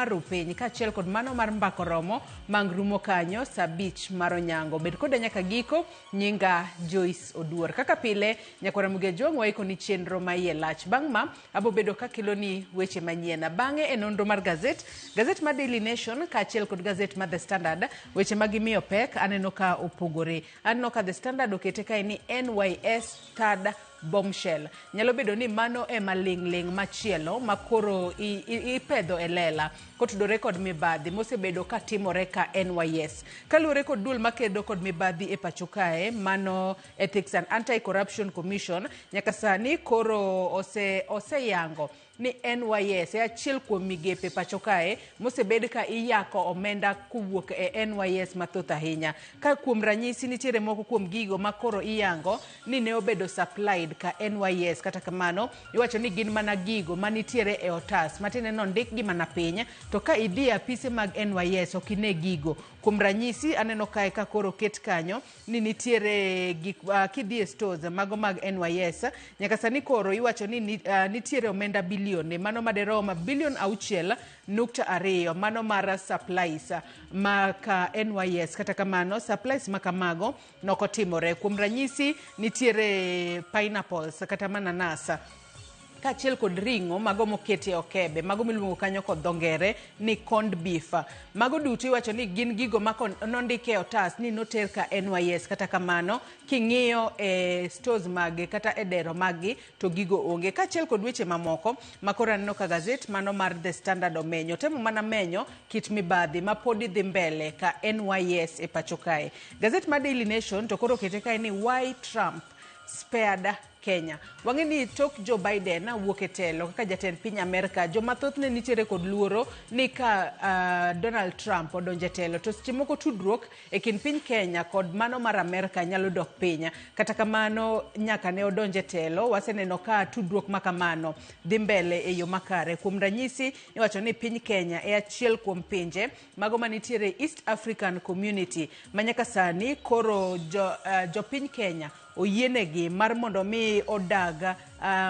mar Rupiny kaachiel kod mano mar Mbako Romo mang rumo kanyo saa abich mar onyango. Bed koda nyaka giko, nyinga Joyce Oduor. Kaka pile, nyakwara Mugejuang' waikoni chenro ma iye lach. Bang' ma, abo bedo kakeloni weche manyien. Bang'e e nonro mar gazet, gazet mar Daily Nation kaachiel kod gazet mar The Standard, weche ma gimiyo pek aneno ka opogore. Aneno ka The Standard okete kae ni NYS third bombshell. Nyalo bedo ni mano ema ling' ling' machielo ma koro ipedho e lela kotudore kod mibadhi mosebedo ka timore ka NYS. Kaluwore kod duol makedo kod mibadhi e pacho kae, mano Ethics and Anti-Corruption Commission, nyaka sani koro oseyango ni NYS e achiel kuom migepe pacho kae mosebed ka iyako omenda kowuok e NYS mathoth ahinya. Ka kuom ranyisi nitiere moko kuom gigo ma koro iyango ni ne obedo supplied ka NYS. Kata kamano, iwacho ni gin mana gigo manitiere e otas matiende ni ondikgi mana piny, to ka idhi e apise mag NYS ok ine gigo. Kuom ranyisi aneno kae ka koro oket kanyo ni nitiere gik kidhi e stores mago mag NYS nyaka sani koro iwacho ni nitiere omenda bilione mano maderom bilion 6.2 mano mar supplies ma ka NYS. Kata kamano supplies ma kamago nokotimore. Kuom ranyisi nitiere pineapples kata mananas kaachiel kod ring'o mago moket e okebe mago miluongo kanyo kod dho ngere ni corned beef. Mago duto iwacho ni gin gigo ma nondik e otas ni noter ka NYS. Kata kamano king'iyo e stores mage kata e dero maggi to gigo onge. Kaachiel kod weche mamoko ma koro aneno ka gazet mano mar The Standard omenyo. Temo mana menyo kit mibadhi ma podi dhi mbele ka NYS e pacho kae. Gazet mar Daily Nation to koro okete kae ni why Trump spared Kenya. Wang'e ni tok Joe Biden wuok e telo kaka jatend piny Amerka, joma thoth ne nitiere kod luoro ni ka Donald Trump odonjo e telo to seche moko tudruok e kind piny Kenya kod mano mar Amerka nyalo dok piny. Kata kamano nyaka ne odonjo e telo waseneno ka tudruok ma kamano dhi mbele e yo makare. Kuom ranyisi iwacho ni piny Kenya e achiel kuom pinje mago manitiere East African Community ma nyaka sani koro jopiny Kenya oyienegi mar mondo mi odag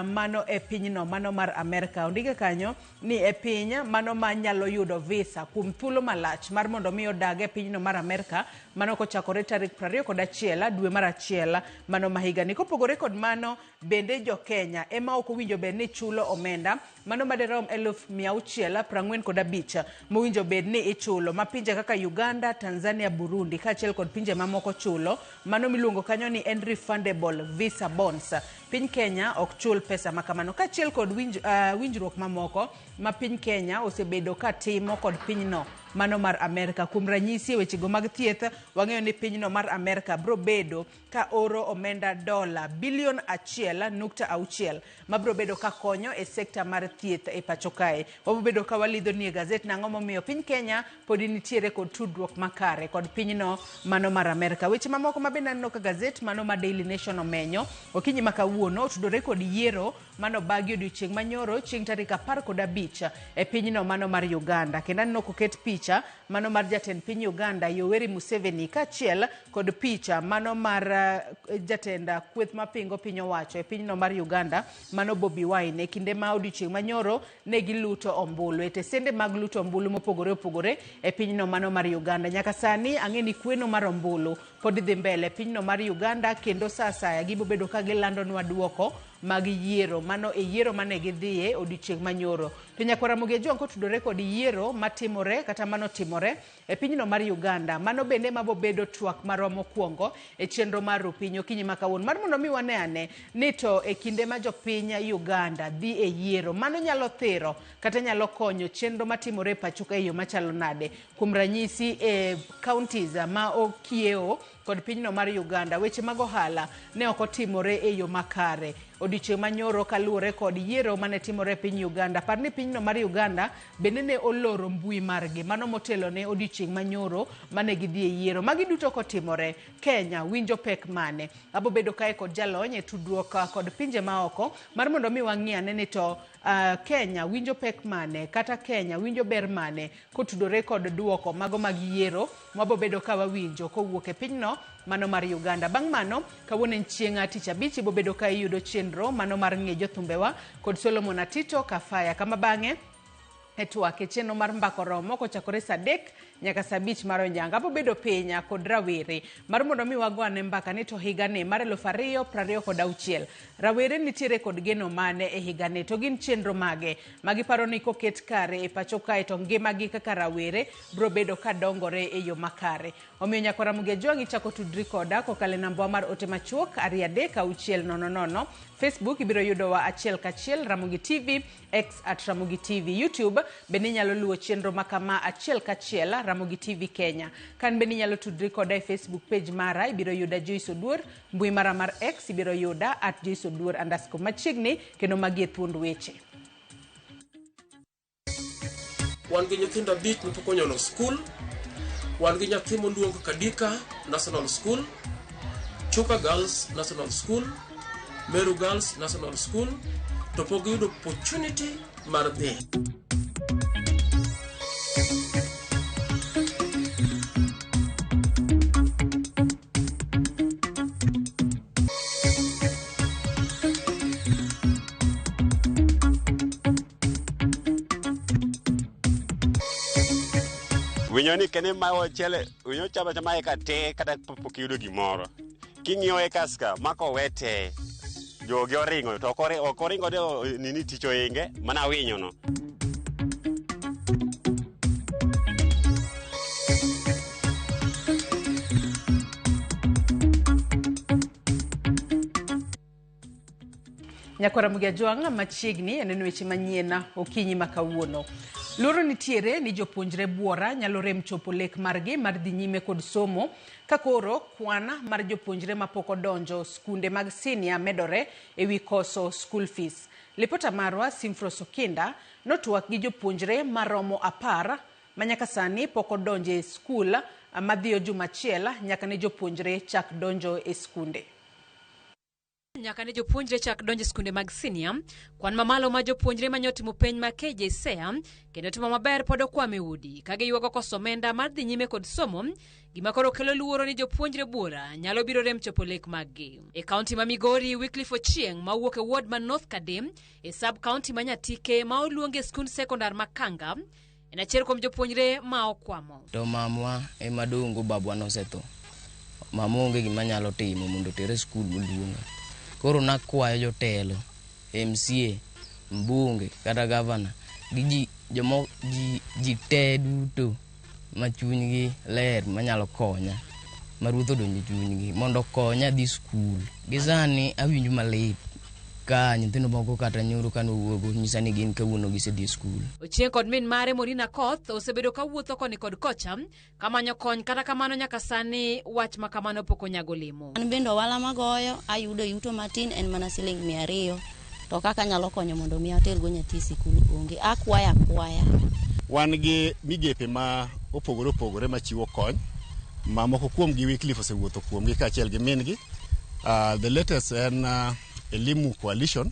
mano e pinyno mano mar Amerka. Ondike kanyo ni e piny mano ma nyalo yudo visa kuom thuolo malach mar mondo mi odag e pinyno mar Amerka mano kochakore tarik 21 dwe mar achiel mano ma higani. Kopogore kod mano bende jo Kenya ema ok owinjo bed ni chulo omenda mano maderom 645,000 mowinjo bed ni ichulo ma pinje kaka Uganda, Tanzania, Burundi kaachiel kod pinje mamoko chulo mano miluongo kanyo ni en refundable visa bonds. Piny Kenya ok chul pesa ma kamano kaachiel kod winjruok mamoko ma piny Kenya osebedo ka timo kod pinyno mano mar Amerka. Kuom ranyisi e wechego mag thieth wang'eyo ni pinyno mar Amerka bro bedo ka oro omenda dola bilion 1.6 mabro bedo ka konyo e sekta mar thieth e pacho kae. Wabro bedo ka walidho nie gazet nang'o momiyo piny Kenya podi nitiere kod tudruok makare kod pinyno mano mar Amerka. Weche mamoko ma bende aneno ka gazet mano ma Daily Nation omenyo okinyi ma kawuono otudore kod yiero mano bagi odiochieng' manyoro chieng' tarik 15 e pinyno mano mar Uganda. Kendo aneno koket picha mano mar jatend piny Uganda Yoweri Museveni kaachiel kod picha mano mar jatend kweth mapingo piny owacho e pinyno mar Uganda mano Bobi Wine e kinde ma odiochieng' manyoro ne giluto ombulu e tesende mag luto ombulu mopogore opogore e pinyno mano mar Uganda. Nyaka sani ang'e ni kweno mar ombulu pod dhi mbele e pinyno mar Uganda kendo sa asaya gibo bedo ka gilandonwa duoko mag yiero mano e yiero mane gidhiye odiochieng' manyoro. To nyakwar Ramogi Ajwang' kotudore kod yiero matimore kata manotimore e pinyno mar Uganda, mano bende mabobedo twak marwa mokwongo e chenro mar Rupiny okinyi ma kawuono mar mondo mi wane ane ni to e kinde ma jopiny Uganda dhi e yiero mano nyalo thiro kata nyalo konyo chenro matimore e pacho ka e yo machalo nade. Kuom ranyisi e counties ma okiewo kod pinyno mar Uganda weche mag ohala ne ok otimore e yo makare odiochieng' manyoro kaluwore kod yiero mane timore e piny Uganda. Par ni pinyno mar Uganda bende ne oloro mbui margi mano motelo ne odiochieng' manyoro mane gidhi e yiero. Magi duto kotimore, Kenya winjo pek mane? Abo bedo kae kod jalony e tudruok kod pinje maoko mar mondo mi wang'i ane ni to Kenya winjo pek mane kata Kenya winjo ber mane kotudore kod duoko mago mag yiero mwabo bedo ka wawinjo kowuok e pinyno mano mar Uganda. Bang' mano, kawuono en chieng' tich abich, ibo bedo ka iyudo chenro mano mar ng'e jothumbewa kod Solomon Atito Kafaya, kama bang'e E twak e chenro mar Mbaka Oromo kochakore saa 3 nyaka saa 5 mar onyango. Abo bedo piny kod rawere mar mondo mi wago ane mbaka ni to higani mar 2026 rawere nitiere kod geno mane e higani, to gin chenro mage magiparo ni koket kare e pacho kae to ngimagi kaka rawere biro bedo ka dongore e yo makare. Omiyo nyaka Ramogi Ajwang' ichako tudri koda kokalo e namba mar ote machuok 23600. Facebook ibiro yudowa achiel kachiel Ramogi TV, X at Ramogi TV, YouTube bende inyalo luwo chenro makama achiel kachiel Ramogi TV Kenya. Kan bende inyalo tudri koda e Facebook page mara, ibiro yuda Joyce Oduor, mbui mara mar X ibiro yuda at Joyce Oduor underscore machiegni, kendo magi e thuond weche. Wan gi nyithindo 5 mapok onyono skul. Wan gi nyathi moluong Kadika National School, Chuka Girls National School, Meru Girls National School, to pok giyudo opportunity mar dhi. Winyo ni kene ma ochele, winyo chama chama eka te kata pok iyudo gimoro. King'iyo ekas ka, mako wete, jogi oringo, to ok oringo de nini tich oinge, mana winyo no. Nyakwara Ramogi Ajwang' machiegni aneno weche manyien okinyi ma kawuono. Luoro nitiere ni jopuonjre buora nyalo rem chopo lek margi mar dhi nyime kod somo ka koro kwan mar jopuonjre mapok odonjo skunde mag sinia medore ewi koso school fees. Lipota marwa Simfros Okinda notwak gi jopuonjre maromo 10 ma nyaka sani pok odonjo e skul madhiyo juma achiel nyaka ne jopuonjre chak donjo e skunde. Nyaka ne jopuonjre chak donjo e skunde mag sinia, kwan mamalo ma jopuonjre manyotimo penj ma KJSEA kendo timo maber pod okwamo e udi ka giywago koso omenda mar dhi nyime kod somo, gima koro kelo luoro ni jopuonjre buora nyalo biro rem chopo lek maggi. E kaunti ma Migori, Wycliffe Ochieng' mawuok e ward ma North Kadem e sub kaunti ma Nyatike ma oluongi e skund sekondar ma Kanga en achiel kuom jopuonjre ma okwamo. To mamwa ema dongo, babwa nosetho. Mama onge gima nyalo timo mondo otere skul moluonga. Koro nakwayo jotelo, MCA, mbunge kata gavana gi ji te duto ma chunygi ler manyalo konya, ma ruoth odonjo e chunygi mondo okonya dhi skul. Gi sani awinjo malit ka nyithindo moko kata nyoro kane owuogo nyisa ni gin kawuono gisedhi e skul. Ochieng' kod min mare Morina Koth osebedo ka wuotho koni kod kocha kamanyo kony, kata kamano nyaka sani wach ma kamano pok onyago lemo. An bende ohala magoyo ayudo yuto matin en mana siling 200, to kaka anyalo konyo mondo mi atergo nyathi e sikul onge, akwaya akwaya. Wan gi migepe ma opogore opogore machiwo kony, ma moko kuomgi Wycliffe osewuotho kuomgi kaachiel gi min-gi. The latest en Elimu Coalition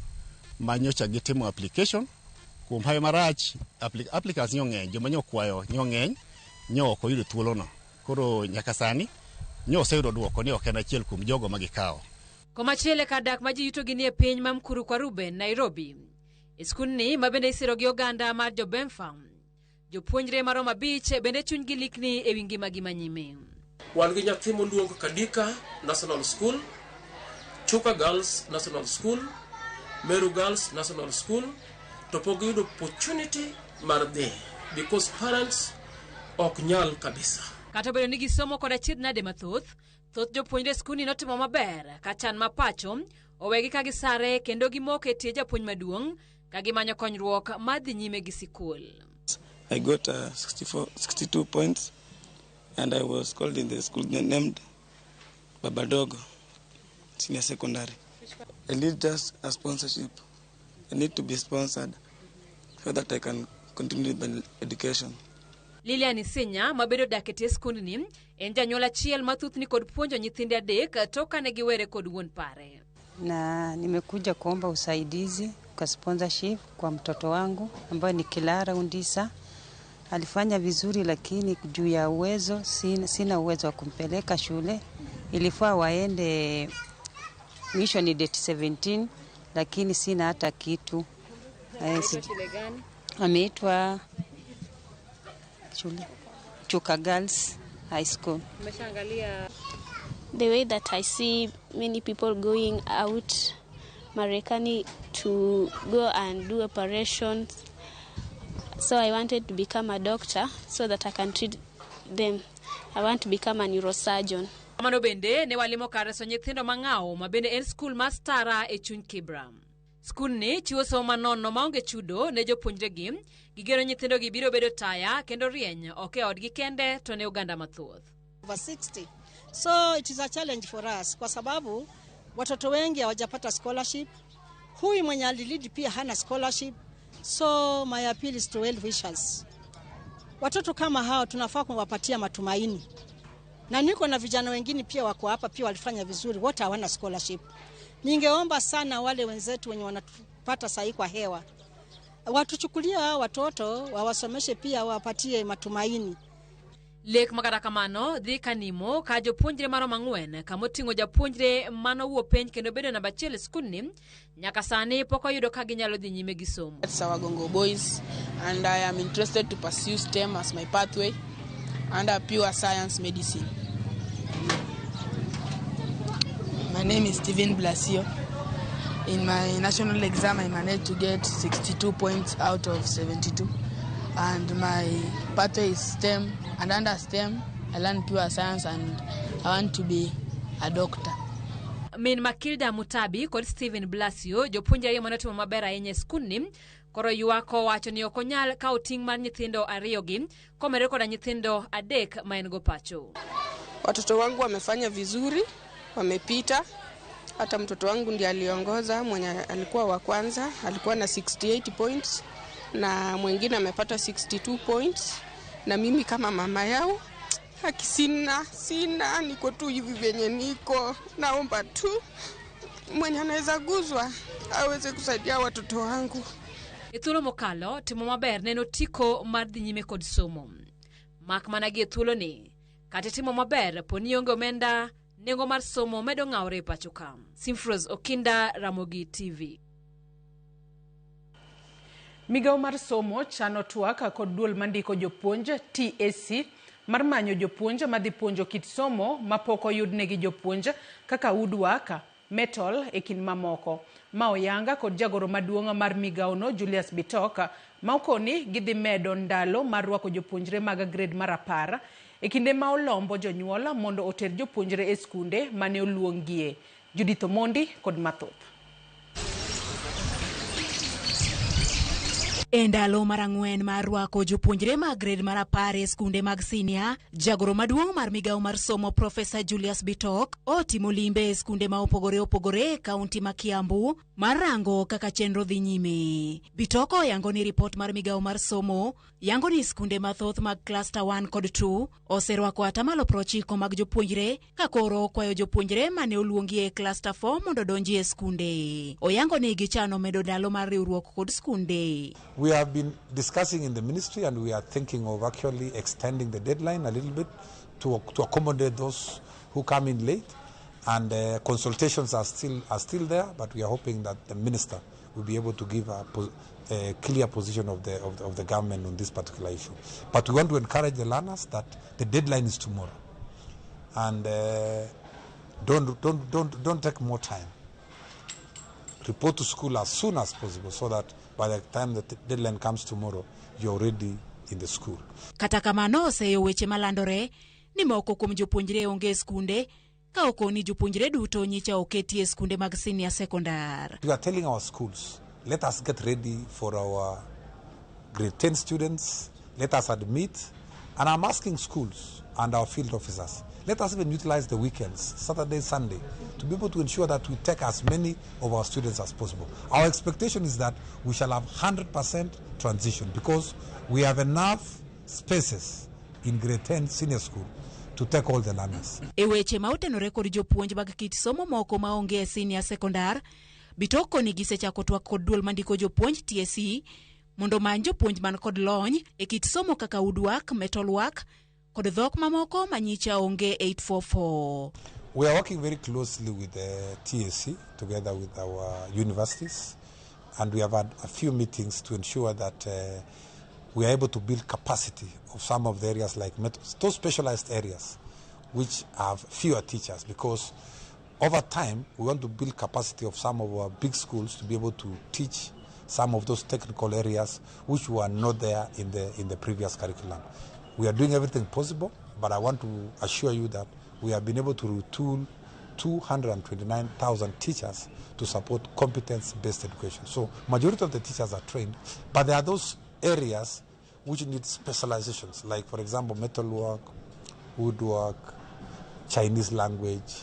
ma nyocha gitimo application. Kuom hawi marach, applicants nyo ng'eny, joma nyo kwayo nyo ng'eny, nyo ok oyudo thuolono. Koro nyaka sani nyo oseyudo duoko ni ok en achiel kuom jogo ma gikawo. Komachielo e kar dak ma ji yutogi ni e piny ma Mkuru kwa Ruben, Nairobi. E skundni ma bende isiro gi oganda mar jo-Bemfa, jopuonjre maromo 5 bende chunygi likni ewi ngimagi manyime. Wan gi nyathi moluong Kadika National School, Chuka Girls National School, Meru Girls National School, to pok giyudo opportunity mar dhi because parents ok nyal kabisa. Kata obedo ni gisomo kod achiedh nade mathoth, thoth jopuonjre skundni notimo maber ka chan ma pacho owegi ka gisare kendo gimoko e tie japuonj maduong' ka gimanyo konyruok mar dhi nyime gi sikul. I got 62 points and I was called in the school named Babadogo Senior Secondary. I need just a sponsorship. I need to be sponsored so that I can continue my education. Lilian Isinya mabedo dak e tie skundni en janyuol achiel ma thothni kod puonjo nyithinde 3 tok kane giwere kod wuon pare. Na nimekuja kuomba usaidizi kwa sponsorship kwa mtoto wangu ambaye ni Kilara Undisa. Alifanya vizuri lakini juu ya uwezo sina uwezo wa kumpeleka shule. Ilifaa waende mwisho ni date 17 lakini sina hata kitu. Ameitwa shule Chuka Girls High School. The way that I see many people going out Marekani to go and do operations. So I wanted to become a doctor so that I can treat them. I want to become a neurosurgeon. Kamano bende ne walimo kar reso nyithindo mang'aw ma bende en skul mar Stara e chuny Kibra. Skundni chiwo somo manono maonge chudo ne jopuonjregi. Gigeno nyithindogi biro bedo taya kendo rieny ok e odgi kende to ne oganda mathoth. Over 60. So it is a challenge for us kwa sababu watoto wengi hawajapata scholarship. Huyu mwenye alilead pia hana scholarship. So my appeal is to well wishers. Watoto kama hao tunafaa kuwapatia matumaini. Na niko na vijana wengine pia wako hapa pia walifanya vizuri, wote hawana scholarship. Ningeomba sana wale wenzetu wenye wanatupata sahi kwa hewa watuchukulie hao watoto wawasomeshe pia wawapatie matumaini. Lek ma kata kamano dhi kanimo ka jopuonjre maromo ang'wen kamoting'o japuonjre manowuo penj kendo bedo namba achiel e skundni nyaka sani pok oyudo ka ginyalo dhi nyime gi somo. It's Sawagongo Boys, and I am interested to pursue STEM as my pathway under pure science medicine. My name is Steven Blasio. In my national exam, I managed to get 62 points out of 72. And my pathway is STEM, and under STEM, I learned pure science and I want to be a doctor. Min Makilda Mutabi kod Steven Blasio, jopuonj ariyo manotimo maber ahinya e skundni, koro ywak kowacho ni ok onyal kawo ting' mar nyithindo ariyogi komedore koda nyithindo adek ma en go pacho. Watoto wangu wamefanya vizuri, wamepita. Hata mtoto wangu ndiye aliongoza, mwenye alikuwa wa kwanza alikuwa na 68 points na mwingine amepata 62 points, na mimi kama mama yao haki sina, niko tu hivi venye niko. Naomba tu mwenye anaweza guzwa aweze kusaidia watoto wangu. E thuolo mokalo, timo maber ne en otiko mar dhi nyime kod somo. Mak mana gi e thuoloni, kata timo maber po ni onge omenda, nengo mar somo medo ng'awore e pacho ka. Simfros Okinda, Ramogi TV. Migawo mar somo chano twak kod duol mandiko jopuonj TSC mar manyo jopuonj madhi puonjo kit somo mapok oyudnegi jopuonj kaka woodwork, metal e kind mamoko. Ma oyanga kod jagoro maduong' mar migawono Julius Bitok ma okoni gidhi medo ndalo mar rwako jopuonjre mag grade mar 10 e kinde ma olombo jonyuol mondo oter jopuonjre e skunde mane oluongie. Judith Omondi kod mathoth. E ndalo mar 4 mar rwako jopuonjre mag grade mar 10 e skunde mag sinia, jagoro maduong' mar migawo mar somo Profesa Julius Bitok otimo limbe e skunde ma opogore opogore e kaunti ma Kiambu mar rango kaka chenro dhi nyime. Bitok oyango ni ripot mar migawo mar somo yango ni skunde mathoth mag cluster 1 kod 2 oserwako 90% mag jopuonjre, ka koro okwayo jopuonjre mane oluongi e cluster 4 mondo odonji e skunde. Oyango ni gichano medo ndalo mar riwruok kod skunde. We have been discussing in the ministry, and we are thinking of actually extending the deadline a little bit to accommodate those who come in late. And consultations are still there, but we are hoping that the minister will be able to give a clear position of the government on this particular issue. But we want to encourage the learners that the deadline is tomorrow, and don't take more time. Report to school as soon as possible, so that by the time the deadline comes tomorrow, you're already in the school. Kata kamano oseyo weche malandore ni moko kuom jopuonjre onge e skunde ka okoni jopuonjre duto nyicha oketi e skunde mag senior secondary. We are telling our schools, let us get ready for our grade 10 students, let us admit, and I'm asking schools and our field officers, let us even utilize the weekends, Saturday, Sunday, to be able to ensure that we take as many of our students as possible. Our expectation is that we shall have 100% transition, because we have enough spaces in grade 10 senior school to take all the learners. E weche ma otenore kod jopuonj mag kit somo moko maonge e senior secondary, Bitok koni gisechako twak kod duol mandiko jopuonj TSC mondo many jopuonj man kod lony e kit somo kaka woodwork, metalwork kod dhok mamoko manyicha onge 844. We are working very closely with the TSC together with our universities, And we have had a few meetings to ensure that we are able to build capacity of some of the areas like those specialized areas which have fewer teachers, because over time we want to build capacity of some of our big schools to be able to teach some of those technical areas which were not there in the previous curriculum. We are doing everything possible, but I want to assure you that we have been able to retool 229,000 teachers to support competence-based education. So majority of the teachers are trained, but there are those areas which need specializations, like, for example, metalwork, woodwork, Chinese language,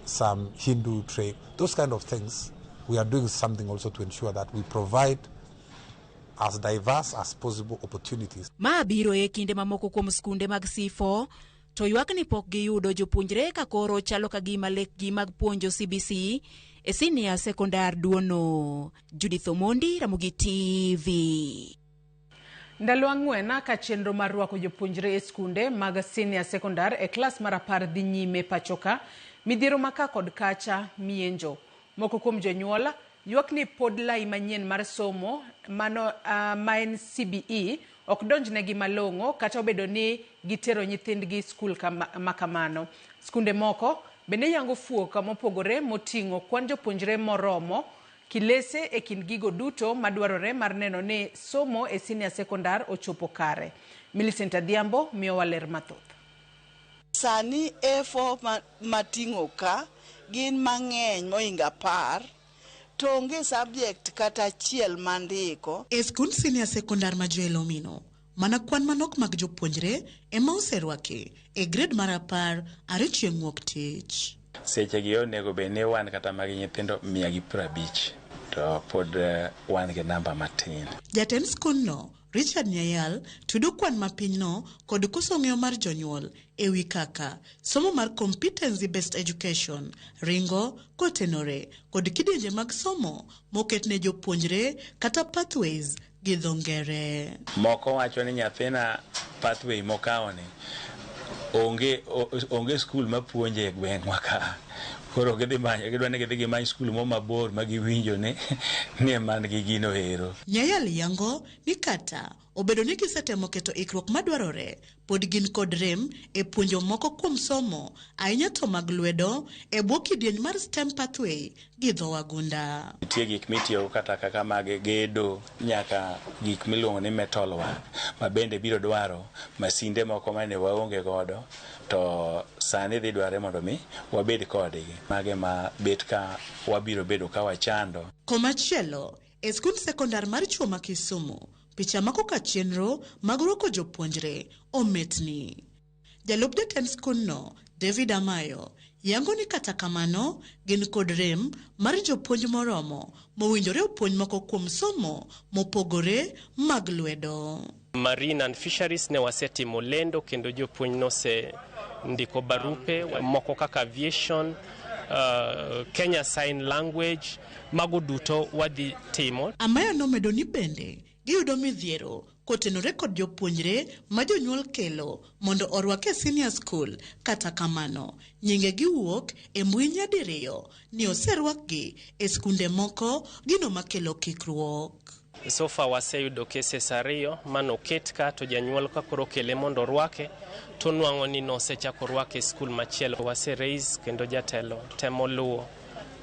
some Hindu trade, those kind of things. We are doing something also to ensure that we provide as diverse as possible opportunities. Ma biro e kinde mamoko kuom skunde mag C4 to ywak ni pok giyudo jopuonjre ka koro chalo ka gima lekgi mag puonjo CBC e senior sekondar duono. Judith Omondi, Ramogi TV. Ndalo 4 ka chenro mar rwako jopuonjre e skunde mag senior sekondar e klas mar 10 dhi nyime pachoka, midhiero maka kod kacha mienjo. Moko kuom jonyuol ywak ni pod lai manyien mar somo mano ma en CBE ok donjnegi malong'o kata obedo ni gitero nyithindgi skul makamano. Skunde moko bende yango fuok mopogore moting'o kwan jopuonjre moromo kilese e kind gigo duto madwarore mar neno ni somo e senior sekondar ochopo kare. Millicent Adhiambo miyowa ler mathoth. Sani A4 mating'o ka gin mang'eny mohingo 10 to onge subject kata achiel mandiko. E skund senior sekondar ma Joel Omino, mana kwan manok mag jopuonjre ema oserwaki e grade mar 10 are chieng' wuok tich. Sechegi onego bed ni wan kata mag nyithindo 150 to pod wan gi namba matin. Jatend skundno Richard Nyayal tudo kwan mapinyno kod koso ng'eyo mar jonyuol e wi kaka somo mar competency based education ringo kotenore kod kidienje mag somo moket ne jopuonjre kata pathways gi dho ngere. Moko wacho ni nyathina pathway mokawoni onge skul mapuonje e gweng'wa ka. Koro gidhi manyo, gidwa ni gidhi gimany skul mo mabor ma giwinjo ni man gi gino ero. Nyayal yango ni kata obedo ni gisetemo keto ikruok madwarore, pod gin kod rem e puonjo moko kuom somo ahinya to mag lwedo e bwo kidieny mar STEM pathway gi dho wagunda. Nitie gik mitiyogo kata kaka mag gedo nyaka gik miluongo ni metal work ma bende biro dwaro masinde moko mane waonge godo to sani dhi dware mondo mi wabed kodgi. Mage ma bet ka wabiro bedo ka wachando. Komachielo, e skund sekondar mar chuo ma Kisumu, picha mako ka chenro mag rwako jopuonjre ometni. Jalup jatend skundno, David Amayo, yango ni kata kamano gin kod rem mar jopuonj moromo mowinjore opuonj moko kuom somo mopogore mag lwedo. Marine and Fisheries ne wasetimo lendo kendo jopuonj nose ndiko barupe moko kaka aviation, Kenya Sign Language, mago duto wadhi timo. Amayo nomedo ni bende giyudo midhiero kotenore kod jopuonjre ma jonyuol kelo mondo orwak e senior school. Kata kamano, nyinge giwuok e mbui nyadiriyo ni oserwakgi e skunde moko, gino makelo kikruok. So far waseyudo cases 2 manoket ka to janyuol ka koro kele mondo orwake to nwang'o ni nosechako rwake e skul machielo. Wase raise kendo jatelo temo luwo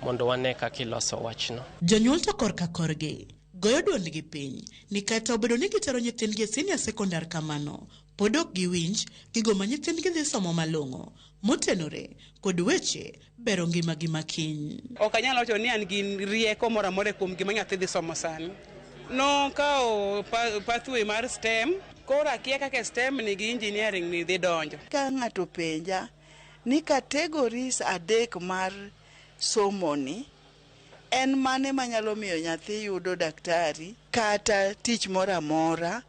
mondo wane kaka iloso wachno. Jonyuol to korka korgi goyo duondgi piny ni kata obedo ni gitero nyithindgi e senior sekondar kamano, pod ok giwinj gigo ma nyithindgi dhi somo malong'o motenore kod weche bero ngimagi makiny. Ok anyal wacho ni an gi rieko moro amora kuom gima nyathi dhi somo sani. Nokawo pathway mar STEM, koro akia kaka STEM ni gi engineering ni dhi donjo. Ka ng'ato penja ni categories 3 mar somo ni en mane manyalo miyo nyathi yudo daktari kata tich moro amora,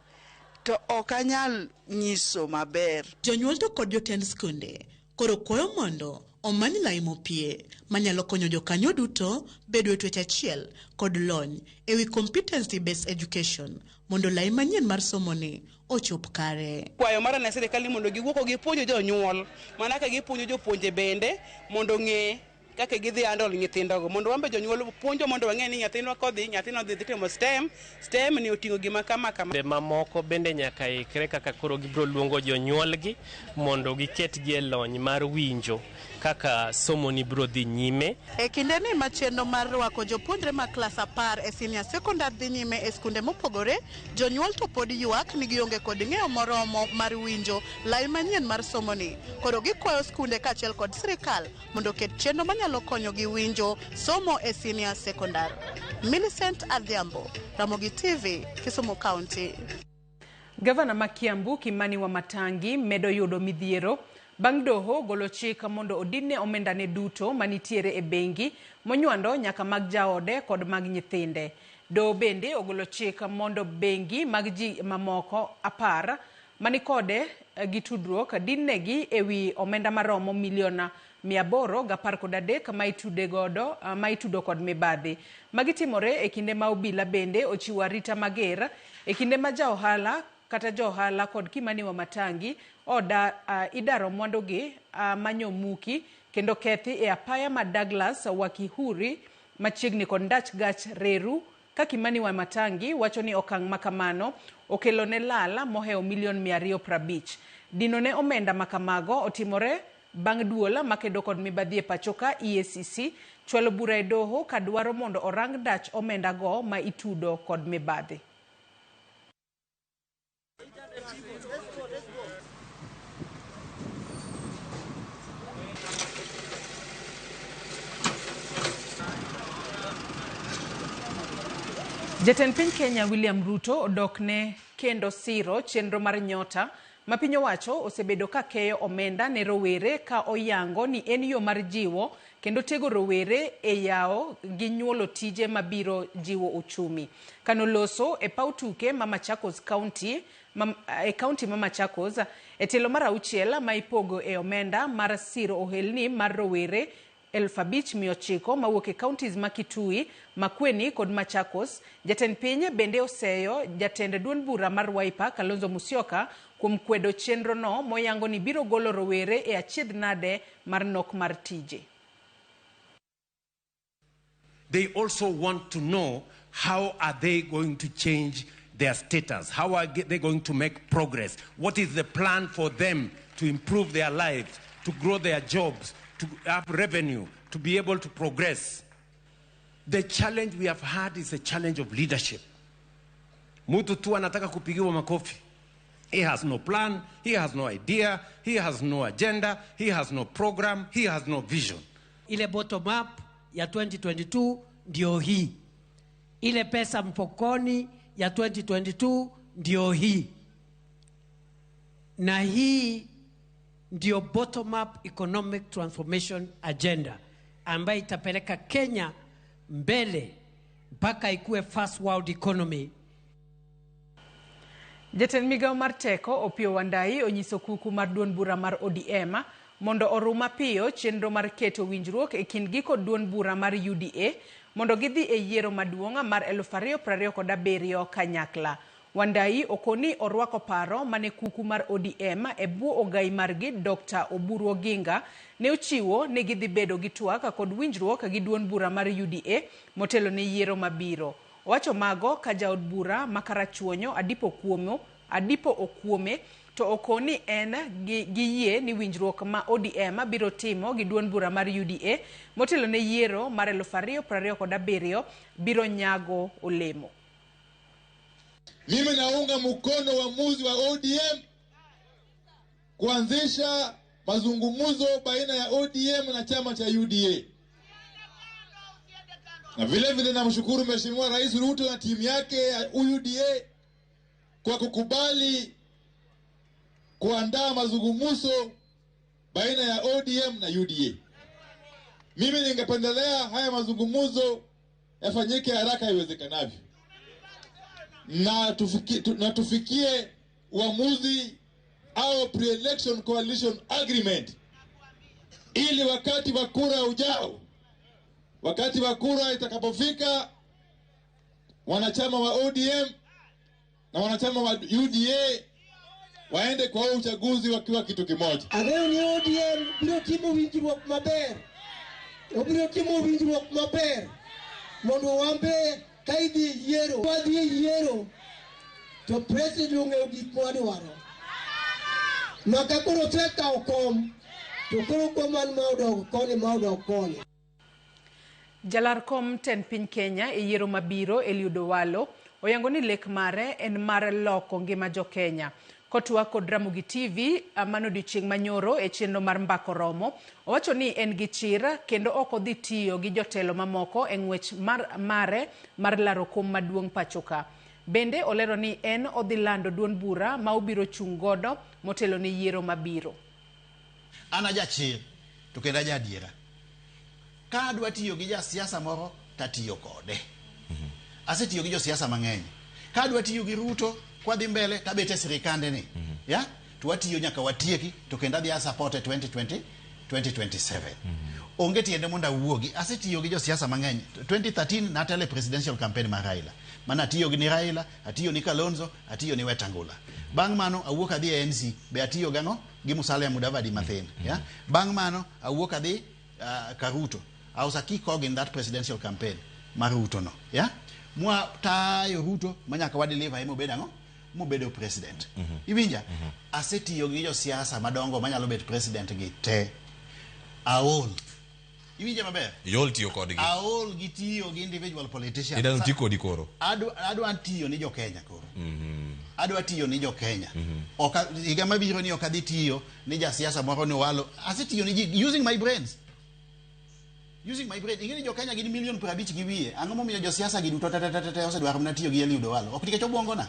to ok anyal nyiso maber. Jonyuol to kod jotend skunde koro kwayo mondo omany lai mopie manyalo konyo jokanyo duto bedo e twech achiel kod lony e wi competency based education mondo lai manyien mar somoni ochop kare. Kwayo mara ne sirikal ni mondo giwuok gipuonj jonyuol mana ka gipuonjo jopuonje bende mondo ng'e kaka gidhi handle nyithindogo mondo wambe jonyuol puonjo mondo wang'e ni nyathino kodhi nyathino dhi timo STEM, STEM ni oting'o gima kama kama. Mamoko bende nyaka ikre kaka koro gibiro luongo jonyuolgi mondo giketgi e lony mar winjo kaka somo ni biro dhi nyime. E kindeni ma chenro mar rwako jopuonjre ma klas 10 e senior secondary dhi nyime e skunde mopogore, jonyuol to pod ywak ni gionge kod ng'eyo moromo mar winjo lai manyien mar somoni. Koro gikwayo skunde kaachiel kod sirikal mondo oket chenro manyalo konyogi winjo somo e senior secondary. Millicent Adhiambo, Ramogi TV, Kisumu County. Gavana ma Kiambu Kimani Wamatangi medo yudo midhiero bang' doho golo chik mondo odinne omendane duto manitiere e bengi monywando nyaka mag jaode kod mag nyithinde. Doho bende ogolo chik mondo bengi mag ji mamoko 10 manikode gi tudruok dinnegi ewi omenda maromo milion 813 ma itudo kod mibadhi. Magi timore e kinde ma obila bende ochiwo arita mager e kinde ma jaohala kata johala kod Kimani Wamatangi idaro mwandugi manyomuki kendo kethi e apaya ma Douglas Wakihuri machiegni kod ndach gach reru ka Kimani Wamatangi wacho ni okang' makamano okelo ne lala mohewo milion 250. Dino ne omenda makamago otimore bang' duol makedo kod mibadhi e pacho ka EACC chwalo bura e doho kadwaro mondo orang dach omenda go ma itudo kod mibadhi. Jatend piny Kenya William Ruto odokne kendo siro chenro mar Nyota ma piny owacho osebedo ka keyo omenda ne rowere ka oyango ni en yo mar jiwo kendo tego rowere e yawo gi nyuolo tije mabiro jiwo uchumi. Kanoloso e paw tuke ma Machakos County e county ma Machakos e tielo mar 6 ma ipogo e omenda mar siro ohelni mar rowere 5,900 mawuok e counties ma Kitui, Makueni kod Machakos. Jatend piny bende oseyo jatend duond bura mar Wiper Kalonzo Musyoka kuom kwedo chenro no moyango ni biro golo rowere e achiedh nade mar nok mar tije. They also want to know how are they going to change their status, how are they going to make progress, what is the plan for them to improve their lives, to grow their jobs, to have revenue, to be able to progress. The challenge we have had is a challenge of leadership. Mtu tu anataka kupigiwa makofi. He has no plan, he has no idea, he has no agenda, he has no program, he has no vision. Ile bottom up ya 2022 ndio hii. Ile pesa mfukoni ya 2022 ndio hii. Na hii ndio bottom up economic transformation agenda ambayo itapeleka Kenya mbele mpaka ikuwe first world economy. Jatend migao mar teko Opiyo Wandayi onyiso kuku mar duond bura mar ODM mondo orum mapiyo chenro mar keto winjruok e kindgi kod duond bura mar UDA mondo gidhi e yiero maduong' mar 2027 kanyakla. Wandayi okoni orwako paro mane kuku mar ODM e bwo ogai margi Dr. Oburu Oginga ne ochiwo ni gidhi bedo gi twak kod winjruok gi duond bura mar UDA motelo ne yiero mabiro. Owacho mago ka jaod bura ma Karachuonyo Adipo Okuome to okoni en gi yie ni winjruok ma ODM biro timo gi duond bura mar UDA motelo ne yiero mar 2027 biro nyago olemo. Mimi naunga mkono uamuzi wa ODM kuanzisha mazungumzo baina ya ODM na chama cha UDA. Na vile vile namshukuru Mheshimiwa Rais Ruto na timu yake ya UDA kwa kukubali kuandaa mazungumzo baina ya ODM na UDA. Mimi ningependelea haya mazungumzo yafanyike haraka iwezekanavyo. Na tufikie uamuzi au pre-election coalition agreement ili wakati wa kura ujao, wakati wa kura itakapofika, wanachama wa ODM na wanachama wa UDA waende kwa uchaguzi wakiwa kitu kimoja. Ang'eyo ni ODM biro timo winjruok maber Obiro timo winjruok maber mondo wambe ka idhi e yiero, wadhi e yiero to president ong'eyo gik mwadwaro. Maka koro osekawo kom to koro goman ma odok koni ma odok koni. Jalar kom tend piny Kenya e yiero mabiro Eliud Owalo oyango ni lek mare en mar loko ngima jo Kenya. Kotwak kod Ramogi TV mano odiochieng' manyoro e chenro mar Mbako Romo, owacho ni en gi chir kendo ok odhi tiyo gi jotelo mamoko e ng'wech mar mare mar laro kom maduong' pachoka. Bende olero ni en odhi lando duond bura ma obiro chung' godo motelo ne yiero mabiro. An ajachir to kendo aja adiera. Ka adwa tiyo gi jasiasa moro tatiyo kode. Asetiyo gi josiasa mang'eny. Ka adwa tiyo gi Ruto kwadhi mbele tabet e sirikande ni. Ya? To watiyo nyaka watieki to kendo adhi a support e 2020 2027. Onge tiende mondo awuogi. Asetiyo gi josiasa mang'eny. 2013 natelo e presidential campaign mar Raila. Mana atiyo gi ni Raila, atiyo ni Kalonzo, atiyo ni Wetangula. Bang' mano awuok adhi e ANC, be atiyo gang'o? Gi Musalia Mudavadi mathin. Ya? Bang' mano awuok adhi ka Ruto. I was a key cog in that presidential campaign mar Ruto no. Ya? Mwa tayo Ruto manyaka wa deliver him obedo ang'o? Mobedo president. Iwinja? Asetiyo gi josiasa madongo manyalo bet president gi te. Aol. Iwinja maber? Iol tiyo kodgi. Aol gi tiyo gi individual politicians. Idwaro ti kodi koro. Adwa tiyo ni jo Kenya koro. Adwa tiyo ni jo Kenya. Ok higa mabiro ni ok adhi tiyo ni jasiasa moro ni Owalo. Asetiyo ni ji using my brains. Using my brain. Ing'e ni jo Kenya gin milion 50 gi wiye. Ang'o momiyo josiasa gi duto te te te te osedwaro mana tiyo gi Eliud Owalo? Ok nikech obwongo na.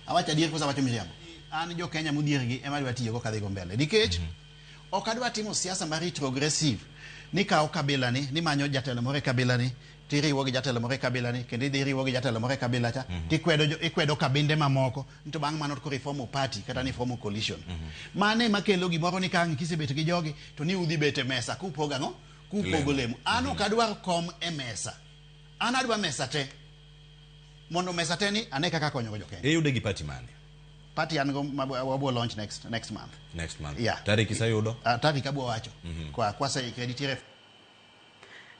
Awacho adier koso awacho miriambo? An jo Kenya modhier gi ema adwa tiyogo kadhi go mbele. Nikech ok adwa timo siasa ma retrogressive ni kawo kabila ni nimanyo jatelo moro e kabila ni tiriwo gi jatelo moro e kabila ni kendo idhi iriwo gi jatelo moro e kabila cha tikwedo ikwedo kabinde mamoko to bang' mano koro ifomo party kata ni ifomo coalition. Mano ema kelo gimoro ni ka ang' kisebet gi jogi to ni udhi bet e mesa kupogo ang'o? Kupogo lemo. An ok adwar kom e mesa. An adwa mesa te. Mondo mesa te ni ane kaka akonyogo jo Kenya. Iyude gi party mane? Party an go wabo launch next month. Next month. Yeah. Tarik iseyudo? Tarik abwo wacho. Kwa kwaseikre nitiere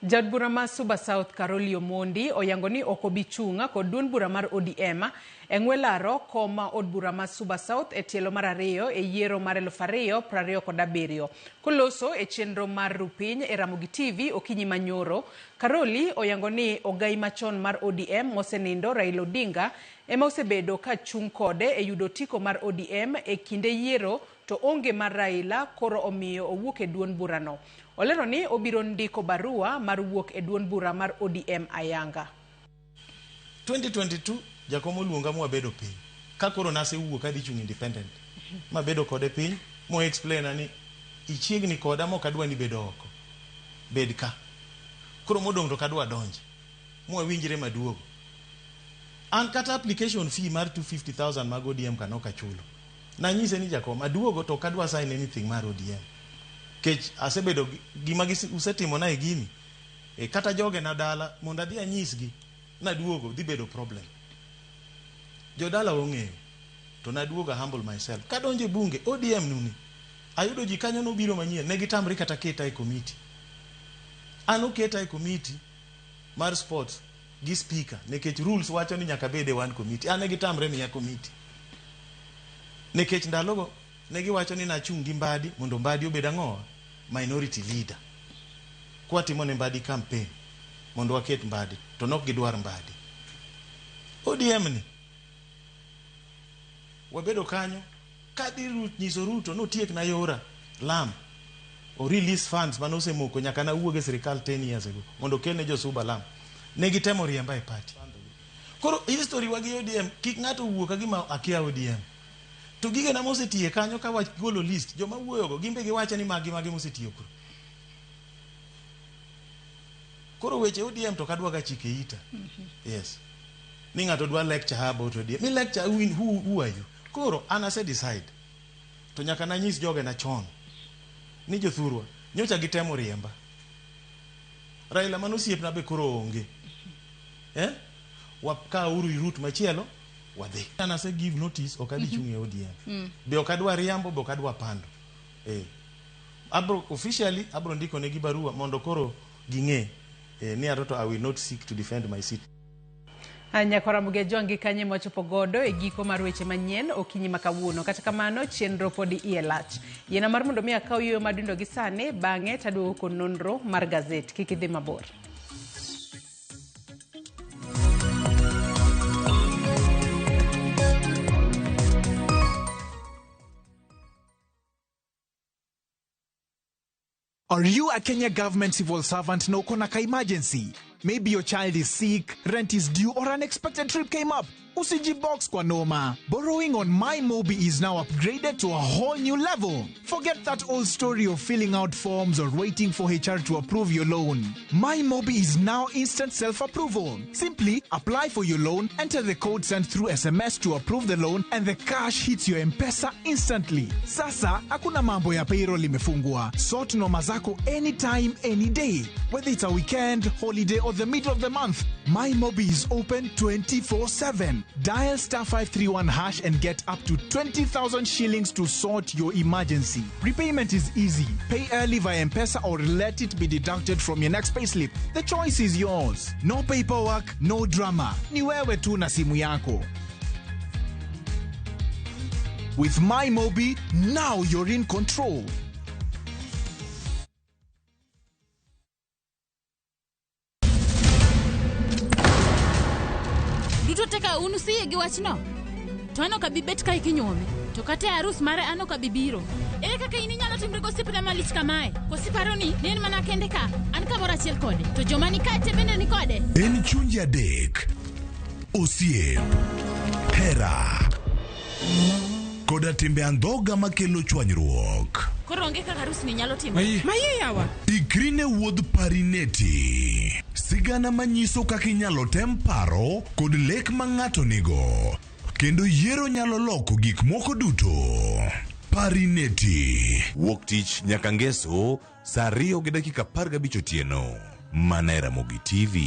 Jaod bura ma Suba South Caroli Omondi oyango ni ok obi chung' kod duond bura mar ODM e ng'we laro kom od bura ma Suba South e tielo mar ariyo e yiero mar 2027. Koloso e chenro mar Rupiny e Ramogi TV okinyi manyoro, Caroli oyango ni ogai machon mar ODM mosenindo Raila Odinga ema osebedo ka chung' kode e yudo otiko mar ODM e kinde yiero to onge mar Raila koro omiyo owuok e duond burano. Olero ni obiro ndiko barua mar wuok e duond bura mar ODM ayanga. 2022 jakom oluonga mwabedo piny ka koro nasewuok adhi chung independent mabedo kode piny mo explain ni ichiegni koda mok adwa ni bedo oko bed ka koro modong' to kadwa donje mwawinjre maduogo an kata application fee mar 250,000 mag ODM ka nok achulo nanyise ni jakom aduogo to ok adwa sign anything mar ODM kech asebedo gima usetimona e gini e, kata jogena dala mondo adhi anyisgi naduogo dhi bedo problem jodala ong'eyo to naduogo a humble myself kadonjo e bunge ODM nuni ayudo ji kanyo nobiro manyien ne gitamre kata keta e komiti an oketa e komiti mar sports gi speaker nikech rules wacho ni nyaka bed e one committee an ne gitamre miya komiti nikech ndalogo ne giwacho ni nachung' gi Mbadi mondo Mbadi obed ang'owa minority leader kwatimo ne Mbadi campaign mondo waket Mbadi to nok gidwar Mbadi ODM ni wabedo kanyo kadhi nyiso Ruto notiek na yora lam o release funds mane osemoko nyaka nawuog e sirikal 10 years ago mondo okelne josuba lam ne gitemo riemba e party koro history wa gi ODM kik ng'ato wuo ka gima akia ODM to gigena mosetiye kanyo ka wagolo list joma wuoyogo gin be giwacho ni magi magi mosetiyo kuro koro weche ODM to kadwa ga chike ita yes ni ng'ato dwa lecture her about ODM mi lecture who are you koro an ase decide to nyaka nanyis jogena chon ni jothurwa nyocha gitemo riemba Raila mano osiepna be koro onge eh? Wakauru route machielo wadhi an ase give notice ok adhi chung' e ODM be ok adwa riambo be ok adwa pando eh. Abro officially abro ndiko negi barua mondo koro ging'e ni ato I will not seek to defend my seat. Nyakwara Mugejo gi kanye mwachopo godo e giko mar weche manyien okinyi ma kawuono. Kata kamano chenro pod iye lach. Yiena mar mondo mi akaw yueyo madundo gi sani, bang'e taduogo kod nonro mar gazet. Kik idhi mabor. Are you a Kenya government civil servant na uko na ka emergency? Maybe your child is sick, rent is due, or an unexpected trip came up. Usijibox kwa noma. Borrowing on MyMobi is now upgraded to a whole new level. Forget that old story of filling out forms or waiting for HR to approve your loan. MyMobi is now instant self-approval. Simply apply for your loan, enter the code sent through SMS to approve the loan, and the cash hits your M-Pesa instantly. Sasa, hakuna mambo ya payroll imefungwa. Sort noma zako anytime, any day. Whether it's a weekend, holiday, or the middle of the month, MyMobi is open 24/7. Dial star 531 hash and get up to 20,000 shillings to sort your emergency. Repayment is easy. Pay early via M-Pesa or let it be deducted from your next payslip. The choice is yours. No paperwork, no drama. Ni wewe tu na simu yako. With MyMobi, now you're in control. Duto teka un usiyie gi wachno? To an ok abi bet kae kinyuome. To kata e arus mare an ok abi biro. Ere kaka in inyalo timri gosiepna malich kamae? Koso iparo ni en mana kende ka? An kamoro achiel kode. To joma ni kae te bende ni kode? En chunje adek, osiep, hera, koda timbe andhoga makelo chwanyruok. Koro onge kaka arus ni nyalo timore. Maye yawa. Ikri ne wuodh Parineti. Sigana manyiso kaka inyalo tem paro kod lek ma ng'ato nigo. Kendo yiero nyalo loko gik moko duto. Parineti. Wuok tich nyaka ngeso saa 2:15 otieno. Mana e Ramogi TV.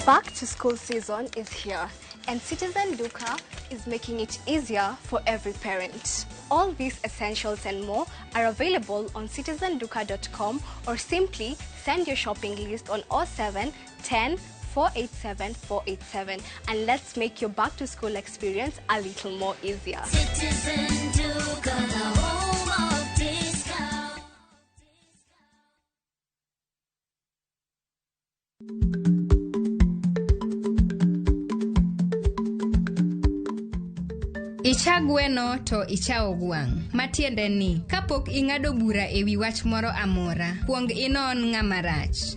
Back to school season is here, and Citizen Duka is making it easier for every parent. All these essentials and more are available on citizenduka.com or simply send your shopping list on 07 10 487 487 and let's make your back to school experience a little more easier. Citizen Duka, the home of discount. Icha gweno to ichawo gwang'. Matiende ni, kapok ing'ado bura e wi wach moro amora, kuong inon ng'ama rach.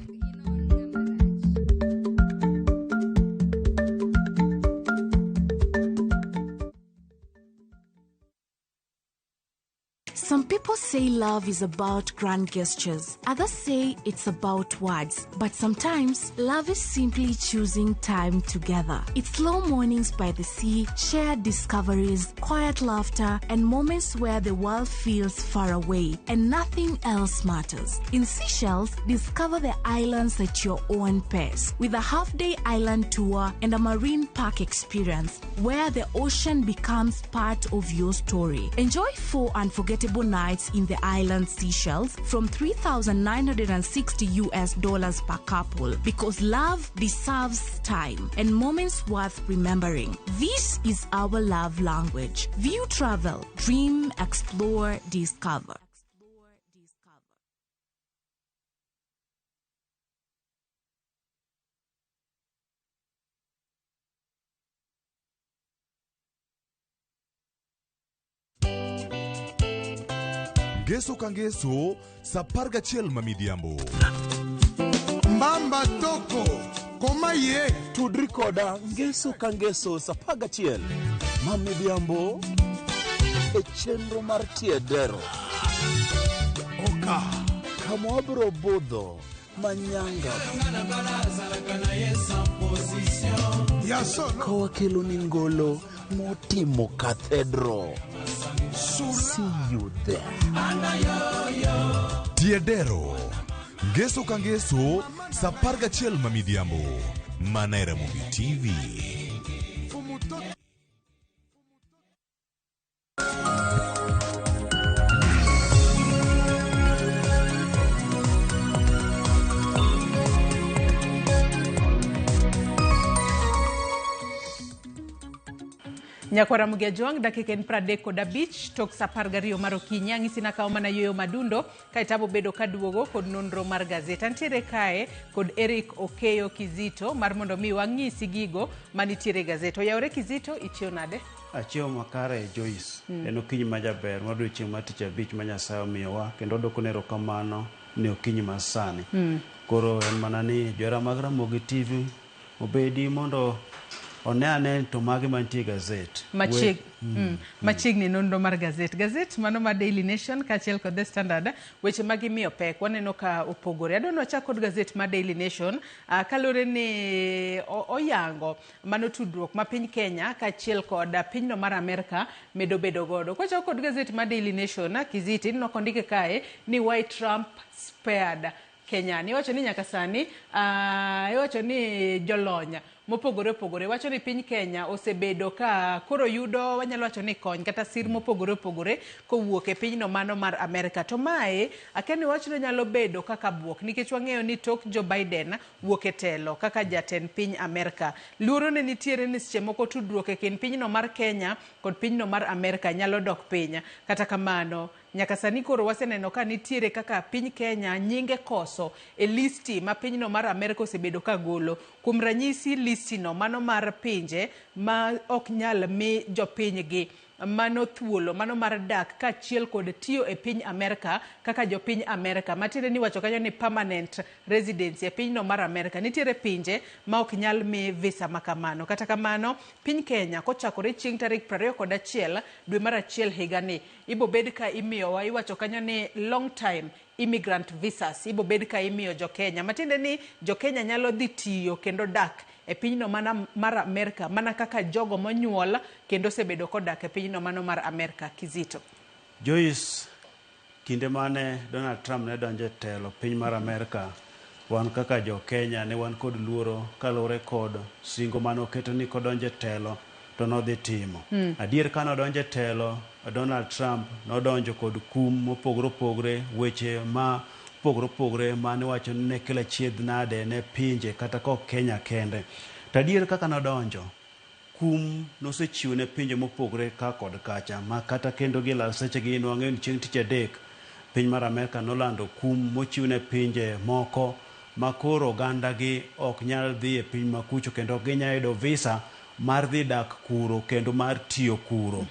Some people say love is about grand gestures. Others say it's about words. But sometimes, love is simply choosing time together. It's slow mornings by the sea, shared discoveries, quiet laughter, and moments where the world feels far away and nothing else matters. In Seychelles, discover the islands at your own pace with a half-day island tour and a marine park experience where the ocean becomes part of your story. Enjoy 4 unforgettable nights in the island Seychelles from $3,960 per couple, because love deserves time and moments worth remembering. This is our love language. View travel, dream, explore, discover. Ngeso ka ngeso saa 11 ma midhiambo. Mbamba toko koma ye tudri koda ngeso ka ngeso saa 11 ma midhiambo e chenro mar Tiedero. Oka kama wabiro budho manyanga ka wakelo ni ngolo motimo cathedral. See you there. Tiedero. Ngeso ka ngeso saa 11 ma midhiambo. Mana e Ramogi TV. Nyakwara Mugia Jwang', dakika en 35 tok sa 12 mar okinyi. Ang'isi nakawo mana yueyo madundo kaeto abo bedo kaduogo kod nonro mar gazet. Antiere kae kod Eric Okeyo Kizito mar mondo mi wang'isi gigo manitiere e gazet. Oyawore Kizito, ichiew nade? Achiewo makare Joyce. Mm. En okinyi ma jaber mar odiochieng' mar tich abich ma Nyasaye omiyowa kendo wadwoko erokamano ne okinyi ma sani. Koro en mana ni johera mag Ramogi TV obedi mondo one ane to mage mantie e gazet. Machieg, Machiegni nonro mar gazet. Gazet mano mar Daily Nation kaachiel kod The Standard, weche ma gimiyo pek waneno ka opogore. Adwa ni wachak kod gazet mar Daily Nation kaluwore ni oyango mano tudruok ma piny Kenya kaachiel kod pinyno mar Amerka medo bedo godo. Kwachako kod gazet mar Daily Nation, Kiziti, ineno kondike kae ni why Trump spared Kenya. Iwacho ni nyaka sani, iwacho ni jolony mopogore opogore wacho ni piny Kenya osebedo ka koro yudo wanyalo wacho ni kony kata sir mopogore opogore kowuok e pinyno mano mar Amerka. To mae akia ni wachno nyalo bedo kaka buok nikech wang'eyo ni tok Joe Biden wuok e telo kaka jatend piny Amerka. Luoro ne nitiere ni seche moko tudruok e kind pinyno mar Kenya kod pinyno mar Amerka nyalo dok piny. Kata kamano, nyaka sani koro waseneno ka nitiere kaka piny Kenya nyinge koso e listi ma pinyno mar Amerka osebedo ka golo. Kuom ranyisi listi no mano mar pinje ma ok nyal mi jopinygi mano thuolo mano mar dak kaachiel kod tiyo e piny Amerka kaka jopiny Amerka. Matiende ni iwacho kanyo ni permanent residency e pinyno mar Amerka. Nitiere pinje ma ok nyal mi visa ma kamano. Kata kamano, piny Kenya kochakore chieng' tarik 21 dwe mar achiel higani ibo bed ka imiyowa iwacho kanyo ni long time immigrant visas ibo bed ka imiyo jo Kenya. Matiende ni jo Kenya nyalo dhi tiyo kendo dak e pinyno mana mar Amerka mana kaka jogo monyuol kendo osebedo kodak e pinyno mano mar Amerka. Kizito. Joyce, kinde mane Donald Trump ne donjo e telo piny mar Amerka, wan kaka jo Kenya ne wan kod luoro kaluwore kod singo mane oketo ni kodonjo e telo to nodhi timo. Adier ka nodonjo e telo, Donald Trump nodonjo kod kum mopogore opogore, weche ma opogore opogore mane wacho ni ne kelo achiedh nade ne pinje kata kok Kenya kende. To adier kaka nodonjo, kum nosechiwo ne pinje mopogore ka kod kacha ma kata kendo gi lal sechegi nwang'eyo ni chieng' tich adek piny mar Amerka nolando kum mochiw ne pinje moko ma koro ogandagi ok nyal dhi e piny makucho kendo ok ginyal yudo visa mar dhi dak kuro kendo mar tiyo kuro.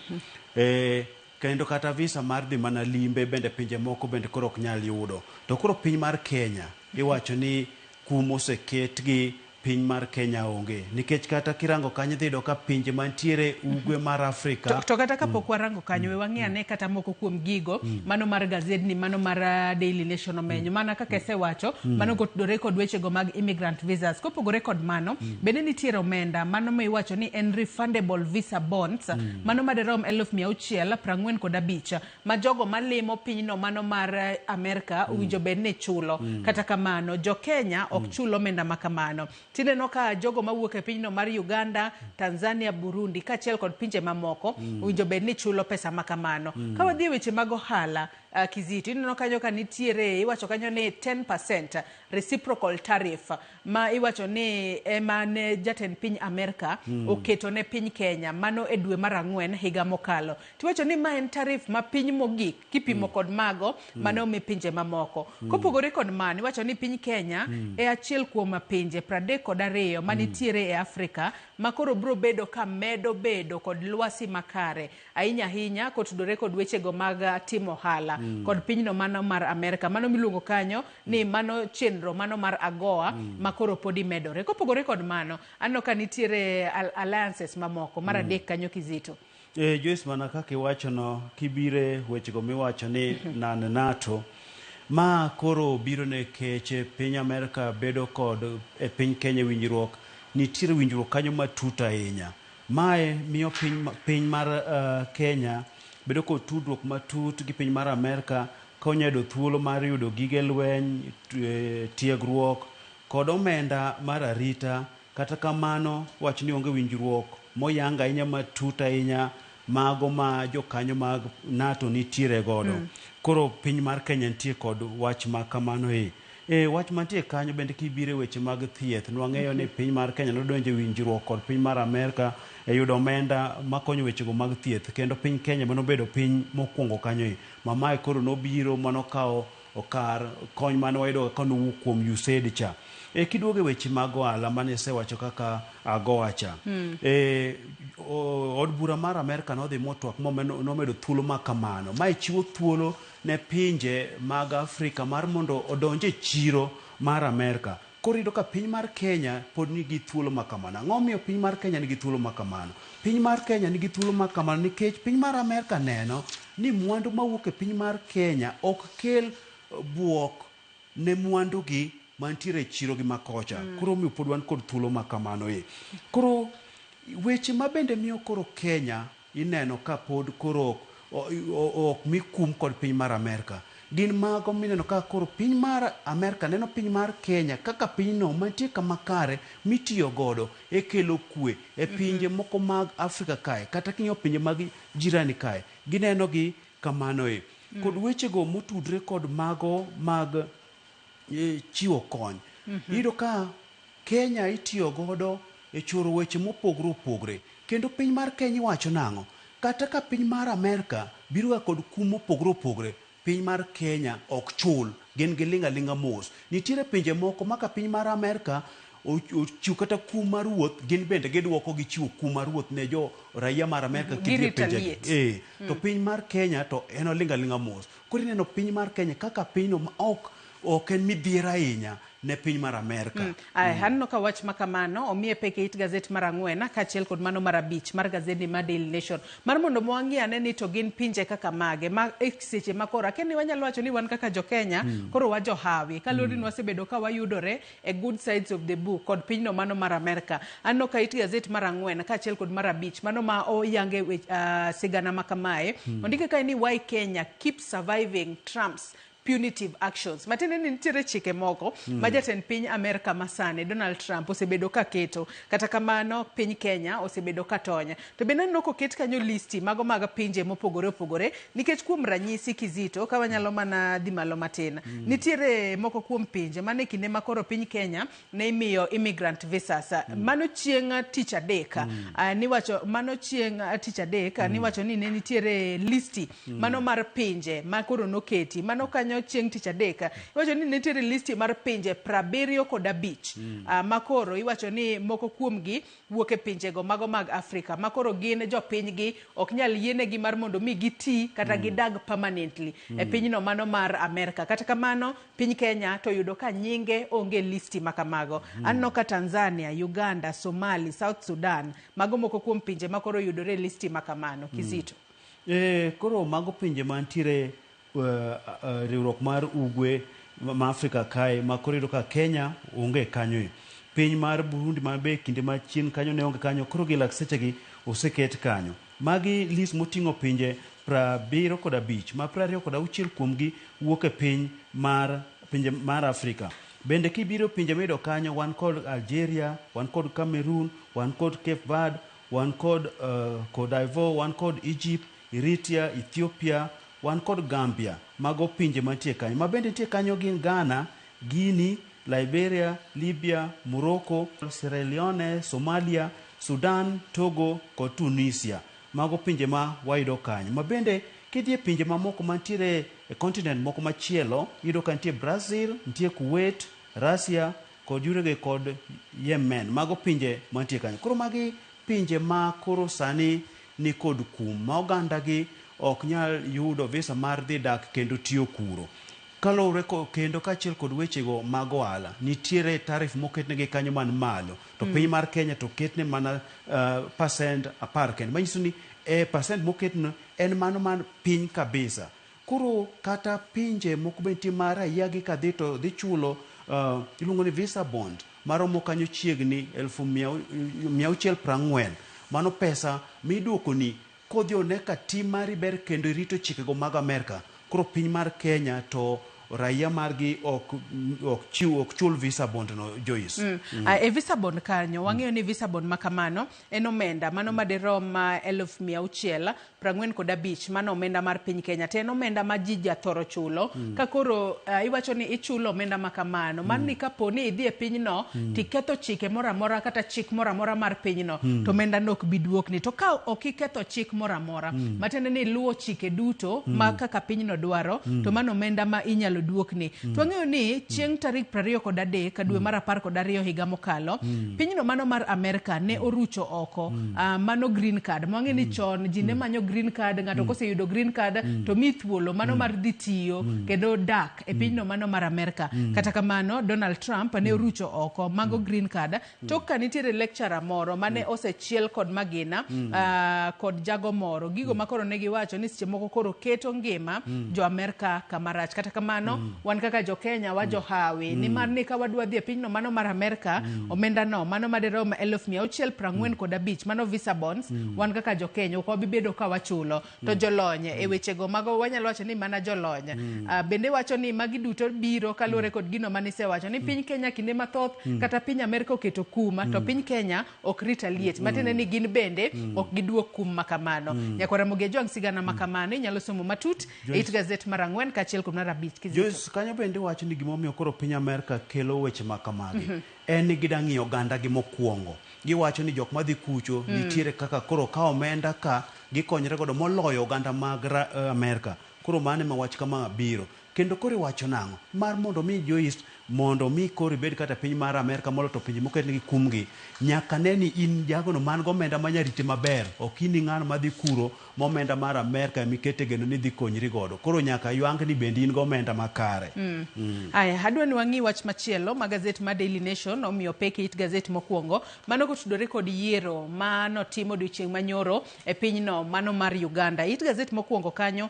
Kendo kata visa mar dhi mana limbe bende pinje moko bende koro ok nyal yudo. To koro piny mar Kenya iwacho ni kum oseketgi piny mar Kenya onge. Nikech kata kirango kanyo idhi yudo ka pinje mantiere ugwe mar Afrika. To kata kapok warango kanyo, we wang'i ane kata moko kuom gigo, mano mar gazedni, mano mar Daily Nation omenyo. Mana kaka isewacho, mano kotudore kod wechego mag immigrant visas. Kopogore kod mano, bende nitiere omenda, mano ma iwacho ni en refundable visa bonds, mano madirom 645,000, ma jogo malimo pinyno mano mar Amerka owinjo bed ni chulo. Kata kamano, jo Kenya ok chul omenda ma kamano. Tineno ka jogo mawuok e pinyno mar Uganda, Tanzania, Burundi kaachiel kod pinje mamoko owinjo bed ni chulo pesa ma kamano. Ka wadhi e weche mag ohala, Kizito, ineno kanyo ka nitiere iwacho kanyo ni 10% reciprocal tariff ma iwacho ni ema ne jatend piny Amerka oketo ne piny Kenya mano e dwe mar 4 higa mokalo. Tiwacho ni ma en tariff ma piny mogik kipimo kod mago mane omi pinje mamoko. Kopogore kod mano, iwacho ni piny Kenya e achiel kuom pinje 32 manitiere e Afrika ma koro biro bedo ka medo bedo kod lwasi makare ahinya ahinya kotudore kod wechego mag timo ohala kod pinyno mano mar Amerka mano miluongo kanyo ni mano chenro mano mar AGOA ma koro podi medore. Kopogore kod mano, aneno ka nitiere alliances mamoko mar adek kanyo Kizito. Joyce, mana kaka iwachono, kibire wechego miwacho ni nan NATO, ma koro biro nikech piny Amerka bedo kod e piny Kenya winjruok, nitiere winjruok kanyo matut ahinya. Mae miyo piny mar Kenya bedo kod tudruok matut gi piny mar Amerka ka onyalo yudo thuolo mar yudo gige lweny, tiegruok kod omenda mar arita. Kata kamano, wach ni onge winjruok moyang ahinya matut ahinya mago ma jokanyo mag NATO nitiere godo. Koro piny mar Kenya nitie kod wach ma kamano e. E wach mantie kanyo bende kibiro e weche mag thieth, nwang'eyo ni piny mar Kenya nodonjo e winjruok kod piny mar Amerka e yudo omenda makonyo wechego mag thieth kendo piny Kenya manobedo piny mokwongo kanyo e. Ma mae koro nobiro manokawo kar kony mane wayudo kanowuok kuom USAID cha. E kiduogo e weche mag ohala mane isewacho kaka agoa cha. E, od bura mar Amerka nodhi motwak nomedo thuolo ma kamano. Mae chiwo thuolo ne pinje mag Afrika mar mondo odonj e chiro mar Amerka. Koro iyudo ka piny mar Kenya pod nigi thuolo ma kamano. Ang'o momiyo piny mar Kenya nigi thuolo ma kamano? Piny mar Kenya nigi thuolo ma kamano nikech piny mar Amerka neno ni mwandu mawuok e piny mar Kenya ok kel buok ne mwandugi mantiere e chiro gi makocha. Koro omiyo pod wan kod thuolo ma kamano e. Koro weche ma bende miyo koro Kenya ineno ka pod koro ok mi kum kod piny mar Amerka gin mago mineno ka koro piny mar Amerka neno piny mar Kenya kaka pinyno mantie kama kare mitiyo godo e kelo kwe e pinje moko mag Afrika kae kata king'iyo pinje mag jirani kae gineno gi kamano e. Kod wechego motudre kod mago mag chiwo kony. Iyudo ka Kenya itiyo godo e choro weche mopogre opogre. Kendo piny mar Kenya iwacho nang'o? Kata ka piny mar Amerka biro ga kod kum mopogre opogre, piny mar Kenya ok chul. Gin giling' aling'a mos. Nitiere pinje moko ma ka piny mar Amerka ochiwo kata kum mar wuoth, gin bende giduoko gichiwo kum mar wuoth ne jo raia mar Amerka kidhi e Girito pinjegi. liet. To piny mar Kenya to en oling' aling'a mos. Koro ineno piny mar Kenya kaka pinyno ma ok en midhiero ahinya ne piny mar Amerka. Aya, aneno ka wach ma kamano omiye pek e it gazet mar ang'wen kaachiel kod mano mar abich mar gazedni mar Daily Nation mar mondo wang'i ane ni to gin pinje kaka mage ma e seche ma koro akia ni wanyalo wacho ni wan kaka jo Kenya koro wajohawi kaluwore ni wasebedo ka wayudore e good sides of the book kod pinyno mano mar Amerka. Aneno ka it gazet mar ang'wen kaachiel kod mar abich mano ma oyange sigana ma kamae. Ondike kae ni why Kenya keeps surviving Trump's punitive actions. Matiende ni nitiere chike moko ma jatend piny Amerka masani Donald Trump osebedo ka keto. Kata kamano piny Kenya osebedo ka tony. To bende aneno koket kanyo listi mago mag pinje mopogore opogore nikech kuom ranyisi Kizito ka wanyalo mana dhi malo matin. Nitiere moko kuom pinje mane kinde ma koro piny Kenya ne imiyo immigrant visas. Mano chieng' tich adek. Niwacho mano chieng' tich adek niwacho ni ne nitiere listi mano mar pinje ma koro noketi. Mano kanyo chieng' tich adek. Iwacho ni nitiere listi mar pinje 75 ma koro iwacho ni moko kuomgi wuok e pinjego mago mag Afrika ma koro gin jopinygi ok nyal yienegi mar mondo mi giti kata gidag permanently e pinyno mano mar Amerka. Kata kamano piny Kenya to yudo ka nyinge onge listi ma kamago. Aneno ka Tanzania, Uganda, Somali, South Sudan mago moko kuom pinje ma koro yudore e listi ma kamano. Kizito. Koro mago pinje mantiere riwruok mar ugwe ma Afrika kae ma koro iyudo ka Kenya onge kanyo e. Piny mar Burundi ma be kinde machien kanyo ne onge kanyo koro gi lak sechegi oseket kanyo. Magi list moting'o pinje 75 ma 26 kuomgi wuok e piny mar pinje mar Afrika. Bende kibiro pinje miyudo kanyo wan kod Algeria, wan kod Cameroon, wan kod Cape Verde, wan kod Cote d'Ivoire, wan kod Egypt, Eritrea, Ethiopia, wan kod Gambia. Mago pinje mantie kanyo. Ma bende nitie kanyo gin Ghana, Guinea, Liberia, Libya, Morocco, Sierra Leone, Somalia, Sudan, Togo kod Tunisia. Mago pinje ma wayudo kanyo. Ma bende kidhi e pinje mamoko mantiere e continent moko machielo, iyudo ka nitie Brazil, nitie Kuwait, Russia kod Uruguay kod Yemen. Mago pinje mantie kanyo. Koro magi pinje ma koro sani ni kod kum ma oganda gi ok nyal yudo visa mar dhi dak kendo tiyo kuro. Kaluwore kendo kaachiel kod wechego mag ohala, nitiere tarif moketnegi kanyo man malo. To piny mar Kenya to ketne mana percent 10 kende. Manyiso ni percent moketno en mano man piny kabisa. Koro kata pinje moko be nitie ma raia gi kadhi to dhi chulo iluongo ni visa bond maromo kanyo chiegni 640,000. Mano pesa miduokoni kodhi one ka tim mari ber kendo irito chikego mag Amerka. Koro piny mar Kenya to raia margi ok ok chiw ok chul visa bond no Joyce. E visa bond kanyo wang'eyo ni visa bond ma kamano en omenda mano madirom 645,000, mano omenda mar piny Kenya, to en omenda ma ji jathoro chulo. Ka koro iwacho ni ichulo omenda ma kamano, mano ni kapo ni idhi e pinyno tiketho chike moro amora kata chik moro amora mar pinyno, to omenda no ok bi duokni. To ka ok iketho chik moro amora, matiende ni iluwo chike duto ma kaka pinyno dwaro, to mano omenda ma inyalo duokni. To wang'eyo ni chieng' tarik 23 dwe mar 12 higa mokalo, pinyno mano mar Amerka ne orucho oko mano green card. Mwang'e ni chon ji ne manyo green card, ng'ato koseyudo green card to mi thuolo mano mar dhi tiyo kendo dak e pinyno mano mar Amerka. Kata kamano, Donald Trump ne orucho oko mago green card tok ka nitiere lecturer moro mane osechiel kod magina kod jago moro, gigo ma koro ne giwacho ni seche moko koro keto ngima jo Amerka kama rach. Kata kamano, wan kaka jo Kenya wajohawi nimar ni ka wadwa dhi e pinyno mano mar Amerka, omenda no mano madirom 645,000, mano visa bonds, wan kaka jo Kenya ok wabi bedo ka wachulo. To jolony e wechego mago, wanyalo wacho ni mana jolony bende wacho ni magi duto biro kaluwore kod gino manisewacho ni piny Kenya kinde mathoth kata piny Amerka oketo kum to piny Kenya ok retaliate, matiende ni gin bende ok giduok kum makamano. Nyakwara Ramogi Ajwang', sigana makamano inyalo somo matut e it gazet mar 4 kaachiel kod mar 5 Kizito. Joyce, kanyo bende wacho ni gimomiyo koro piny Amerka kelo weche ma kamagi en ni gida ng'iyo oganda gi mokwongo. Giwacho ni jok madhi kucho nitiere kaka koro ka omenda ka gikonyre godo moloyo oganda mag Amerka. Koro mano ema wach kama biro. Kendo koro iwacho nang'o? Mar mondo mi Joyce, mondo mi koro ibed kata piny mar Amerka molo to pinje moketnegi kumgi, nyaka ne ni in jagono man gomenda manya riti maber. Ok in ng'ano madhi kuro momenda mar Amerka emikete geno ni dhi konyri godo. Koro nyaka ywang ni bende in gomenda makare. Aya, adwa ni wang'i wach machielo ma gazet ma Daily Nation omiyo pek e it gazet mokwongo, mano kotudore kod yiero manotim odiochieng' manyoro e pinyno mano mar Uganda. It gazet mokwongo kanyo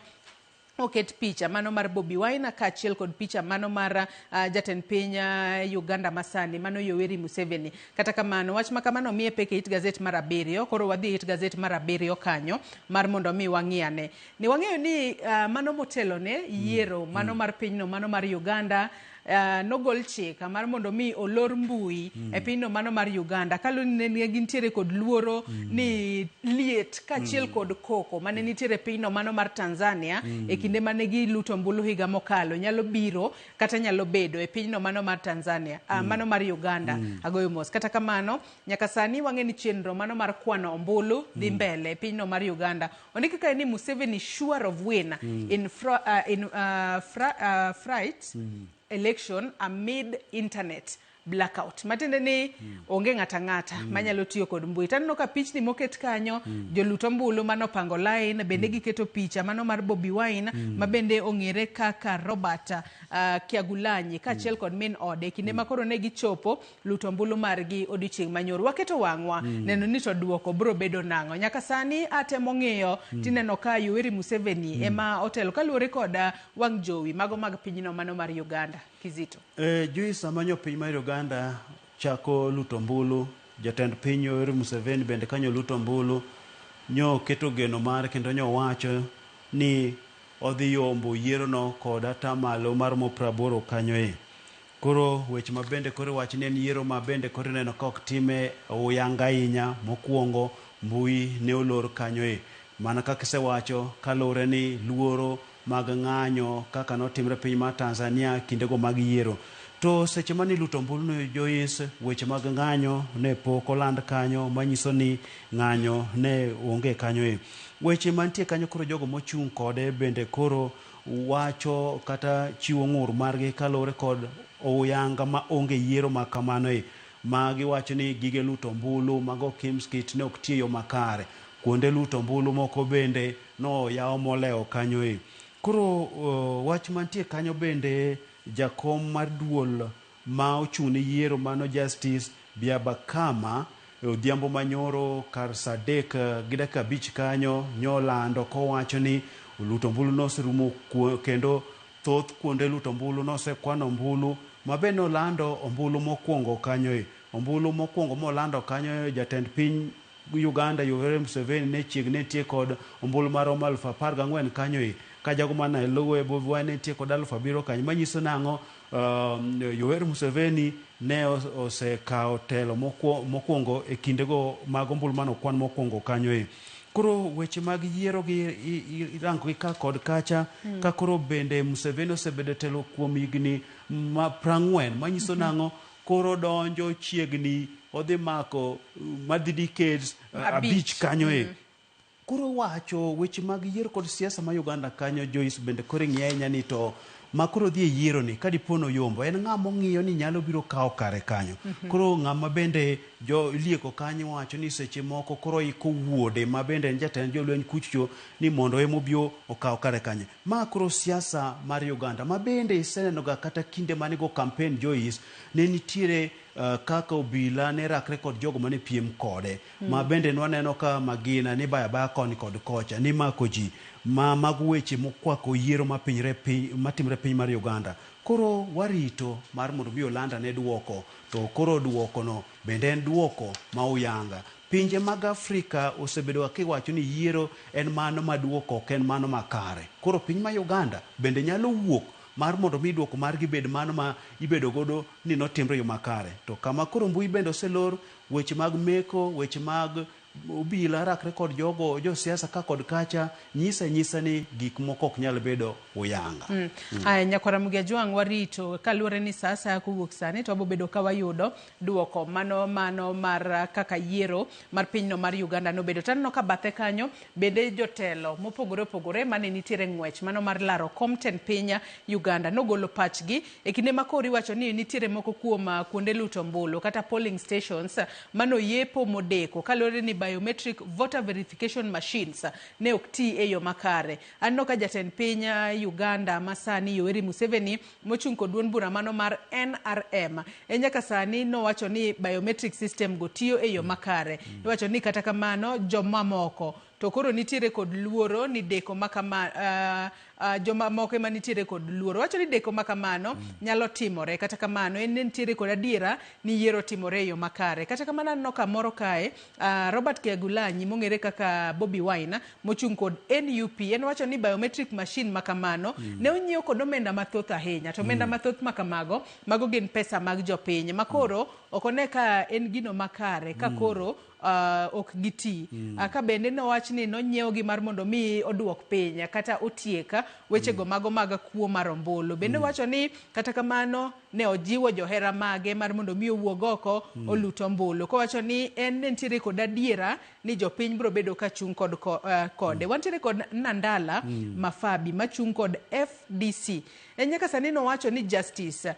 oket picha mano mar Bobi Wine kaachiel kod picha mano mar jatend piny Uganda masani mano Yoweri Museveni. Kata kamano, wach ma kamano omiye pek e it gazet mar 7. Koro wadhi e it gazet mar 7 kanyo mar mondo mi wang'i ane. Ni wang'eyo ni mano motelo ne yiero mano mar pinyno mano mar Uganda, nogol chik mar mondo mi olor mbui e pinyno mano mar Uganda kaluwore ni ne gintiere kod luoro ni liet kaachiel kod koko mane nitiere e pinyno mano mar Tanzania e kinde mane giluto ombulu higa mokalo nyalo biro kata nyalo bedo e pinyno mano mar Tanzania, mano mar Uganda. Agoyo mos. Kata kamano, nyaka sani wang'e ni chenro mano mar kwano ombulu dhi mbele e pinyno mar Uganda. Ondiki kae ni Museveni sure of win in fright election amid internet blackout, matiende ni onge ng'ata ng'ata manyalo tiyo kod mbui. Taneno ka pichni moket kanyo, jolut ombulu manopango line, bende giketo picha mano mar Bobi Wine ma bende ong'ere kaka Robert Kyagulanyi kaachiel kod min ode kinde ma koro ne gichopo luto ombulu margi odiochieng' manyoro. Waketo wang'wa neno ni to duoko biro bedo nang'o. Nyaka sani atemo ng'iyo tineno ka Yoweri Museveni ema otelo kaluwore kod wang' jowi mago mag pinyno mano mar Uganda. Kizito. Joyce, amanyo piny mar Uganda chako luto ombulu, jatend piny Yoweri Museveni bende kanyo luto ombulu, nyo keto geno mare kendo nyo wacho ni odhi yombo yierono kod atamalo maromo 80 kanyo e. Koro weche ma bende koro iwacho ni en yiero ma bende koro ineno ka ok time oyanga ahinya. Mokwongo mbui ne olor kanyo e. Mana kaka isewacho, kaluwore ni luoro mag ng'anyo kaka notimre piny mar Tanzania kindego mag yiero. To seche mane iluto ombulu no Joyce, weche mag ng'anyo ne pok oland kanyo, manyiso ni ng'anyo ne onge kanyo e. Weche mantie kanyo koro jogo mochung' kode bende koro wacho kata chiwo ng'ur margi kaluwore kod oyanga ma onge yiero ma kamano e. Ma giwacho ni gige luto ombulu mago Kimskit ne ok tiyo e yo makare. Kuonde luto ombulu moko bende noyaw molewo kanyo e. Koro wach mantie kanyo bende, jakom mar duol ma ochung' ne yiero mano Justice Byabakama odhiambo manyoro kar saa 3:05 kanyo nyolando kowacho ni luto ombulu noserumo kendo thoth kuonde luto ombulu nosekwano ombulu ma be nolando ombulu mokwongo kanyo e. Ombulu mokwongo molando kanyo, jatend piny Uganda Yoweri Museveni ne chiegni nitie kod ombulu maromo 14,000 kanyo e. Ka jago mane luwe Bobi Wine nitie kod 7,000 kanyo. Manyiso nang'o? Yoweri Museveni ne osekawo telo mokwongo e kindego mag ombulu mane okwan mokwongo kanyo e. Koro weche mag yiero gi irango gi ka kod kacha. Ka koro bende Museveni osebedo e telo kuom higni ma 40 manyiso nang'o? Koro donjo chiegni odhi mako madhi decades 5 kanyo e. Koro wacho weche mag yiero kod siasa ma Uganda kanyo Joyce bende koro ing'iyo ahinya ni to ma koro dhi e yiero ni ka dipo noyombo en ng'ama ong'iyo ni nyalo biro kawo kare kanyo. Koro ng'ama bende jo lieko kanyo wacho ni seche moko koro iko wuode ma bende en jatend jolweny kucho ni mondo ema obi okaw kare kanyo. Ma koro siasa mar Uganda ma bende iseneno ga kata kinde mane go campaign Joyce ne nitiere kaka obila ne rakre kod jogo mane piem kode. Ma bende nwaneno ka magina ni baya baya koni kod kocha ni mako ji ma mago weche mokwako yiero matimre piny mar Uganda. Koro warito mar mondo mi olanda ne duoko to koro duoko no bende en duoko ma uyanga. Pinje mag Afrika osebedo kiwacho ni yiero en mano maduoko ok en mano makare. Koro piny ma Uganda bende nyalo wuok mar mondo mi duoko margi bed mano ma ibedo godo ni notimre yo makare. To kama koro mbui bende oselor weche mag meko, weche mag obila rakre kod jogo josiasa ka kod kacha nyisa ni gik moko ok nyal bedo uyanga. Aya nyakwara Mugia Jwang' warito kaluwore ni sa asaya kowuok sani to wabobedo ka wayudo duoko mano mar kaka yiero mar pinyno mar Uganda nobedo. To aneno ka bathe kanyo bende jotelo mopogore opogore mane nitiere ng'wech mano mar laro kom tend piny Uganda nogolo pachgi e kinde ma koro iwacho ni nitiere moko kuom kuonde luto ombulu kata polling stations manoyepo modeko kaluwore ni biometric voter verification machines ne ok ti e yo makare. Aneno ka jatend piny Uganda masani Yoweri Museveni mochung' kod duond bura mano mar NRM e nyaka sani nowacho ni biometric system go tiyo e yo makare. Iwacho ni kata kamano jomamoko to koro nitiere kod luoro ni deko makama jomamoko ema nitiere kod luoro. Wacho ni deko makamano nyalo timore kata kamano en nitiere kod adiera ni yiero timore e yo makare. Kata kamano aneno kamoro kae Robert Kyagulanyi mong'ere kaka Bobi Wine mochung' kod NUP en wacho ni biometric machine makamano ne onyiew kod omenda mathoth ahinya to omenda mathoth makamago mago gin pesa mag jopiny makoro ok one ka en gino makare ka koro ok giti. Ka bende nowach ni nonyiew gi mar mondo mi oduok piny kata otiek wechego mago mag kuo mar ombulu. Bende wacho ni kata kamano ne ojiwo johera mage mar mondo mi owuog oko olut ombulu. Kowacho ni en ne nitiere kod adiera ni jopiny biro bedo ka chung' kod kode. Wantiere kod Nandala Mafabi machung' kod FDC. En nyaka sani nowacho ni Justice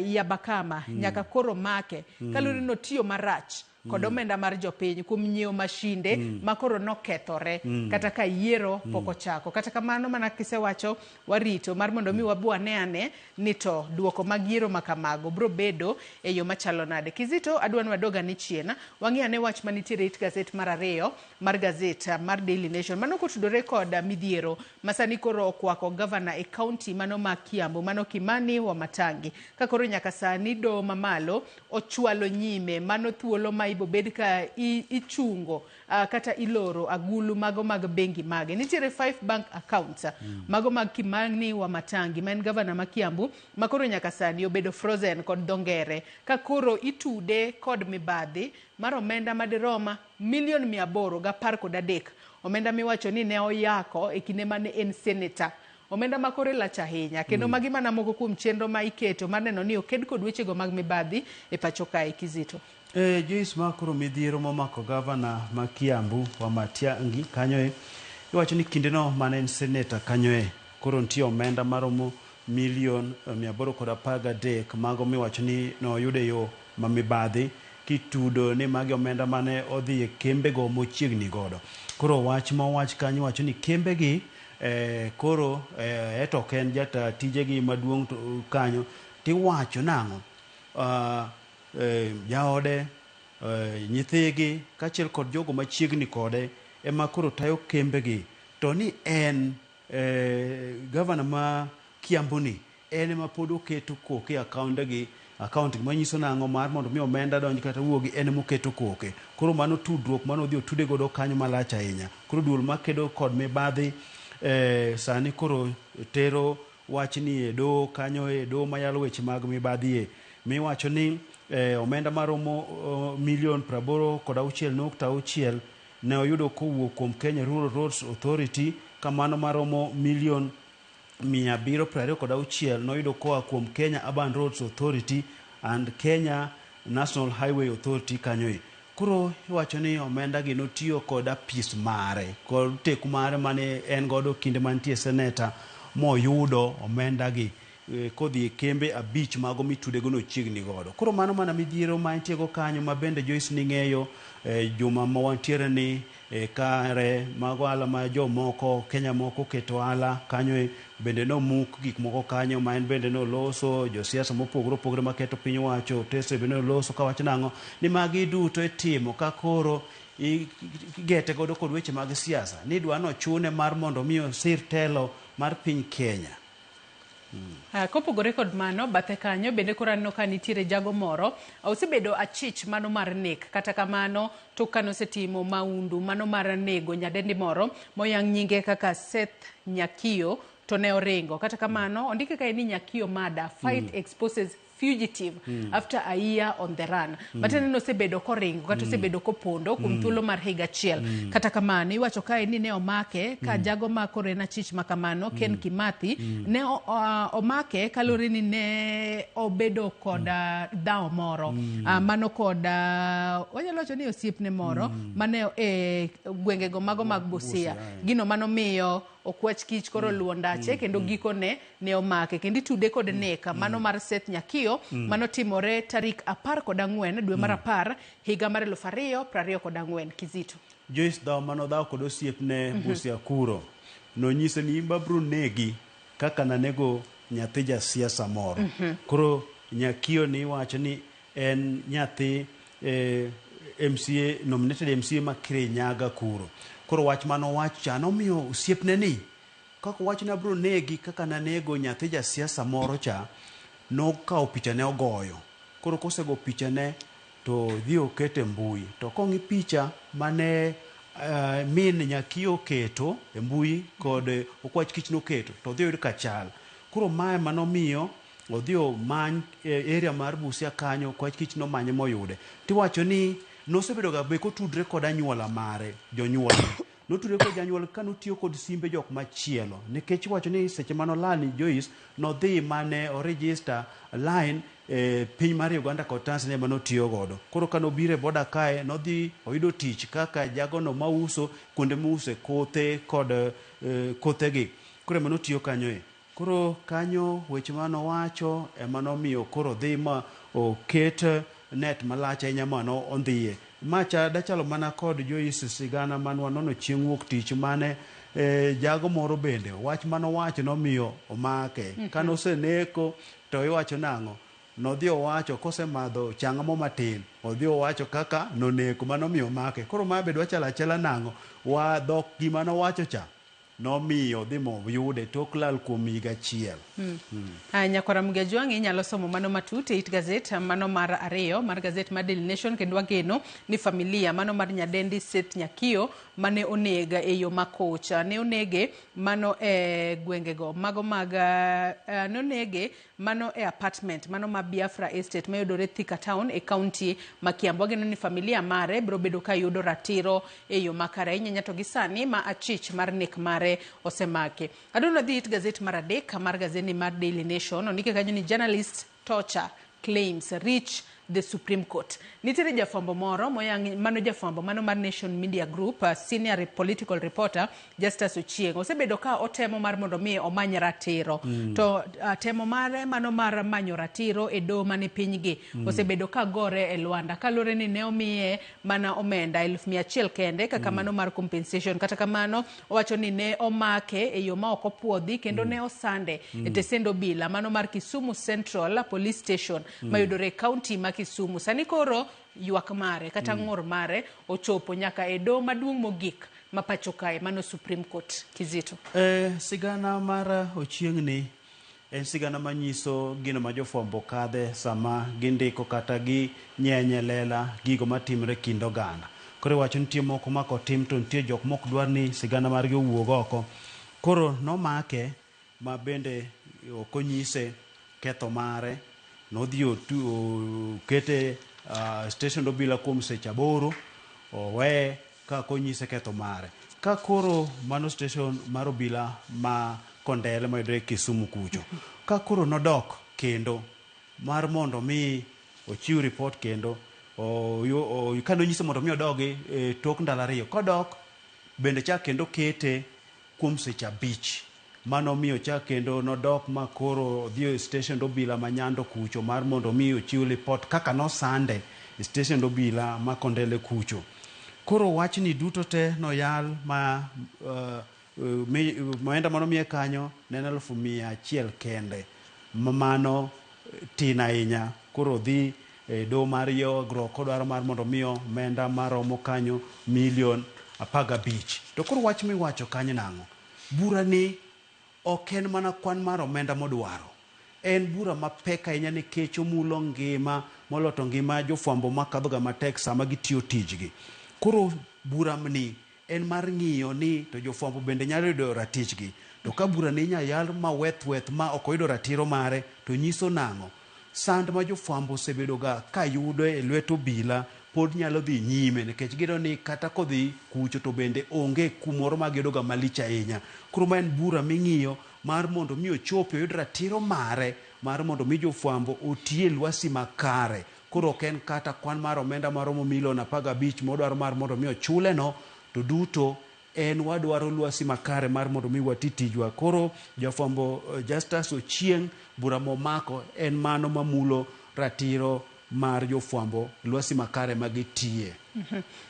Yabakama nyaka koro make kaluwore ni notiyo marach kod omenda mar jopiny kuom nyiewo mashinde makoro nokethore kata ka yiero pok ochako. Kata kamano mana kisewacho warito mar mondo mi wabu ane ni to duoko mag yiero makamago biro bedo e yo machalo nade. Kizito adwa ni wadog ane chien wang'i ane wach manitiere it gazet mar 2 mar gazet mar Daily Nation mano kotudore kod midhiero masani koro okwako gavana e county mano ma Kiambu mano Kimani Wamatangi ka koro nyaka sani doho mamalo ochwalo nyime mano thuolo ma ibobed ka ichungo kata iloro agulu mago mag bengi mage. Nitiere 5 bank accounts mago mag Kimani Wamatangi ma en gavana ma Kiambu ma koro nyaka sani obedo frozen kod dho ngere ka koro itude kod mibadhi mar omenda madiroma milion 813 omenda miwacho ni ne oyako e kinde mane en senator. Omenda ma kore lach ahinya kendo magi mana moko kuom chenro ma iketo mar neno ni oked kod wechego mag mibadhi e pacho kae. Kizito. Joyce ma koro midhiero momako gavana ma Kiambu Wamatangi kanyo iwacho ni kindeno mane en seneta kanyo koro nitie omenda maromo milion 813 mago miwacho ni noyudo e yo ma mibadhi kitudo ni magi omenda mane odhi e kembego mochiegni godo. Koro wach ma owach kanyo wacho ni kembegi koro eto ok en jata tijegi maduong' kanyo tiwacho nang'o jaode nyithigi kaachiel kod jogo machiegni kode ema koro tayo kembegi to ni en gavana ma Kiambu ni en ema pod oketo koke e account manyiso nang'o mar mondo mi omenda donj kata wuogi en emoketo koke. Koro mano tudruok mano odhi otude godo kanyo malach ahinya. Koro duol makedo kod mibadhi eh, sani koro tero wachni e doho kanyo e doho mayalo weche mag mibadhi e miwacho ni eh, omenda maromo oh, milion 86.6 ne oyudo kowuok kuom Kenya Rural Roads Authority kamano maromo milion 726 noyudo koa kuom Kenya Urban Roads Authority and Kenya National Highway Authority kanyo e. Koro iwacho ni omenda gi notiyo kod apis mare kod teku mare mane en godo kinde mantie seneta moyudo omenda gi eh, kodhi e kembe abich mago mitudego nochiegni godo. Koro mano mana midhiero ma entie go kanyo ma bende Joyce ning'eyo eh, juma ma wantiere ni eh, kare mago ohala ma jomoko Kenya moko oketo ohala kanyo e, bende nomuk gik moko kanyo ma en bende noloso josiasa mopogore opogore maketo piny owacho otese bende noloso kawacho nang'o ni magi duto itimo ka koro igete godo kod weche mag siasa ni dwa nochune mar mondo mi osir telo mar piny Kenya. Ah, kopogore kod mano bathe kanyo bende koro aneno ka nitiere jago moro osebedo achich mano mar nek kata kamano tok kane osetimo maundu mano mar nego nyadendi moro moyang nyinge kaka Seth Nyakiyo to ne oringo kata kamano ondike kae ni Nyakiyo murder fight exposes fugitive after a year on the run. Matiende ni osebedo koringo kata osebedo kopondo kuom thuolo mar higa achiel. Kata kamano iwacho kae ni ne omake ka jago ma koro en achich ma kamano Ken Kimathi ne o- o- omake kaluwore ni ne obedo kod dhawo moro mano kod wanyalo wacho ni osiepne moro mane e gwengego mago mag Busia. Gino manomiyo okwach kich koro luwo ndache kendo gikone ne omake kendo itude kod nek mano mar Seth Nyakiyo manotimore tarik 14 dwe mar 10 higa mar 2024 Kizito. Joyce dhawo manodhawo kod osiepne Busia Kuro nonyise ni in abro negi kaka nanego nyathi jasiasa moro. Koro Nyakiyo ni iwacho ni en nyathi eh, MCA nominated MCA ma Kirinyaga kuro. Koro wach manowacho cha nomiyo osiepne ni kaka owach ni abro negi kaka nanego nyathi jasiasa moro cha nokawo pichane ogoyo. Koro kosego pichane to dhi okete mbui. To kong'i picha mane min Nyakiyo oketo e mbui kod Okwach Kich noketo to odhi oyud kachal. Koro mae manomiyo odhi omany e area mar Busia kanyo Okwach Kich nomanye moyude. Tiwacho ni nosebedo ga be kotudre kod anyuola mare, jonyuolne. Notudre kod janyuol ka notiyo kod simbe jok machielo nikech iwacho ni seche manolal ni Joyce nodhi mane o register line e piny mar Uganda kod Tanzania manotiyo godo. Koro kanobiro e boda kae nodhi oyudo tich kaka jagono mauso kuonde miuse kothe kod kothegi. Koro ema notiyo kanyo e. Koro kanyo weche manowacho ema nomiyo koro dhi ma oket net malach ahinya mano ondhiye. Macha dachalo mana kod Joyce sigana man wanono chieng' wuok tich mane jago moro bende wach manowacho nomiyo omake. Kane oseneko to iwacho nang'o? Nodhi owacho kosemadho changa mo matin, odhi owacho kaka noneko manomiyo omake. Koro ma be dwa chalo achala nang'o? Wa dhok gima nowacho cha nomiyo odhi moyude tok lal kuom higa achiel. Nyakwara Mugejwang' inyalo somo mano matut e it gazet mano mar ariyo mar gazet mar Daily Nation kendo wageno ni familia mano mar nyadendi Seth Nyakiyo mane oneg e yo makocha ne onege mano e gwengego mago mag ne onege mano e apartment mano ma Biafra Estate mayudore Thika Town e county ma Kiambu. Wageno ni familia mare biro bedo ka yudo ratiro e yo makare ahinya to gi sani ma achich mar nek mare osemaki. Adwaro dhi it gazet mar adek mar gazeti mar Daily Nation ondike kanyo ni journalist torture claims reach the Supreme Court. Nitiere jafwambo moro moyang mano jafwambo mano mar Nation Media Group senior political reporter Justus Ochieng osebedo ka otemo mar mondo mi omany ratiro to temo mare mano mar manyo ratiro e doho mane pinygi osebedo ka gore e lwanda kaluwore ni ne omiye mana omenda 100,000 kende kaka mano mar compensation. Kata kamano owacho ni ne omake e yo ma ok opuodhi kendo ne osande e tesend obila mano mar Kisumu Central Police Station mayudore e county ma Kisumu. Sani koro ywak mare kata ng'ur mare ochopo nyaka e doho maduong' mogik ma pacho kae mano Supreme Court. Kizito. Sigana mar Ochieng' ni en sigana manyiso gino ma jofwambo kadhe sama gindiko kata ginyenye lela gigo matimre kind oganda. Koro iwacho nitie moko ma kotim to nitie jok mok dwar ni sigana margi owuog oko. Koro nomake ma bende ok onyise ketho mare, nodhi okete station obila kuom seche 8, oweye ka ok onyise ketho mare. Ka koro mano station mar obila ma Kondele mayudore Kisumu kucho. Ka koro nodok kendo mar mondo mi ochiw report kendo, kane onyise mondo mi odogi e tok ndalo 2, kodok bende chak kendo kete kuom seche 5. Mano miyo chak kendo nodok ma koro odhi e station obila ma Nyando kucho mar mondo mi ochiw report kaka nosande e station obila ma Kondele kucho. Koro wachni duto te noyal ma omenda manomiye kanyo ne en 100,000 kende. Mano tin ahinya. Koro odhi e doho mar ywagruok kodwaro mar mondo mi omenda maromo kanyo milion 15. To koro wach miwacho kanyo nang'o? Bura ni ok en mana kwan mar omenda modwaro. En bura mapek ahinya nikech omulo ngima moloyo to ngima jofwambo makadho ga matek sama gitiyo tijgi. Koro bura ni en mar ng'iyo ni to jofwambo bende nyalo yudo ratichgi. To ka bura ni inyalo yal ma weth weth ma ok oyudo ratiro mare to nyiso nang'o? Sand ma jofwambo osebedo ga ka yudo e lwet obila pod nyalo dhi nyime nikech giyudo ni kata kodhi kucho to bende onge kumoro ma giyudo ga malich ahinya. Koro ma en bura ming'iyo mar mondo mi ochopi oyud ratiro mare mar mondo mi jofwambo oti e lwasi makare. Koro ok en kata kwan mar omenda maromo milion 15 modwaro mar mondo mi ochule no, to duto en wadwaro lwasi makare mar mondo mi wati tijwa. Koro jafwambo Justus Ochieng' bura momako en mano mamulo ratiro mar jofwambo lwasi makare ma gitiye.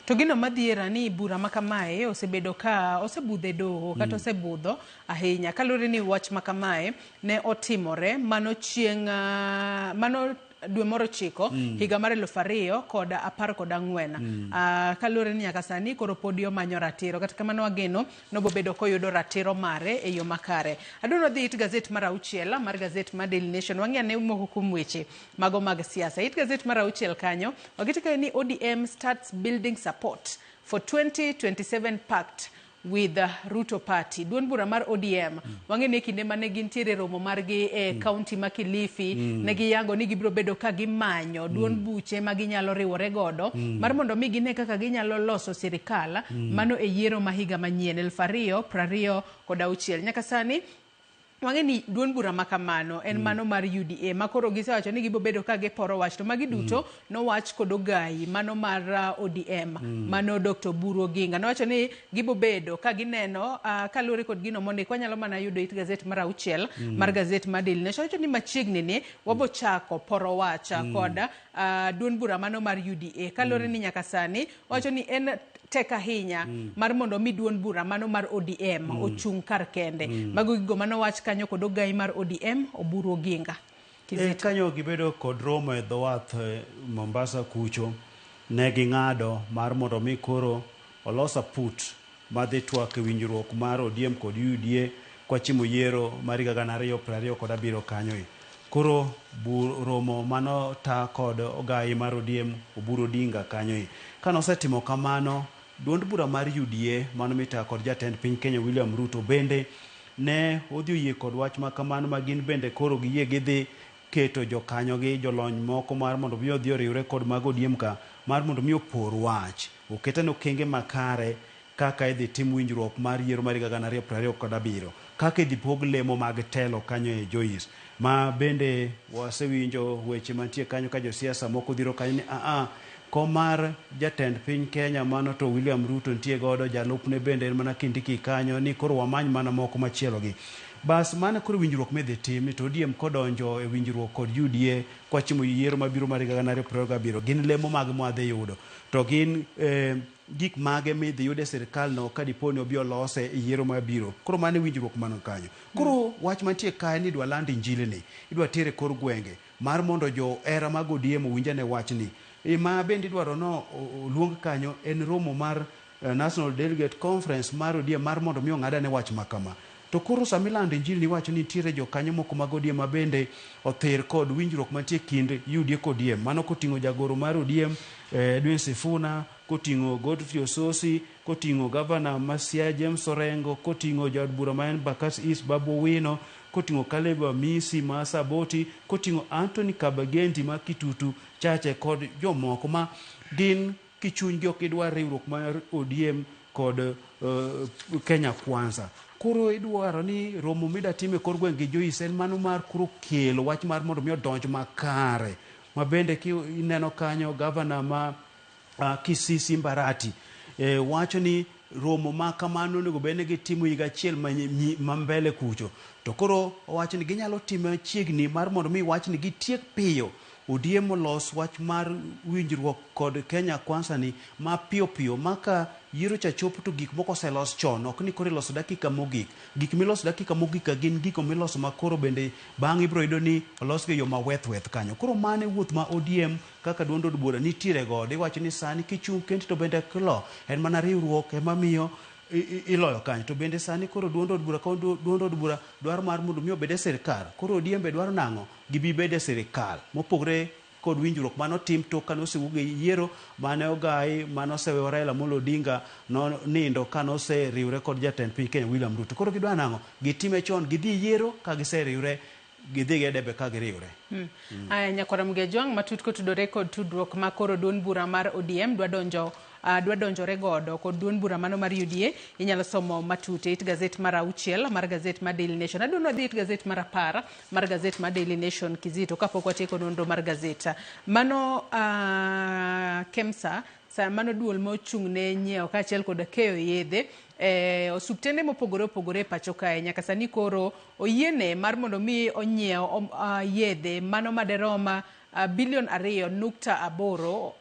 To gino madhiera ni bura ma kamae osebedo ka osebudho e doho kata osebudho ahinya kaluwore ni wach ma kamae ne otimore mano chieng' mano dwe mar 9 higa mar 2014. Kaluwore ni nyaka sani koro podi omanyo ratiro, kata kamano wageno nobobedo koyudo ratiro mare e yo makare. Adwaro dhi it gazet mar 6 mar gazet mar Daily Nation, wang'i ane moko kuom weche mago mag siasa. It gazet mar 6 kanyo wakete kae ni ODM starts building support for 2027 pact with the Ruto Party. Duond bura mar ODM wang'e ni kinde mane gintiere romo margi e kaunti ma Kilifi ne giyango ni gibiro bedo ka gimanyo duond buche ma ginyalo riwore godo mar mondo mi gine kaka ginyalo loso sirikal mano e yiero ma higa manyien 2026. Nyaka sani wang'e ni duond bura ma kamano en mano mar UDA ma koro gisewacho ni gibo bedo ka giporo wach, to magi duto nowach kod ogai mano mar ODM mano Dr. Oburu Oginga nowacho ni gibo bedo ka gineno kaluwore kod gino mondik. Wanyalo mana yudo it gazet mar 6 mar gazet mar Daily Nation. Wacho ni machiegni ni wabo chako poro wach kod duond bura mano mar UDA kaluwore ni nyaka sani wacho ni en tek ahinya mar mondo mi duond bura mano mar ODM ochung' kar kende. Mago gigo manowach kanyo kod ogai mar ODM Oburu Oginga. Kanyo gibedo kod romo e dho wath Mombasa kucho, ne ging'ado mar mondo mi koro olos aput madhi twak e winjruok mar ODM kod UDA kwachimo yiero mar higa 2027 kanyo. Koro romo mano ta kod ogai mar ODM Oburu Odinga kanyo. Kanosetimo kamano, duond bura mar UDA mano mitayo kod jatend piny Kenya William Ruto bende ne odhi oyie kod wach ma kamano, ma gin bende koro giyie gidhi keto jokanyo gi jolony moko mar mondo mi odhi oriwre kod mag ODM ka mar mondo mi opor wach, oketane okenge makare kaka idhi tim winjruok mar yiero mar higa 2027, kaka idhi pog lemo mag telo kanyo e Joyce. Ma bende wasewinjo weche mantie kanyo ka josiasa moko dhiro kanyo ni kom mar jatend piny Kenya mano to William Ruto nitie godo, jalupne bende en mana Kindiki kanyo, ni koro wamany mana moko machielo gi. Bas mano koro winjruok midhi tim ni to ODM kodonjo e winjruok kod UDA kwachimo yiero mabiro mar higa 2027, gin lemo mag mwadhi yudo to gin gik mage midhi yud e sirikal no ka dipo ni obi olose e yiero mabiro. Koro mano e winjruok mano kanyo. Koro wach mantie kae ni idwa land injili ni, idwa tere kor gwenge mar mondo johera mag ODM owinj ane wachni. Ma bende idwaro no oluong kanyo en romo mar National Delegate Conference mar ODM mar mondo mi ong'ad ane wach ma kama. To koro sama ilando injili ni iwacho ni nitiere jokanyo moko mag ODM ma bende othir kod winjruok mantie kind UDA kod ODM. Mano koting'o jagoro mar ODM Edwin Sifuna koting'o Godfrey Ossosi, koting'o gavana ma Siaya James Orengo, koting'o jaod bura ma en Embakasi East Babu Owino, koting'o Caleb Amisi ma Saboti, koting'o Anthony Kabagendi ma Kitutu Chache kod jomoko ma gin kichunygi ok gidwar riwruok mar ODM kod Kenya Kwanza. Koro idwaro ni romo mida tim e kor gweng' gi Joyce en mano mar koro kelo wach mar mondo mi odonj makare. Ma bende ki ineno kanyo gavana ma Kisii Simba Arati wacho ni romo ma kamano onego bed ni gitimo higa achiel ma mbele kucho. To koro owacho ni ginyalo time machiegni mar mondo mi wachni gitiek piyo. ODM olos wach mar winjruok kod Kenya Kwanza ni ma piyo piyo ma ka yiero cha chopo to gik moko oselos chon, ok ni koro iloso dakika mogik. Gik miloso dakika mogik ka gin gigo miloso ma koro bende bang'e ibiro yudo ni olosgi e yo ma weth weth kanyo. Koro mano e wuoth ma ODM kaka duond od bura nitiere godo. Iwacho ni sani kichung' kendi to bende ok ilo. En mana riwruok ema miyo iloyo kanyo. To bende sani koro duond od bura ka duond od bura dwaro mar mondo mi obed e sirkal. Koro ODM be dwaro nang'o? Gibi bedo e sirkal. Mopogre kod winjruok mane otim tok kane osewuog e yiero mane ogai mane oseweyo Raila Amolo Odinga nonindo kane oseriwre kod jatend piny Kenya William Ruto. Koro gidwa nang'o? Gitime chon, gidhi yiero ka giseriwre, gidhi gi debe ka giriwre. Aya, nyakwara Mgejwang' matut kotudore kod tudruok ma koro duond bura mar ODM dwa donjo dwa donjore godo kod duond bura mano mar UDA inyalo somo matut e it gazet mar 6 mar gazet mar Daily Nation. Adwa ni wadhi it gazet mar 10 mar gazet mar Daily Nation Kizito kapok watieko nonro mar gazet. Mano KEMSA sa mano duol mochung' ne nyiewo kaachiel kod keyo yedhe e osuptende mopogore opogore e pacho kae nyaka sani koro oyiene mar mondo mi onyiew yedhe mano maderom bilion 2.8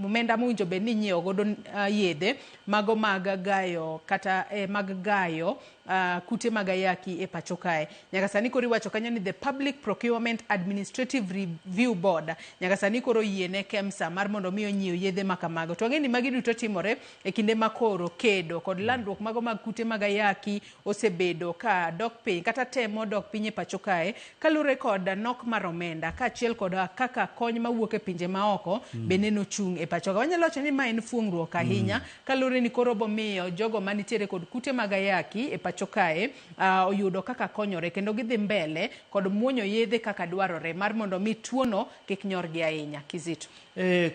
omenda mowinjo bed ni inyiewo godo yedhe mago mag gayo kata mag gayo kute mag ayaki e pacho kae. Nyaka sani koro iwacho kanyo ni the Public Procurement Administrative Review Board nyaka sani koro oyiene KEMSA mar mondo mi onyiew yedhe ma kamago. To wang'e ni magi duto timore e kinde ma koro kedo kod landruok mago mag kute mag ayaki osebedo ka dok piny kata temo dok piny e pacho kae kaluwore kod nok mar omenda kaachiel kod kaka kony mawuok e pinje maoko bende nochung' e pacho ka. Wanyalo wacho ni ma en fuong'ruok ahinya kaluwore ni koro bomiyo jogo manitiere kod kute mag ayaki e pacho kae oyudo kaka konyore kendo gidhi mbele kod muonyo yedhe kaka dwarore mar mondo mi tuono kik nyorgi ahinya. Kizito.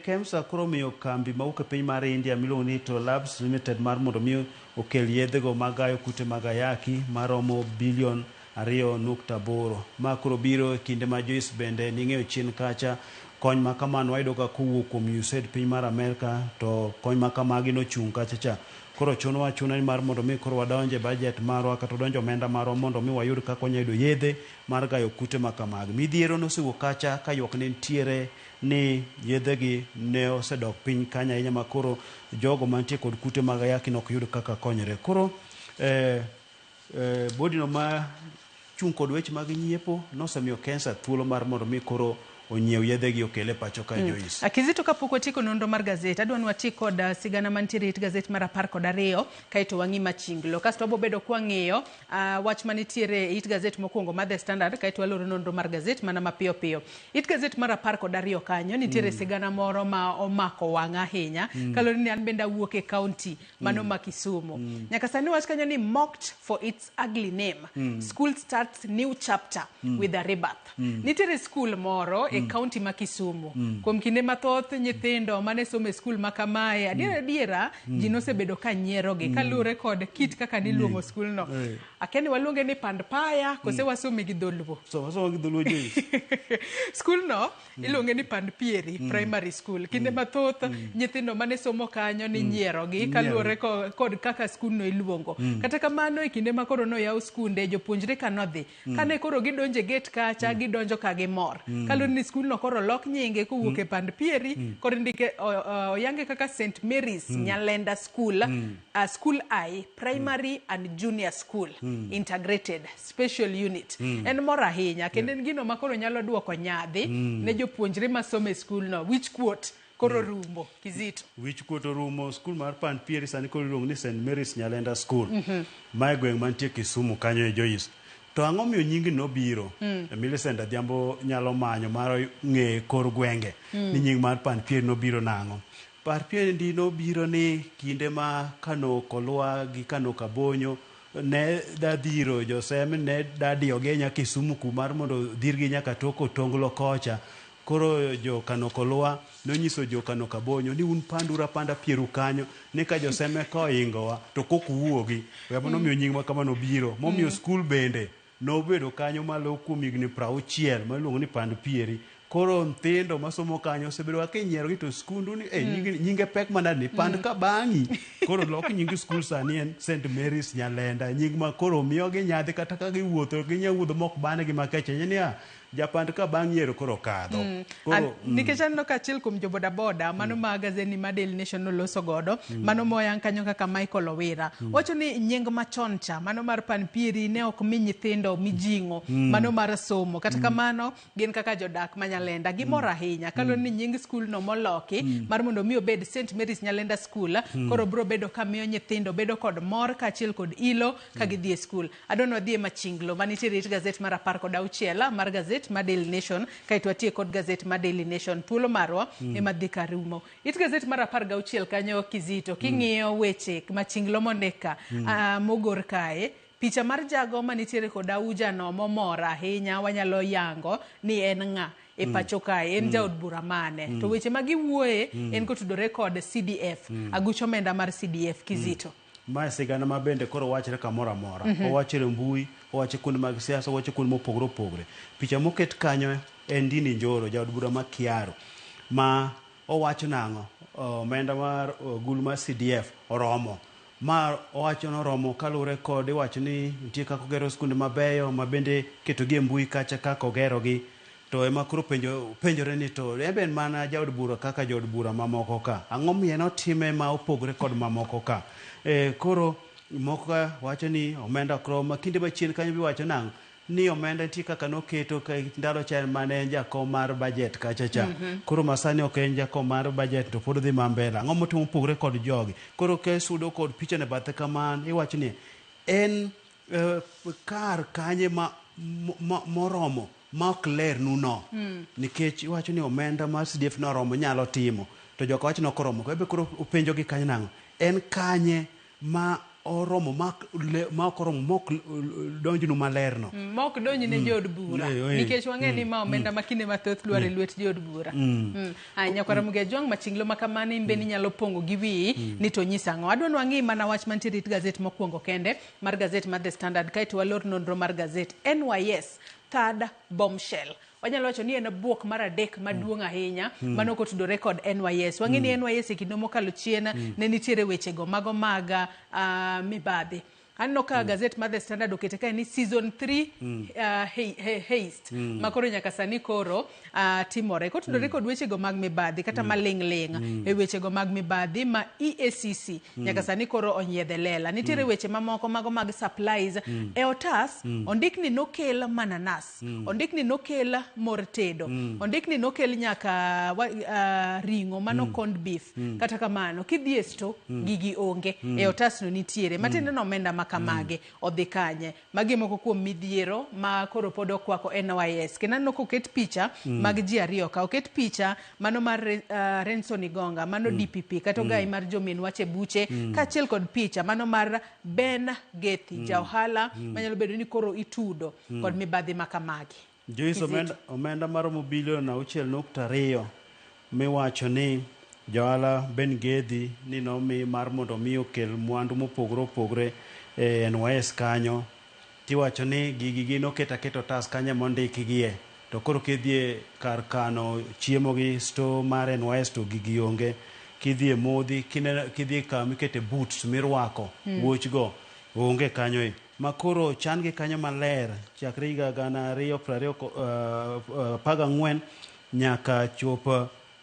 KEMSA koro miyo kambi mawuok e piny mar India miluongo ni Hetero Labs Limited mar mondo mi okel yedhego mag gayo kute mag ayaki maromo bilion 2.8. Ma koro biro e kinde ma Joyce bende ning'eyo chien kacha kony ma kamano wayudo ga kowuok kuom USAID piny mar Amerka to kony ma kamagi nochung' kacha cha. Koro chunowa achuna ni mar mondo mi koro wadonje budget marwa kata wadonje omenda marwa mondo mi wayud kaka wanyalo yudo yedhe mar gayo kute ma kamagi. Midhiero nosewuok kacha ka ywak ne nitiere ni yedhegi ne osedok piny kanyo ahinya ma koro jogo mantie kod kute mag ayaki nok yud kaka konyore. Koro body no ma chung' kod weche mag nyiepo nosemiyo KEMSA thuolo mar mondo mi koro onyiew yedhegi okel e pacho ka Joyce. Kizito kapok watieko nonro mar gazet, adwa ni wati kod sigana mantiere it gazet mar 12 kaeto wang'i machinglo. Kasto wabo bedo kwang'iyo wach manitiere e it gazet mokwongo mar The Standard kaeto waloro nonro mar gazet mana mapiyo piyo. It gazet mar 12 kanyo nitiere sigana moro ma omako wang'a ahinya kaluwore ni an bende awuok e county mano ma Kisumu. Nyaka sani wach kanyo ni mocked for its ugly name. School starts new chapter with a rebirth. Nitiere school moro e county ma Kisumu. Kuom kinde mathoth nyithindo mane somo e school ma kamae, adiera adiera ji nosebedo ka nyierogi kaluwore kod kit kaka niluongo school no. Akia ni waluonge ni pand paya kose wasome gi dholuo. So wasomo gi dholuo Joyce. School no iluonge ni Pand Pieri Primary School. Kinde mathoth nyithindo mane somo kanyo ni nyierogi kaluwore kod kaka skul no iluongo. Kata kamano e kinde ma koro noyaw skunde jopuonjre kanodhi kane koro gidonjo e gate kacha gidonjo ka gimor. Kaluwore ni skul no koro olok nyinge kowuok e Pand Pieri koro indike oyange kaka St Mary's Nyalenda School, School I Primary and Junior School Integrated Special Unit. En mor ahinya kendo en gino ma koro nyalo duoko nyadhi ne jopuonjre masomo e skul no. Wich kuot koro rumo Kizito. Wich kuot orumo skul mar Pand Pieri sani koro iluongo ni St Mary's Nyalenda School. Ma e gweng' mantie Kisumu kanyo e Joyce. To ang'o miyo nyingni nobiro? Millicent Adhiambo nyalo manyo mar ng'e kor gwenge ni nying mar Pand Pieri nobiro nang'o. Par piendi nobiro ni kinde ma Kano Kolwa gi Kano Kabonyo ne dadhiro josem ne dadiyogi nyaka Kisumu kumar mondo dhirgi nyaka tok Otonglo kocha. Koro jo Kano Kolwa nonyiso jo Kano Kabonyo ni un panduru apanda pieru kanyo ni ka joseme ka oingowa to kok uwuogi. Ema nomiyo nying ma kamano biro. Momiyo skul bende nobedo kanyo malo kuom higni 60 ma iluongo ni pand pieri. Koro nyithindo masomo kanyo osebedo ka kinyierogi to skundu ni eh, nyinge pek manade ni pand ka bang'i. Koro lok nying skul sani en St. Mary's Nyalenda. Nying ma koro miyogi nyadhi kata ka giwuotho ginya wuotho mok banegi makech niya japand ka bang' yiero koro kadho. Koro, Nikech aneno ka achiel kuom jo bodaboda mano ma gazeti ma Daily Nation noloso godo mano moyang kanyo kaka Michael Owira wacho ni nying machon cha mano mar pan pieri ne ok mi nyithindo mijing'o mano mar somo kata kamano gin kaka jodak ma Nyalenda gimor ahinya kaluwore ni nying skul no moloki mar mondo mi obed St Mary's Nyalenda School koro biro bedo ka miyo nyithindo bedo kod mor kaachiel kod ilo ka gidhi e skul. Adwa ni wadhi e Machinglo manitiere it gazet mar 16 mar gazet ma Daily Nation kaeto watie kod gazet ma Daily Nation thuolo marwa ema dhi ka rumo. It gazet mar 16 kanyo Kizito king'iyo weche Machinglo mondik ka mogor kae picha mar jago manitiere kod auja no momor ahinya wanyalo yango ni en ng'a e pacho kae en jaod bura mane to weche ma giwuoye en kotudore kod CDF aguch omenda mar CDF Kizito. Mae sigana ma bende koro wachre kamoro amora. Owachre e mbui, owache kuonde mag siasa, owache kuonde mopogore opogore. Picha moket kanyo en Ndindi Njoro, jaod bura ma Kiaru, ma owacho nang'o? Omenda mar ogul mar CDF oromo. Ma owacho ni oromo kaluwore kod iwacho ni nitie kaka ogero skunde mabeyo ma bende ketogi e mbui kacha kaka ogerogi. To ema koro penjore ni to en be en mana jaod bura kaka jood bura mamoko ka. Ang'o miyo en otime ma opogore kod mamoko ka? Koro moko ka wacho ni omenda ok rom, ma kinde machien kanyo biwacho nang'o? Ni omenda nitie kaka noketo ka ndalo cha mane en jakom mar budget kacha cha. Koro masani ok en jakom mar budget to pod odhi ma mbele. Ang'o motimo mopogore kod jogi? Koro ka isudo kod picha ne bathe kamano, iwacho ni en kar kanye ma moromo ma ok lernu no. Nikech iwacho ni omenda mar CDF noromo nyalo timo. To joka wacho ni ok oromo. Ebe koro upenjo gi kanyo nang'o? En kanye ma oromo ma ok oromo ma ok donjnu maler no? Ma ok donj ne jood bura. Nikech wang'e ni ma omenda ma kinde mathoth dwaro e lwet jood bura. Nyakwara Muga Jwang' Machinglo ma kamano in bende inyalo pong'o gi wiyi ni to nyisa ang'o. Adwa ni wang'i mana wach mantiere it gazet mokwongo kende mar gazet mar The Standard kaeto walor nonro mar gazet NYS third bombshell. Wanyalo wacho ni en bwok mar adek maduong' ahinya mano kotudore kod NYS. Wang'e ni NYS e kinde mokalo chien ne nitiere wechego mago mag mibadhi. Aneno ka gazet mar The Standard okete kae ni season 3 heist ma koro nyaka sani koro timore kotudore kod wechego mag mibadhi kata maling' ling' e wechego mag mibadhi ma EACC nyaka sani koro onyiedhe lela. Nitiere weche mamoko mago mag supplies e otas ondik ni nokel mananas, ondik ni nokel mor tedo, ondik ni nokel nyaka ring'o mano corned beef. Kata kamano kidhi e sto gigi onge e otas no nitiere matiende ni omenda ma kamage odhi kanye. Magi moko kuom midhiero ma koro pod okwako NYS. Kendo aneno koket picha mag ji ariyo ka. Oket picha mano mar Renson Igonga, mano DPP kata ogai mar jomin wach e buche, kaachiel kod picha mano mar Ben Gethi, ja ohala manyalo bedo ni koro itudo kod mibadhi ma kamagi. Joyce, omenda maromo bilion 6.2 miwacho ni johala Ben Gethi ni nomi mar mondo mi okel mwandu mopogore opogore e NYS kanyo. Tiwacho ni gigi gin oket aketa otas kanyo mondikgie. To koro kidhi kar kano chiemo gi store mar NYS to gigi onge. Kidhi e modhi, kidhi kama ikete boots mirwako, wuochgo onge kanyo e. Ma koro chan gi kanyo maler chakre higa 2014 nyaka chop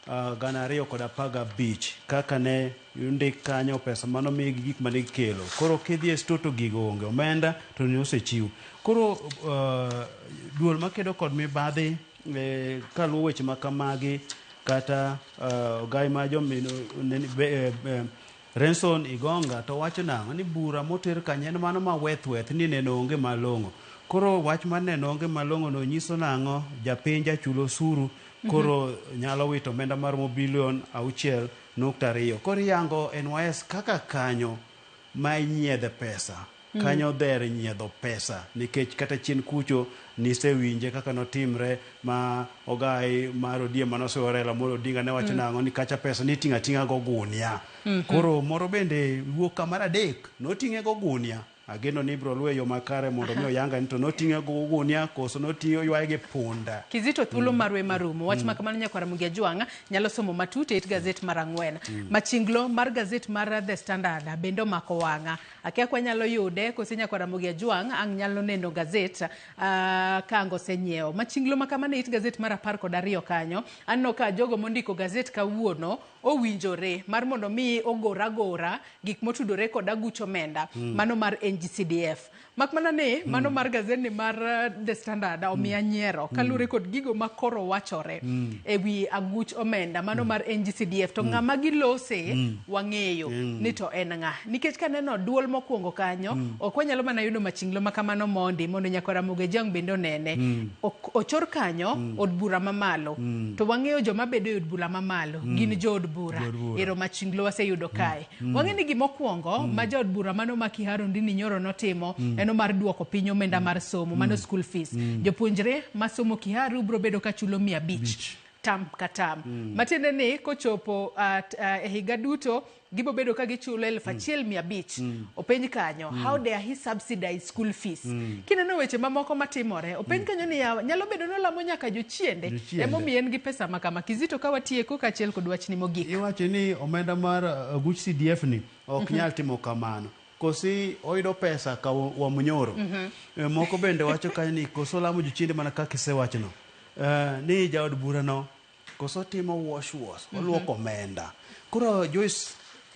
2015 kaka ne ondik kanyo pesa mano mi gi gik mane gikelo. Koro kidhi e store to gigo onge, omenda to ne osechiw. Koro duol makedo kod mibadhi kaluwo weche ma kamagi kata ogai ma jomin Renson Igonga to wacho nang'o ni bura moter kanyo en mano ma weth weth ni neno onge malong'o. Koro wach mar neno onge malong'o no nyiso nang'o? Japiny jachulo osuru Koro nyalo wito omenda maromo bilion 6.2. Koro iyango NYS kaka kanyo ma inyiedhe pesa. Kanyo dher nyiedho pesa nikech kata chien kucho nisewinje kaka notimre ma ogai mar ODM manosewe Raila Amolo Odinga ne wacho nang'o ni kacha pesa niting'o ating'a gogunia. Koro moro bende wuok kamar adek noting'e gogunia. Ageno ni ibiro luwe yo makare mondo mi oyanga ni to noting'e gogunia koso noting'e oywaye gi punda. Kizito thuolo marwe marumo. Wach ma kamano nyakwara Mugia Jwang' nyalo somo matut e it gazet mar 4. Machinglo mar gazet mar The Standard bende omako wang'a. Akia kwa nyalo yude kose nyakwara Mugia Jwang' ang' nyalo neno gazet ka ang' osenyiewo. Machinglo ma kamano e it gazet mar 12 kanyo. Aneno ka jogo mondiko gazet kawuono owinjore mar mondo mi ogor agora gik motudore kod aguch omenda. Mano mar NGCDF. Mak mana ni mano mar gazet ni mar The Standard omiya nyiero kaluwore kod gigo ma koro wachore e wi aguch omenda mano mar NGCDF to ng'ama gilose wang'eyo ni to en ng'a nikech kaneno duol mokwongo kanyo ok wanyalo mana yudo machinglo ma kamano mondi mondo nyakwara Ramogi Ajwang' bende onene. Ochor kanyo od bura mamalo to wang'eyo joma bedo e od bura mamalo gin jood bura. Jood bura. Ero machinglo waseyudo kae. Wang'e ni gimokwongo ma jaod bura mano ma Kiharu Ndini Nyoro notimo en mar duoko piny omenda mar somo mano school fees. Jopuonjre masomo Kiharu biro bedo ka chulo 500 tam ka tam. Matiende ni kochopo e higa duto gibo bedo ka gichulo 1500. Openj kanyo, how dare he subsidize school fees? Kineno weche mamoko matimore, openj kanyo ni yawa, nyalo bedo ni olamo nyaka jochiende. Jochiende. Emomiyo en gi pesa ma kama. Kizito ka watieko kaachiel kod wachni mogik. Iwacho ni omenda mar aguch CDF ni ok nyal timo kamano. Kosi oyudo pesa ka Wamunyoro. Moko bende wacho kanyo ni koso lamo jochiende mana kaka isewachono. Ni jaod bura no koso timo wash wash, oluoko omenda. Koro Joyce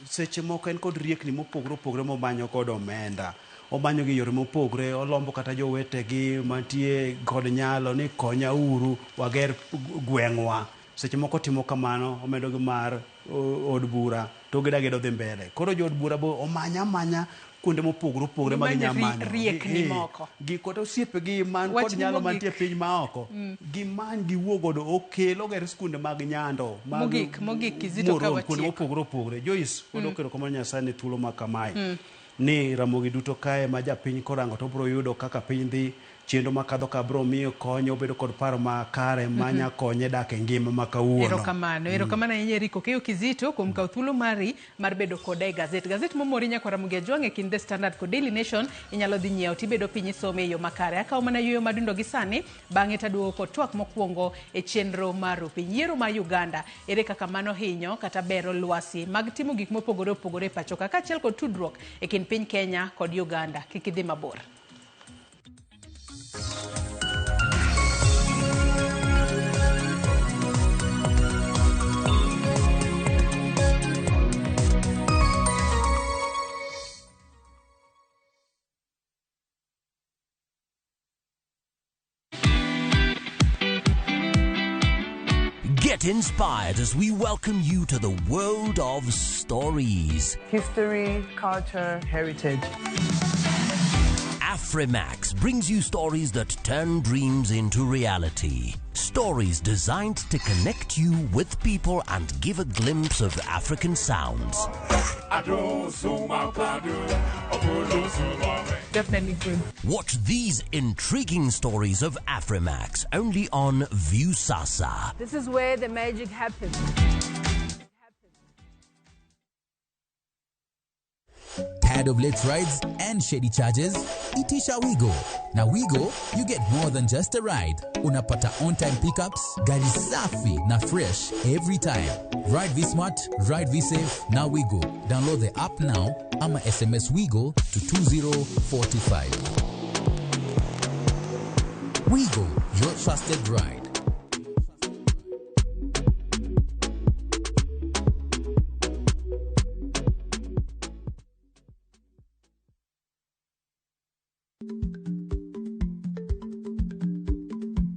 seche moko en kod riekni mopogore opogore momanyo kod omenda. Omanyo gi yore mopogore, olombo kata jowetegi mantie kod nyalo ni konya uru wager gweng'wa. Seche moko timo kamano, omedo gi mar od bura to gidagedo dhi mbele. Koro jood bura bo omanya amanya kuonde mopogore opogore ma ginya manyo. Riekni moko. Gi kata osiepegi man kod Wachni nyalo mogik. mantie piny maoko. Gimany giwuo godo okel oger skunde mag nyando. Mag Mogik, mogik, Kizito ka Muron, kuonde watieko. mopogore opogore. Joyce, wadwoko erokamano Nyasaye ne thuolo ma kamae. Ni Ramogi duto kae ma japiny korango to obiro yudo kaka piny dhi chenro makadho ka biro miyo konyo obedo kod paro makare manya konye dak e ngima ma kawuono. Erokamano, erokamano ahinya Eric Okeyo Kizito kuom kawo thuolo mari mar bedo koda e gazet. Gazet momori nyakwara Ramogi Ajwang' e kind The Standard kod Daily Nation inyalo dhi nyiewo tibedo piny isome e yo makare. Akawo mana yueyo madundo gi sani, bang'e taduogo kod twak mokwongo e chenro mar piny. Yiero mar Uganda, ere kaka mano hinyo kata bero lwasi mag timo gik mopogore opogore e pacho ka kaachiel kod tudruok e kind piny Kenya kod Uganda. Kik idhi mabor. Get inspired as we welcome you to the world of stories. History, culture, heritage. Afrimax brings you stories that turn dreams into reality. Stories designed to connect you with people and give a glimpse of African sounds. Definitely good. Watch these intriguing stories of Afrimax only on Viusasa. This is where the magic happens. Tired of late rides and shady charges? Itisha Wigo. Na Wigo, you get more than just a ride. Unapata on-time pickups, gari safi na fresh every time. Ride V-Smart, ride V-Safe, na Wigo. Download the app now ama SMS Wigo to 20425. Wigo, your trusted ride.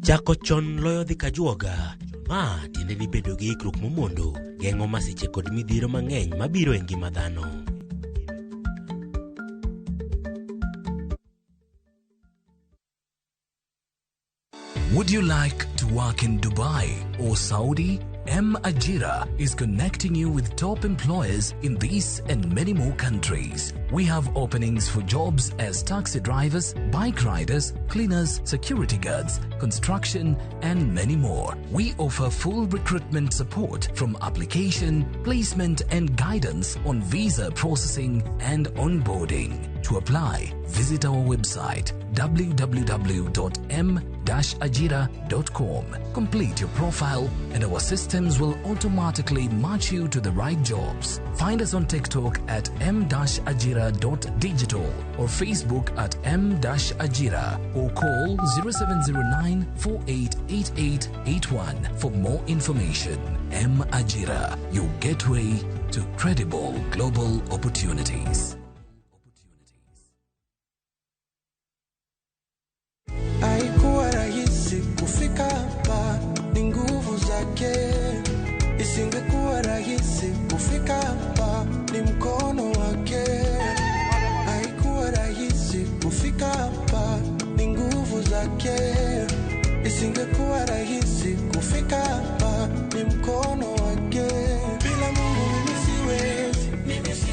Chako chon loyo dhi kajuoga. Ma tiende ni bedo gi ikruok momondo geng'o masiche kod midhiero mang'eny mabiro e ngima dhano. Would you like to work in Dubai or Saudi? M Ajira is connecting you with top employers in these and many more countries. We have openings for jobs as taxi drivers, bike riders, cleaners, security guards, construction, and many more. We offer full recruitment support from application, placement, and guidance on visa processing and onboarding. To apply, visit our website www.m-ajira.com. Complete your profile and our systems will automatically match you to the right jobs. Find us on TikTok at m-ajira.digital or Facebook at m-ajira or call 0709 488881 for more information. M Ajira, your gateway to credible global opportunities. Haikuwa rahisi kufika hapa, ni nguvu zake. Isingekuwa rahisi kufika hapa, ni mkono wake. Haikuwa rahisi kufika hapa, ni nguvu zake. Isingekuwa rahisi kufika hapa, ni mkono wake. Bila Mungu mimi siwezi, mimi siwezi.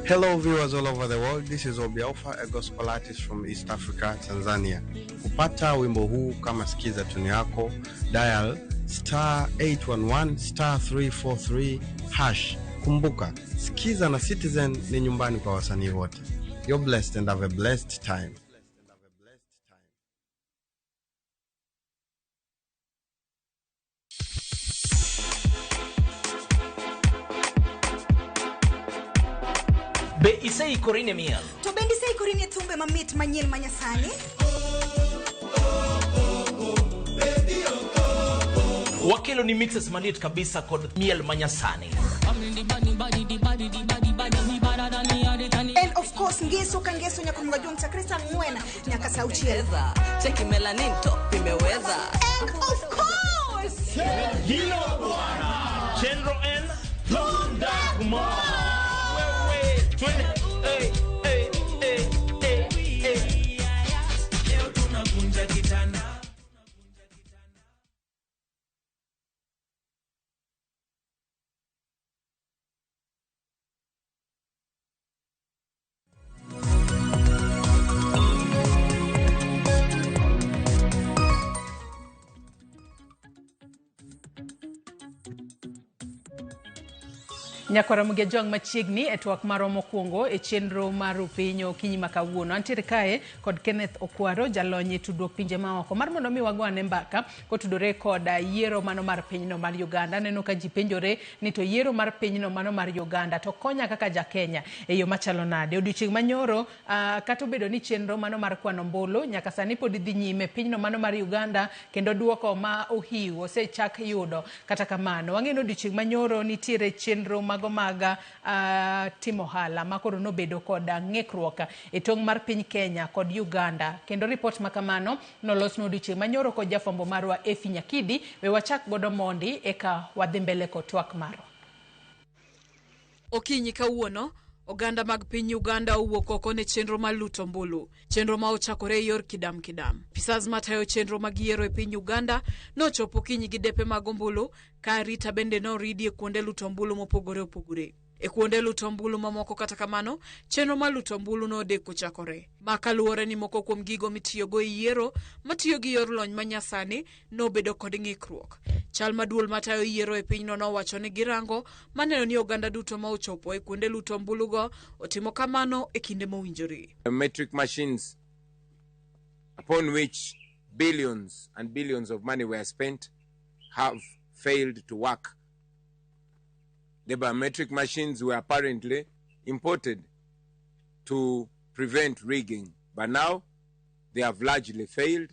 Hello viewers all over the world, this is Obi Alpha, a gospel artist from East Africa, Tanzania. Kupata wimbo huu kama sikiza tuni yako, dial star 811 star 343 hash. Kumbuka, sikiza na Citizen ni nyumbani kwa wasanii wote. You're blessed and have a blessed time. Be iseikori ne miel? To bende iseikori ne thumbe mamit manyien manyasani? Wakelo ni mixes maliet kabisa kod miel manyasani. And of course ngeso ka ngeso nyaka mga chakre saa 4 nyaka saa 6. Cheki melanin top imeweza. And of course Hilo bwana. Chenro N Lunda Mo. Wewe twende. Hey, hey, hey, hey, hey. Leo tunakunja kitanda. Nyakwara Mugejwang' machiegni e twak marwa mokwongo e chenro mar Rupiny okinyi ma kawuono. Antiere kae kod Kenneth Okwaro, jalony e tudruok pinje maoko, mar mondo mi wago ane mbaka kotudore kod yiero mano mar pinyno mar Uganda. Aneno ka ji penjore ni to yiero mar pinyno mano mar Uganda to konya kaka ja Kenya e yo machalo nade. Odiochieng' manyoro kata obedo ni chenro mano mar kwano ombulu nyaka sani pod dhi nyime pinyno mano mar Uganda, kendo duoko ma ohiu osechak yudo. Kata kamano wang'eyo ni odiochieng' manyoro nitiere chenro mago mag timo ohala ma koro nobedo kod ng'ikruok e tong' mar piny Kenya kod Uganda. Kendo ripot ma kamano nolos odiochieng' manyoro kod jafwambo marwa Efi Nyakidi. We wachak godo mondi eka wadhi mbele kod twak marwa. Okinyi kawuono, oganda mag piny Uganda owuok oko ne chenro mar luto ombulu, chenro ma ochakore e yor kidam kidam. Apisas matayo chenro mag yiero e piny Uganda nochopo okinyi gi depe mag ombulu, ka arita bende noridi e kuonde luto ombulu mopogore opogore. E kuonde luto ombulu mamoko kata kamano, chenro mar luto ombulu nodeko chakore. Ma kaluwore ni moko kuom gigo mitiyogo e yiero matiyo gi yor lony manyasani nobedo kod ng'ikruok. Chal maduol matayo yiero e pinyno nowacho ni girango maneno ni oganda duto ma ochopo e kuonde luto ombulugo otimo kamano e kinde mowinjore. Metric machines upon which billions and billions of money were spent have failed to work. The biometric machines were apparently imported to prevent rigging, but now they have largely failed,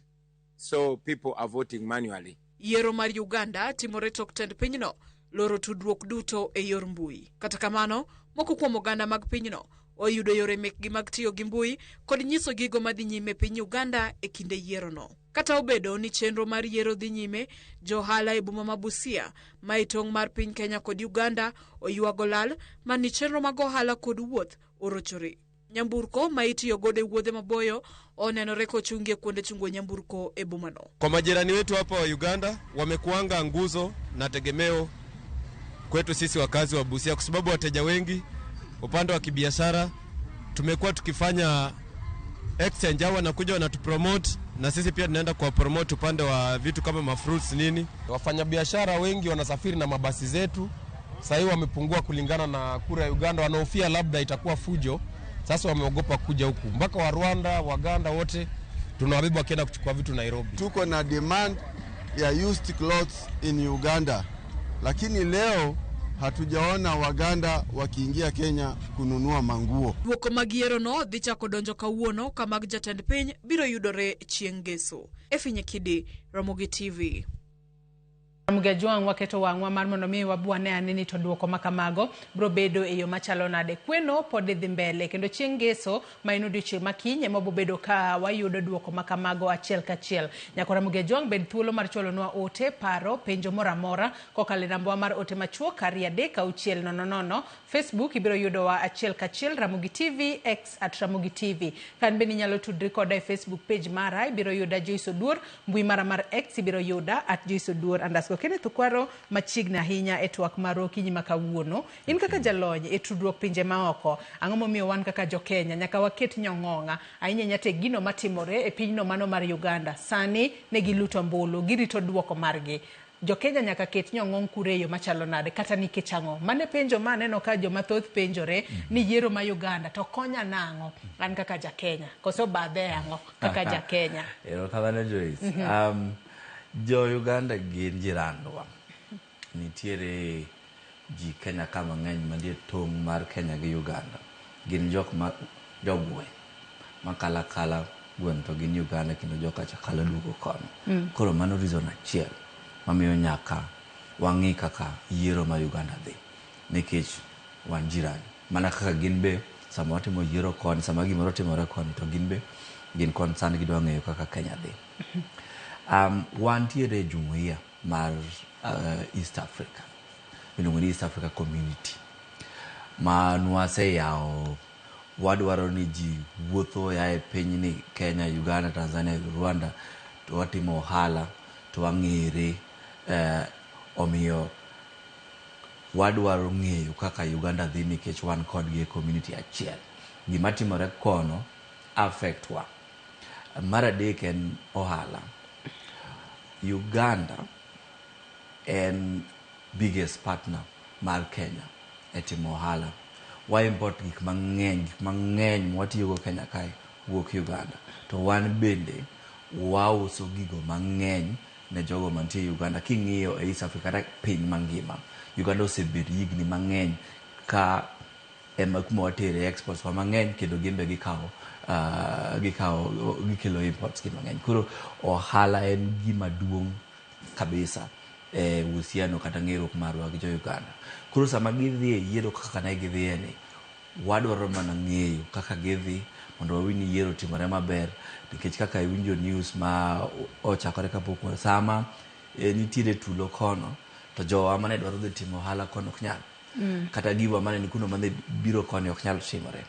so people are voting manually. Yiero mar Uganda timore tok tend pinyno loro tudruok duto e yor mbui. Kata kamano, moko kuom oganda mag pinyno oyudo yore mekgi mag tiyo gi mbui kod nyiso gigo madhi nyime piny Uganda e kinde yierono. Kata obedo ni chenro mar yiero dhi nyime, johala e boma ma Busia ma e tong' mar piny Kenya kod Uganda oywago lal mani chenro mag ohala kod wuoth orochore. Nyamburko ma itiyo godo e wuodhe maboyo onenore kochungi e kuonde chungo nyamburko e bomano. Kwa majirani wetu hapa wa Uganda wamekuanga nguzo na tegemeo kwetu sisi wakazi wa Busia, kwa sababu wateja wengi upande wa kibiashara tumekuwa tukifanya exchange, hao wanakuja wanatupromote na sisi pia tunaenda kuwa promote upande wa vitu kama mafruits nini. Wafanyabiashara wengi wanasafiri na mabasi zetu, sasa hivi wamepungua kulingana na kura ya Uganda, wanahofia labda itakuwa fujo. Sasa wameogopa kuja huku, mpaka wa Rwanda, Waganda wote tunawabeba wakienda kuchukua vitu Nairobi. Tuko na demand ya used clothes in Uganda, lakini leo hatujaona Waganda wakiingia Kenya kununua manguo. Duoko mag yierono dhi chako donjo kawuono ka mag jatend piny biro yudore chieng' ngeso. Effie Nyakidi, Ramogi TV. Ramogi Ajwang' waketo wang'wa mar mondo mi wabwane ane ni to duoko ma kamago biro bedo e yo machalo nade. Kweno pod dhi mbele kendo chieng' ngeso ma en odiochieng' ma kiny ema bobedo ka wayudo duoko ma kamago achiel kachiel. Nyako Ramogi Ajwang' bed thuolo mar chwalonwa ote, paro, penjo moro amora kokalo e namba mar ote machuok 2 3 6 0 0. Facebook ibiro yudowa achiel kachiel Ramogi TV, X at Ramogi TV. Kan bende inyalo tudri koda e Facebook page mara, ibiro yuda Joyce Oduor, mbui mara mar X ibiro yuda at Joyce Oduor underscore. Kenneth Okwaro machiegni ahinya e twak mar okinyi ma kawuono. In kaka jalony e tudruok pinje maoko, ang'o momiyo wan kaka jo-Kenya nyaka waket nyong'ong'a ahinya ahinya te gino matimore e pinyno mano mar Uganda. Sani ne giluto ombulu, girito duoko margi. Jo-Kenya nyaka ket nyong'ong kure e yo machalo nade kata nikech ang'o? Mane penjo ma aneno ka joma thoth penjore ni yiero ma Uganda to konya nang'o an kaka ja-Kenya koso badhe ang'o kaka ja-Kenya? Erokamano Joyce. Jo Uganda gin jirandwa. Nitiere ji Kenya ka mang'eny mantie tong' mar Kenya gi Uganda. Gin jok ma jogweng' makalo akala gweng' to gin Uganda kendo joka cha kalo duogo kono. Koro mano reason achiel mamiyo nyaka wang'i kaka yiero ma Uganda dhi nikech wan jirani. Mana kaka gin be sama watimo yiero koni, sama gimoro timore koni to gin be gin concerned gidwa ng'eyo kaka Kenya dhi. Wantiere e jumuiya mar East Africa miluongo ni East Africa Community ma nwaseyawo wadwaro ni ji wuotho ya e pinyni Kenya, Uganda, Tanzania, Rwanda to watimo ohala to wang'ere omiyo wadwaro ng'eyo kaka Uganda dhi nikech wan kodgi e community achiel. Gima timore kono affect wa. Mar adek en ohala. Uganda en biggest partner mar Kenya e timo ohala. Wa import gik mang'eny mwatiyogo Kenya kae wuok Uganda. To wan bende wauso gigo mang'eny ne jogo mantie Uganda. King'iyo e East Africa kata piny mangima, Uganda osebet higni mang'eny ka ema kuma watere exports wa mang'eny kendo gin be gikawo gikelo imports gi mang'eny. Koro ohala en gima duong' kabisa e uhusiano kata ng'eruok marwa gi jo Uganda. Koro sama gidhi e yiero kaka ne gidhiye ni, wadwaro mana ng'eyo kaka gidhi mondo wawinj ni yiero otimore maber nikech kaka iwinjo news ma ochakore kapok sama nitiere tulo kono to jowa mane dwaro dhi timo ohala kono ok nyal. Kata giwa mane ni kuno mane biro koni ok nyal timore.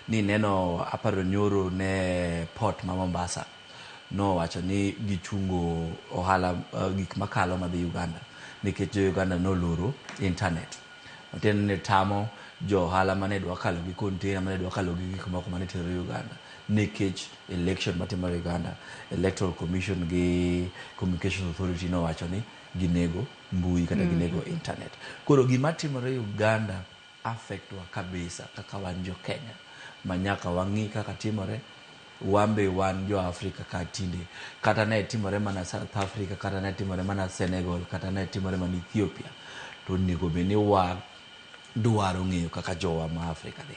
Ni neno aparo nyoro ne port ma Mombasa nowacho ni gichungo ohala gik makalo madhi Uganda nikech jo Uganda noloro internet. Matiende ni tamo jo ohala mane dwa kalo gi container mane dwa kalo gi gik moko mane tero Uganda nikech election matimore Uganda, Electoral Commission gi Communications Authority nowacho ni ginego mbui kata ginego internet. Koro gima timore Uganda affect wa kabisa kaka wan jo Kenya ma nyaka wang'i kaka timore. Wan be wan jo Afrika ka tinde kata ne timore mana South Africa, kata ne timore mana Senegal, kata ne timore mana Ethiopia, to onego bed ni wadwaro ng'eyo kaka jowa ma Afrika dhi.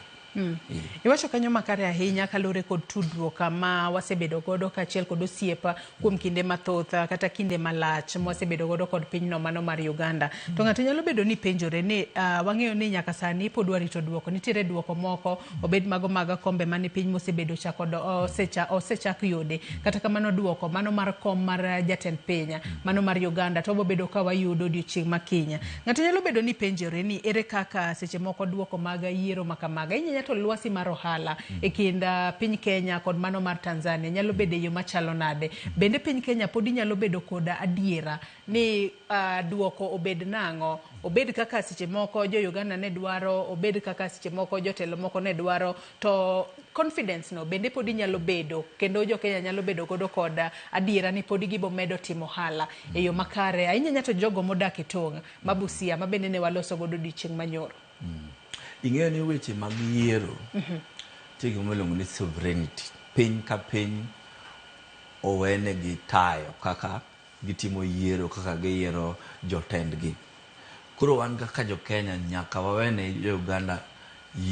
Iwacho kanyo makare ahinya kaluwore kod tudruok ma wasebedo godo kaachiel kod osiep kuom kinde mathoth kata kinde malach mwasebedo godo kod pinyno mano mar Uganda. To ng'ato nyalo bedo ni penjore ni wang'eyo ni nyaka sani pod warito duoko. Nitiere duoko moko obed mago mag kombe mane piny mosebedo chako osechak yude. Kata kamano duoko mano mar kom mar jatend piny mano mar Uganda to wabobedo ka wayudo odiochieng' ma kiny. Ng'ato nyalo bedo ni penjore ni ere kaka seche moko duoko mag yiero ma kamaga. ahinya to lwasi mar ohala e kind piny Kenya kod mano mar Tanzania nyalo bedo e yo machalo nade? Bende piny Kenya podi nyalo bedo koda adiera ni duoko obed nang'o? Obed kaka seche moko jo Uganda ne dwaro, obed kaka seche moko jotelo moko ne dwaro, to confidence no bende podi nyalo bedo kendo jo Kenya nyalo bedo godo kod adiera ni podi gibo medo timo ohala e yo makare ahinya ahinya to jogo modak e tong' ma Busia ma bende ne waloso godo odiochieng' manyoro. Ing'eyo ni weche mag yiero nitie gima iluongo ni sovereignty. Piny ka piny owenegi tayo kaka gitimo yiero, kaka giyiero jotendgi. Koro wan kaka jo Kenya nyaka wawene jo Uganda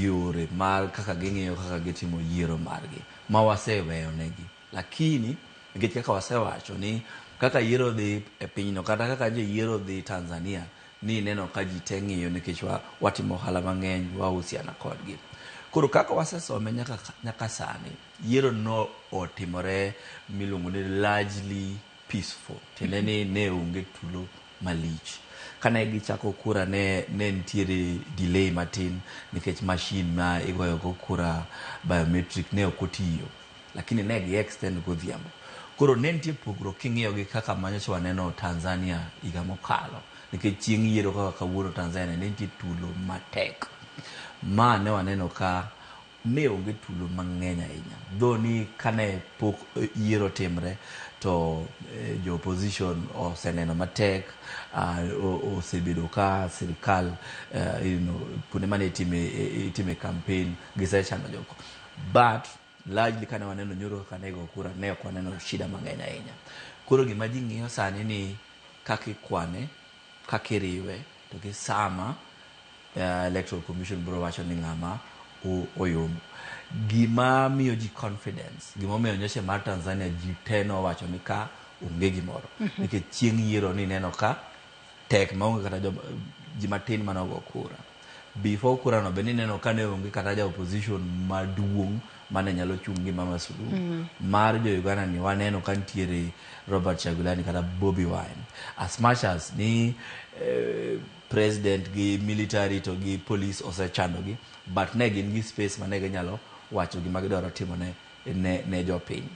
yore mar kaka ging'iyo kaka gitimo yiero margi ma waseweyonegi. Lakini nikech kaka wasewacho ni kaka yiero dhi e pinyno kata kaka joyiero dhi Tanzania ni ineno ka ji te ng'iyo nikech watimo ohala mang'eny wahusiana kodgi. Koro kaka wasesome nyaka sani, yiero no otimore miluongo ni largely peaceful. Tiende ni ne onge tulo malich. Kane gichako kura ne nitiere delay matin nikech machine ma igoyo go kura biometric ne ok otiyo. Lakini ne gi extend godhiambo. Koro ne nitie pogruok king'iyo gi kaka manyocha waneno Tanzania higa mokalo. Nikech chieng' yiero kaka kawuono Tanzania ne nitie tulo matek. Ma ne waneno ka ne onge tulo mang'eny ahinya. Though ni kane pok yiero timre to jo opposition oseneno matek, osebedo ka sirikal kuonde mane itime campaign gisechando joko. But largely kane waneno nyoro kaka ne igo kura ne ok waneno shida mang'eny ahinya. Koro gima ji ng'iyo sani ni kaka ikwane, kaka iriwe to gi sama Electoral Commission biro wacho ni ng'ama oyombo. Gima miyo ji confidence, gima omiyo nyocha mar Tanzania ji te nowacho ni ka onge gimoro. Nikech chieng' yiero ni neno ka tek maonge kata ji matin mane ogo kura. Before kura no bende ineno ka ne onge kata ja opposition maduong' mane nyalo chung' gi Mama Suluhu. Mar jo Uganda ni waneno ka nitiere Robert Kyagulanyi kata Bobi Wine. As much as ni president gi military to gi police osechando gi, but ne gin gi space mane ginyalo wacho gima gidwaro timo ne jopiny.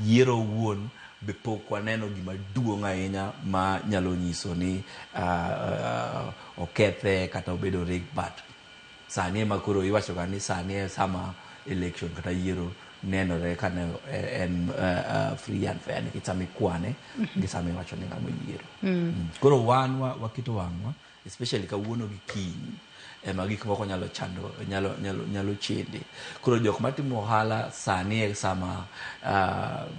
Yiero owuon be pok waneno gima duong' ahinya ma nyalo nyiso ni okethe kata obedo rigged, but sani ema koro iwacho ga ni sani e sama election kata yiero nenore ka ne en free and fair nikech sama ikwane gi sama iwacho ni ng'ama oyiero. Koro wan waketo wang'wa especially kawuono gi kiny ema gik moko nyalo chando nyalo chende. Koro jok matimo ohala sani e sama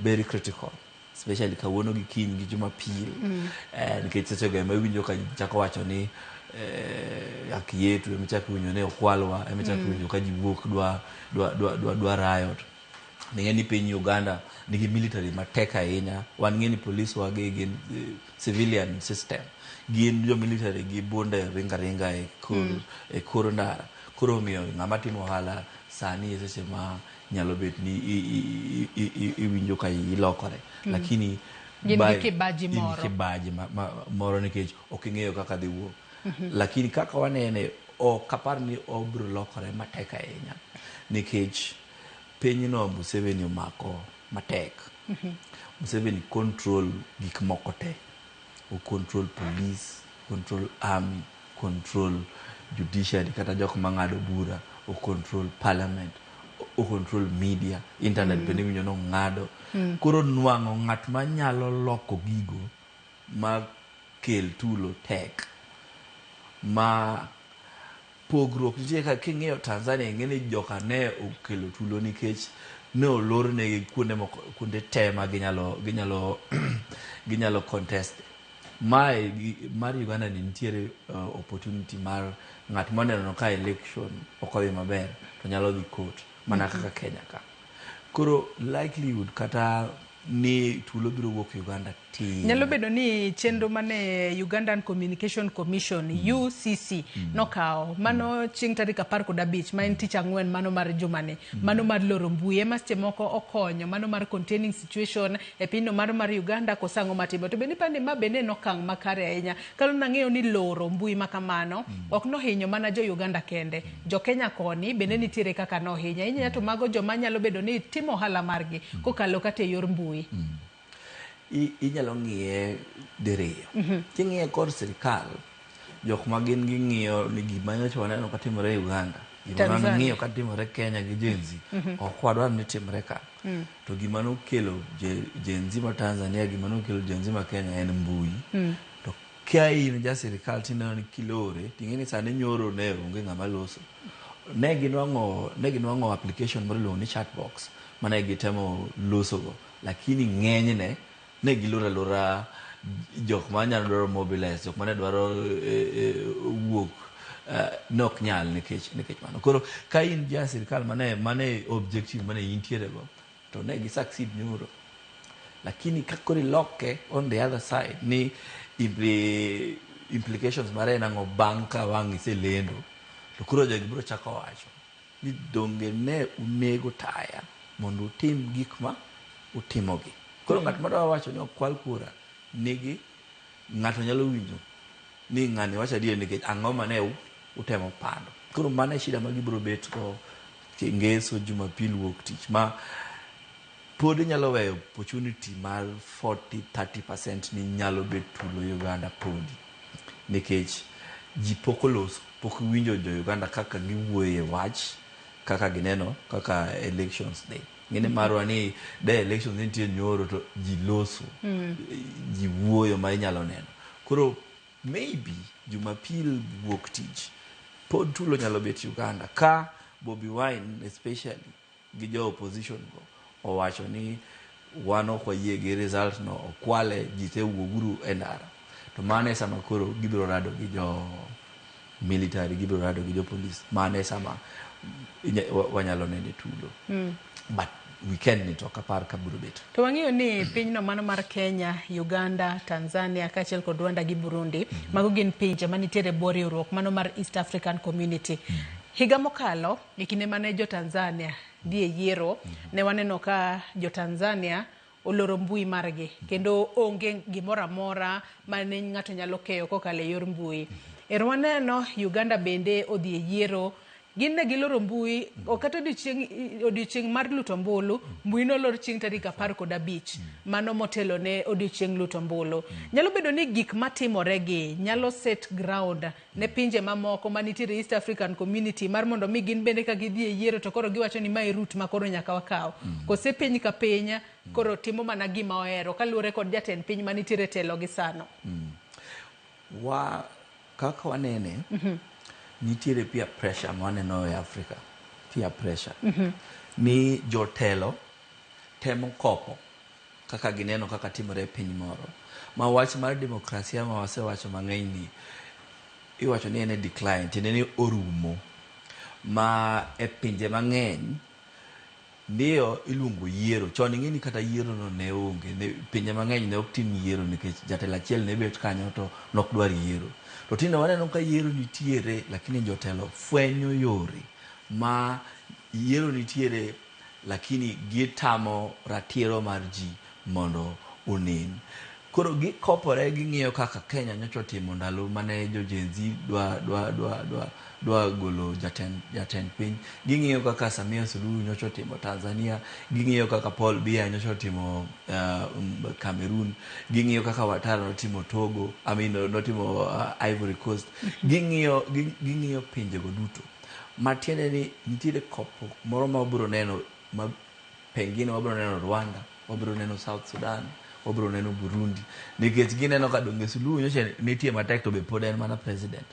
very critical, especially kawuono gi kiny gi Jumapil. Nikech sechego ema iwinjo ka ji chako wacho ni haki yetu, ema ichako iwinjo ni okwalwa, ema ichako iwinjo ka ji wuok dwa riot. Ning'e ni piny Uganda nigi military matek ahinya. Wan ng'e ni police wa gi gin civilian system. Gin jo military gi bunde ringa ringa e kor ndara. Koro omiyo ng'ama timo ohala sani e seche ma nyalo bet ni iwinjo ka ilokore. Lakini Gin gi kibaji in gi moro. Kibaji moro nikech ok ing'eyo kaka dhi wuok. Lakini kaka wanene ok apar ni obiro lokore matek ahinya nikech pinyno Museveni omako matek. Museveni control gik moko te. O control police, control army, control judiciary kata jok mang'ado bura, o control parliament, o control media, internet bende iwinjo nong'ado. Koro nwang'o ng'at manyalo loko gigo ma kel tulo tek. Ma pogruok nitie ka king'iyo Tanzania ing'e ni joka ne okelo tulo nikech ne olornegi kuonde moko kuonde te ma ginyalo contest. Mae mar Uganda ni nitiere opportunity mar ng'at moneno ka election ok odhi maber to nyalo dhi court mana kaka Kenya ka. Koro likelihood kata ni tulo biro wuok Uganda matin. Nyalo bedo ni chenro mane Ugandan Communication Commission UCC nokawo mano chieng' tarik 15 ma en tich ang'wen mano mar jumani mano mar loro mbui ema seche moko okonyo mano mar containing situation e pinyno mar Uganda koso ang'o matimo. To bende iparo ni ma bende en okang' makare ahinya kaluwore nang'eyo ni loro mbui ma kamano ok nohinyo mana jo Uganda kende, jo Kenya koni bende nitiere kaka nohinyo ahinya to mago joma nyalo bedo ni timo ohala margi kokalo kata e yor mbui. Inyalo ng'iye diriyo. King'iye kor sirikal, jok ma gin ging'iyo ni gima nyocha waneno katimore Uganda, gima wang'iyo katimore Kenya gi Gen Z, ok wadwar ni timre ka. To gima nokelo Gen Z ma Tanzania, gima nokelo Gen Z ma Kenya en mbui. To ka in ja sirikal tineno ni kilore, ting'e ni sani nyoro ne onge ng'ama loso. Ne ginwang'o application moro iluongo ni chatbox mane gitemo losogo, lakini ng'enyne ne giloro alora jok manyalo dwaro mobilize, jok mane dwaro wuok ne ok nyal nikech mano. Koro ka in ja sirikal mane objective mane intiere go, to ne gi succeed nyoro. Lakini ka koro iloke on the other side ni implications mare en ang'o bang' ka wang' iselendo, to koro jogi biro chako wacho ni donge ne unego taya mondo utim gik ma utimogi. Koro ng'at madwa wacho ni okwal kura nigi ng'ato nyalo winjo ni ng'ani wacho adier nikech ang'o mane utemo pando. Koro mano e shida ma gibiro bet go Ngeso, Jumapil, wuok tich ma pod inyalo weyo opportunity mar 40-30% ni nyalo bet tulo Uganda podi nikech ji pok oloso, pok winjo jo Uganda kaka giwuoyo e wach, kaka gineno kaka elections day. Ng'ene marwa ni de elections nitie nyoro to ji loso, ji wuoyo ma inyalo neno. Koro maybe Jumapil wuok tich pod tulo nyalo bet Uganda ka Bobi Wine especially gi jo opposition go owacho ni wan ok wayie gi result no, okwale, ji te wuoguru e ndara. To mano e sama koro gibiro rado gi jo military, gibiro rado gi jo police. Mano e sama wanyalo nene tulo. But weekend ni to ok apar ka biro bet. To wang'eyo ni pinyno mano mar Kenya, Uganda, Tanzania kaachiel kod Rwanda gi Burundi, mago gin pinje manitiere e bwo riwruok mano mar East African Community. Higa mokalo, e kinde mane jo Tanzania dhi e yiero, ne waneno ka jo Tanzania oloro mbui margi kendo onge gimoro amora mane ng'ato nyalo keyo kokalo e yor mbui. Ero waneno Uganda bende odhi e yiero, gin ne giloro mbui, kata odiochieng' mar luto ombulu, mbui nolor chieng' tarik 15, mano motelo ne odiochieng' luto ombulu. Nyalo bedo ni gik matimore gi nyalo set ground ne pinje mamoko manitiere East African Community mar mondo mi gin bende ka gidhi e yiero to koro giwacho ni mae route ma koro nyaka wakaw. Kose piny ka piny koro timo mana gima ohero kaluwore kod jatend piny manitiere telo gi sano. Wa kaka wanene, nitiere peer pressure ma waneno e Africa, peer pressure. Ni jotelo temo kopo kaka gineno kaka timore e piny moro. Ma wach mar demokrasia ma wasewacho mang'eny ni iwacho ni en e decline, tiende ni orumo. Ma e pinje mang'eny ndiyo iluongo yiero. Chon ing'e ni kata yiero no ne onge. Pinje mang'eny ne ok tim yiero nikech jatelo achiel ne bet kanyo to nok dwar yiero. To tinde waneno ka yiero nitiere, lakini jotelo fwenyo yore ma yiero nitiere, lakini gitamo ratiro mar ji mondo onen. Koro gikopore ging'iyo kaka Kenya nyocha otimo ndalo mane jo Gen Z dwa golo jatend piny. Ging'iyo kaka Samia Suluhu nyocha otimo Tanzania, ging'iyo kaka Paul Biya nyocha otimo Cameroon, ging'iyo kaka Ouattara notimo Togo, I mean notimo Ivory Coast. Ging'iyo pinjego duto. Matiende ni nitiere kopo moro ma wabiro neno, ma pengine wabiro neno Rwanda, wabiro neno South Sudan, wabiro neno Burundi, nikech gineno ka donge Suluhu nyocha nitie matek to be pod en mana president,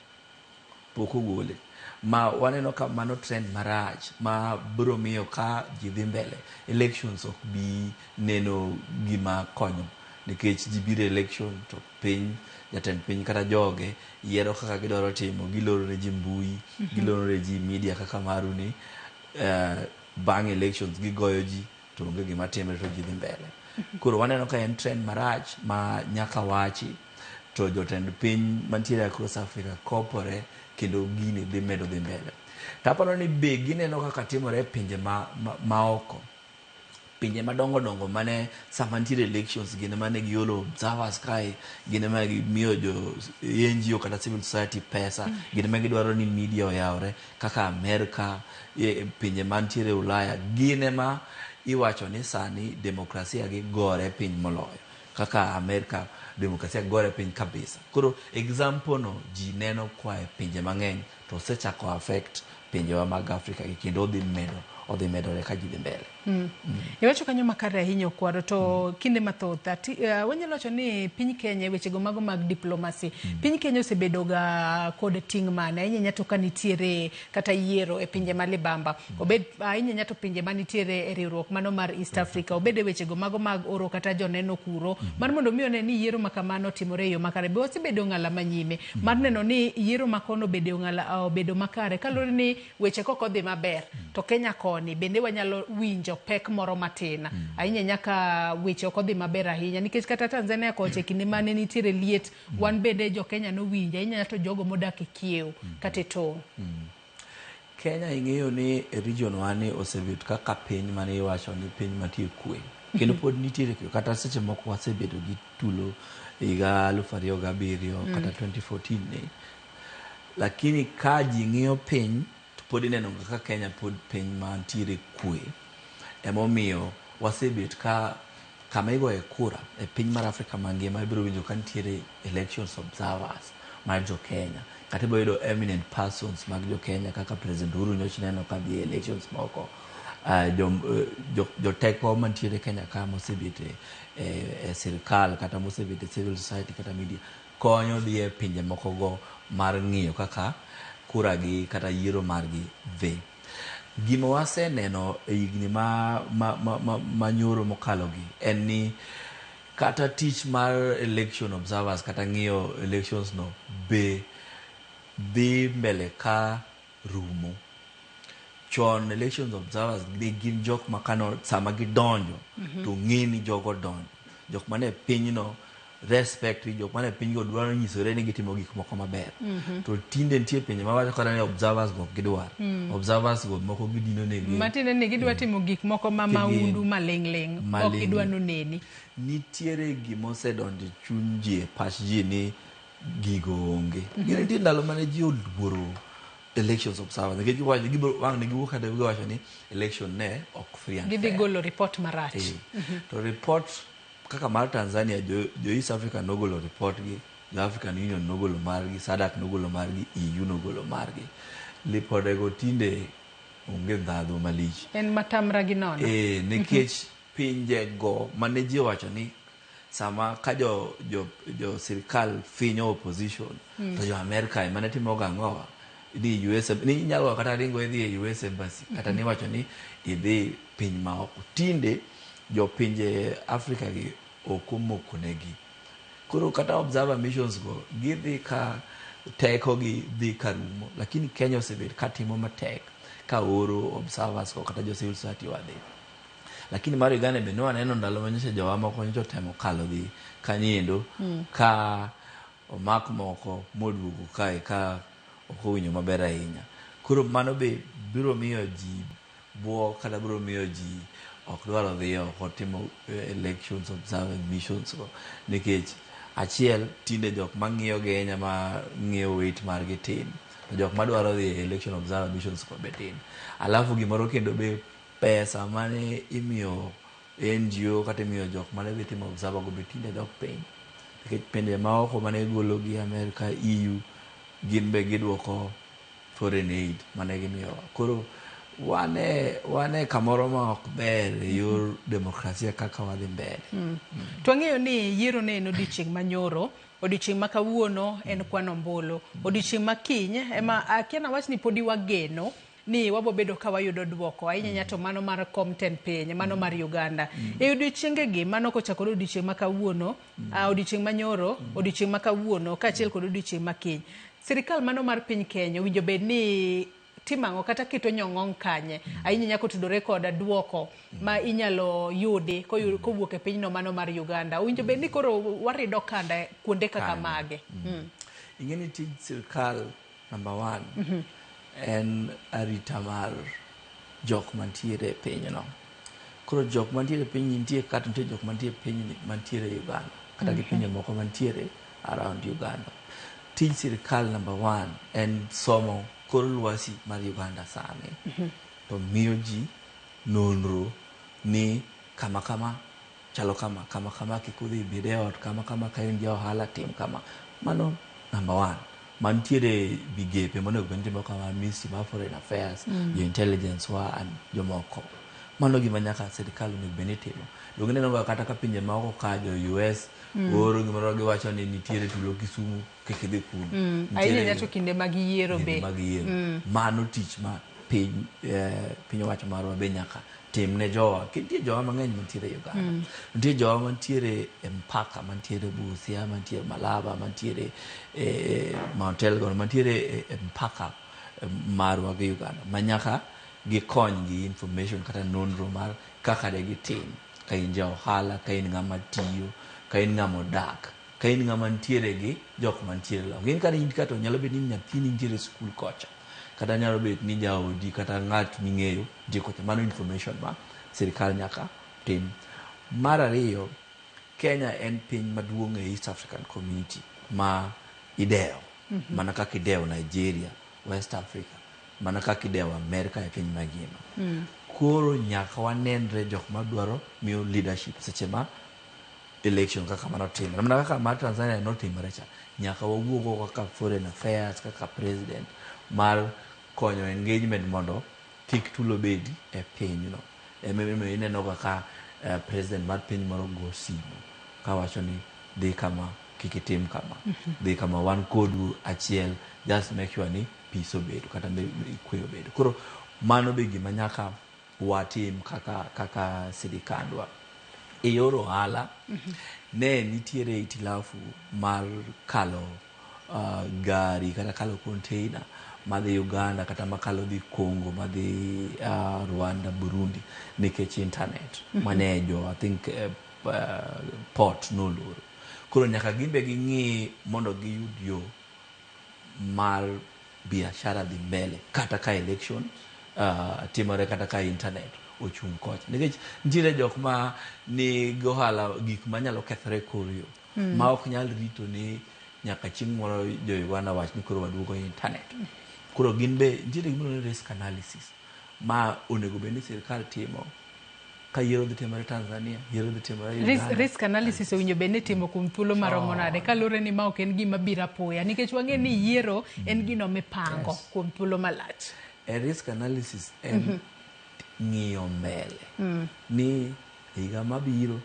pok ogole. Ma waneno ka mano trend marach ma biro miyo ka ji dhi mbele, elections ok bi neno gima konyo, nikech ji biro election to piny, jatend piny kata joge yiero kaka gidwaro timo, giloro ne ji mbui, giloro ne ji media kaka maru ni, bang' elections gigoyo ji to onge gima timre to ji dhi mbele. Koro waneno ka en trend marach ma nyaka wachi to jotend piny mantiere across Africa kopore kendo gini dhi medo dhi mbele. To aparo ni be gineno kaka timore e pinje maoko. Pinje madongo dongo mane sama nitiere elections gin mane giolo observers kae, gin ema gimiyo jo NGO kata civil society pesa, gin ema gidwaro ni media oyawre kaka Amerika, pinje mantiere Ulaya, gin ema iwacho ni sani demokrasia gi gore piny moloyo. Kaka Amerika demokrasia gore piny kabisa. Koro example no ji neno koa e pinje mang'eny to osechako affect pinjewa mag Afrika gi kendo odhi medore ka ji dhi mbele. Iwacho kanyo makare ahinya Okwaro, to kinde mathoth wanyalo wacho ni piny Kenya e wechego mago mag diplomacy, piny Kenya osebedo ga kod ting' mane ahinya to ka nitiere kata yiero e pinje ma libamba, obed ahinya to pinje manitiere e riwruok mano mar East Africa, obed e wechego mago mag oro kata joneno kuro, mar mondo mi one ni yiero ma kamano otimore e yo makare. Be wasebedo ng'ala manyime mar neno ni yiero ma kono obedo ng'ala obedo makare, kaluwore ni weche kok odhi maber to Kenya koni bende wanyalo winjo pek moro matin ahinya nyaka weche ok odhi maber ahinya, nikech kata Tanzania kocha e kinde mane nitiere liet, wan bende jo Kenya nowinjo ahinya to jogo modak e kiewo kata e tong'. Kenya ing'eyo ni e region wani osebet kaka piny mane iwacho ni piny mantie kwe, kendo pod nitiere kwe, kata seche moko wasebedo gi tulo higa 2007 kata 2014 ni, lakini ka ji ng'iyo piny to pod ineno kaka Kenya pod piny mantiere kwe. Emomiyo wasebet ka kama igoye kura e piny mar Afrika mangima ibiro winjo ka nitiere elections observers mar jo Kenya, kata ibiro yudo eminent persons mag jo Kenya kaka President Uhuru nyocha ineno ka dhi e elections moko. Joteko mantiere Kenya ka mosebet e sirikal kata mosebet e civil society kata media konyo dhi e pinje moko go mar ng'iyo kaka kura gi kata yiero margi dhi. Gima waseneno e higni ma nyoro mokalo gi en ni kata tich mar election observers kata ng'iyo elections no be dhi mbele ka rumo. Chon elections observers ne gin jok ma kano sama gidonjo to ng'e ni jogo donjo. Jok mane pinyno respect jok mane piny go dwaro nyisore ni gitimo gik moko maber. To tinde nitie pinje mawacho kata ni observers go ok gidwar. Observers go moko gidino negi. Matiende ni gidwa timo gik moko ma maundu maling' ling', ok gidwa noneni. Nitiere gima osedonjo e chuny ji e pach ji ni gigo onge. Nitie ndalo mane ji oluoro elections observers nikech giwacho gibiro wang' ne giwuok kata giwacho ni election ne ok free and Gidhi fair. golo report marach. To report kaka mar Tanzania jo East Africa nogolo report gi, jo African Union nogolo margi, SADC nogolo margi, EU nogolo margi. Lipodego tinde onge ndhadhu malich. En matamra gi nono. Nikech pinje go mane ji owacho ni sama ka jo sirikal finyo opposition to jo Amerika ema ne timo ga ang'owa ni US ni inyalo kata ringo idhi e US embassy kata niwacho ni idhi piny ma oko. Tinde jo pinje Afrika gi ok omoko negi. Koro kata observer missions go gidhi ka teko gi dhi ka rumo, lakini Kenya osebet ka timo matek ka oro observers go kata jo civil society wadhi. Lakini mar Uganda be ne waneno ndalo manyocha jowa moko nyocha otemo kalo dhi kanyiendo ka omak moko moduogo kae ka ok owinjo maber ahinya. Koro mano be biro miyo ji buok kata biro miyo ji ok dwaro dhi oko timo elections observing missions go, nikech achiel tinde jok mang'iyo gi ahinya ma ng'iyo weight margi tin, to jok madwaro dhi e election observer missions go be tin. Alafu gimoro kendo be pesa mane imiyo NGO kata imiyo jok mane dhi timo observer go be tinde dok piny, nikech pinje maoko mane golo gi Amerika, EU gin be giduoko foreign aid mane gimiyowa. Koro wane kamoro ma ok ber e yor demokrasia kaka wadhi mbele. To wang'eyo ni yiero ne en odiochieng' manyoro, odiochieng' ma kawuono en kwano ombulu, odiochieng' ma kiny ema akia nawach ni podi wageno ni wabobedo ka wayudo duoko ahinya to mano mar kom tend piny, mano mar Uganda. E odiochienge gi mano kochakore odiochieng' ma kawuono, odiochieng' manyoro, odiochieng' ma kawuono kaachiel kod odiochieng' ma kiny. Sirikal mano mar piny Kenya owinjo bed ni timo ang'o kata keto nyong'ong kanye ahinya nyaka otudore kod duoko ma inyalo yudi kowuok e pinyno mano mar Uganda. Owinjo bed ni koro warido kanda kuonde kaka mage. Ing'e ni tij sirkal number one en arita mar jok mantiere e pinyno. Koro jok mantiere e piny nitie kata nitie jok mantie e piny mantiere Uganda kata gi pinje moko mantiere around Uganda. Tij sirkal number one en somo kor lwasi mar Uganda sani to miyo ji nonro ni kama kama chalo kama, kama kama kik udhi bed e ot, kama kama ka in ja ohala tim kama. Mano number one. Mantiere migepe monego bed ni timo kama, Ministry mar Foreign Affairs, jo intelligence wa and jomoko. Mano gima nyaka sirkal onego bed ni timo. Donge ineno ga kata ka pinje maoko ka jo US oro gimoro giwacho ni nitiere tulo Kisumu kik idhi kuno. Ahinya ahinya to kinde mag yiero be. Mag yiero. Mano tich ma piny piny owacho marwa be nyaka tim ne jowa. Nitie jowa mang'eny mantiere Uganda. Nitie jowa mantiere e mpaka, mantiere Busia, mantiere Malaba, mantiere Mount Elgon, mantiere e mpaka marwa gi Uganda. Ma nyaka gikony gi information kata nonro mar kaka de gitim. Ka in ja ohala, ka in ng'ama tiyo, ka in ng'ama odak, ka in ng'ama nitiere gi jok mantiere loka. In kata in kata nyalo bet ni nyathini nitiere e skul kocha. Kata nyalo bet ni jaodi kata ng'at ming'eyo nitie kocha. Mano information ma sirkal nyaka tim. Mar ariyo, Kenya en piny maduong' e East African Community ma idewo. Mana kaka idewo Nigeria, West Africa, mana kaka idewo America e piny mangima. Koro nyaka wanenre jok madwaro miyo leadership seche ma election kaka mano timore. Mana kaka mar Tanzania notimore cha, nyaka wawuog oko kaka foreign affairs, kaka president mar konyo engagement mondo kik tulo bedi e pinyno. Emomiyo ineno kaka president mar piny moro go simu kawacho ni dhi kama, kik itim kama, dhi kama, wan kodu achiel, just make sure ni peace obedo kata kwe obedo. Koro mano be gima nyaka watim kaka sirikandwa. E yor ohala, ne nitiere itilafu mar kalo gari kata kalo container madhi Uganda kata makalo dhi Congo, madhi Rwanda, Burundi nikech internet mane jo I think port noloro. Koro nyaka gimbe ging'i mondo giyud yo mar biashara dhi mbele kata ka election timore kata ka internet ochung' kocha. Nikech nitiere jok ma ni gohala gik manyalo kethore kor yo ma ok nyal rito ni nyaka chieng' moro jo Uganda wach ni koro waduogo internet. Koro gin be nitiere gimoro ni risk analysis ma onego bed ni sirkal timo ka yiero dhi timore Tanzania, yiero dhi timore Uganda. Risk analysis owinjo bed ni itimo kuom thuolo maromo nade kaluwore ni ma ok en gima biro apoya nikech wang'e ni yiero en gino mipango kuom thuolo malach. Risk analysis en ng'iyo mbele ni higa mabiro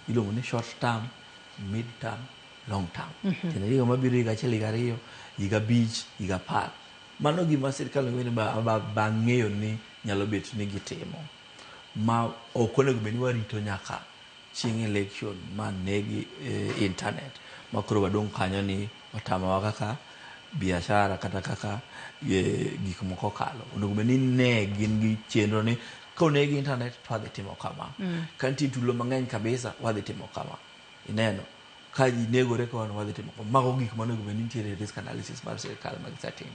iluongo ni short term, mid term, long term. Tiende higa mabiro higa achiel, higa ariyo, higa 5, higa 10. Mano gima sirkal onego bang'eyo ni nyalo bet ni gitimo. Ma ok onego bed ni warito nyaka chieng' election ma negi internet ma koro wadong' kanyo ni otamowa kaka biashara kata kaka gik moko kalo. Onego bed ni ne gin gi chenro ni ka onegi internet to wadhi timo kama. Ka nitie tulo mang'eny kabisa wadhi timo kama. Ineno ka ji negore kono wadhi timo kama. Mago gik monego bed ni nitiere risk analysis mar sirkal ma gisetimo.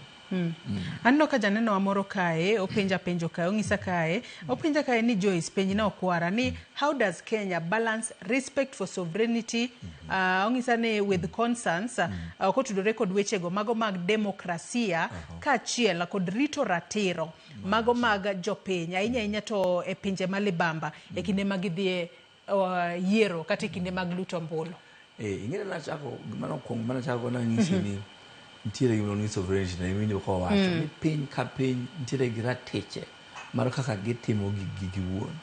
Aneno ka janeno moro kae openja penjo kae ong'isa kae openja kae ni Joyce penj na okwara ni how does Kenya balance respect for sovereignty ong'isa ni with concerns kotudore kod wechego mago mag demokrasia kaachiel kod rito ratiro mago mag jopiny ahinya ahinya to e pinje ma libamba e kinde ma gidhie yiero kata e kinde mag luto ombulu. Ing'e nachako gima nokwongo manachako nang'isi ni nitiere gima iluongo ni sovereignty na iwinjo kowacho ni piny ka piny nitiere gi ratiche mar kaka gitimo giggi giwuon.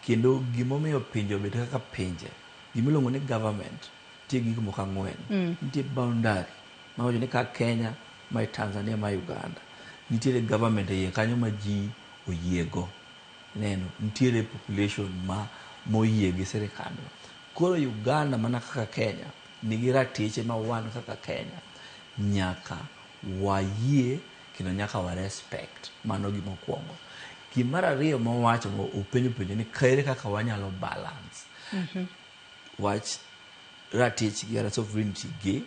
Kendo gimomiyo pinje obet kaka pinje, gimiluongo ni government nitie gik moko ang'wen. Nitie boundary mawacho ni ka Kenya, mae Tanzania, mae Uganda. Nitiere government e iye kanyo ma ji oyiego. Neno, nitiere population ma moyie gi sirikandno. Koro Uganda mana kaka Kenya nigi ratiche ma wan kaka Kenya nyaka wayie Kendo nyaka wa respect. Mano gima okwongo. Gimar ariyo mowacho openjo penjo ni ere kaka wanyalo balance wach ratich gi kata sovereignty gi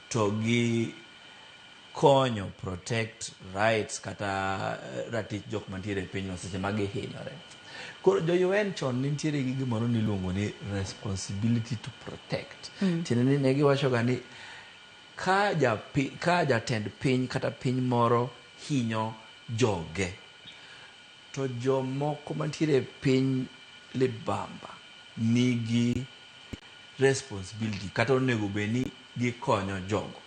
to gi konyo protect rights kata ratich jok mantiere e pinyno seche ma gihinyore. Koro jo UN chon nitiere gi gimoro niluongo ni responsibility to protect. Tiende ni ne giwacho ga ni ka jatend piny kata piny moro hinyo joge, to jomoko mantiere e piny libamba nigi responsibility kata onego bed ni gikonyo jogo.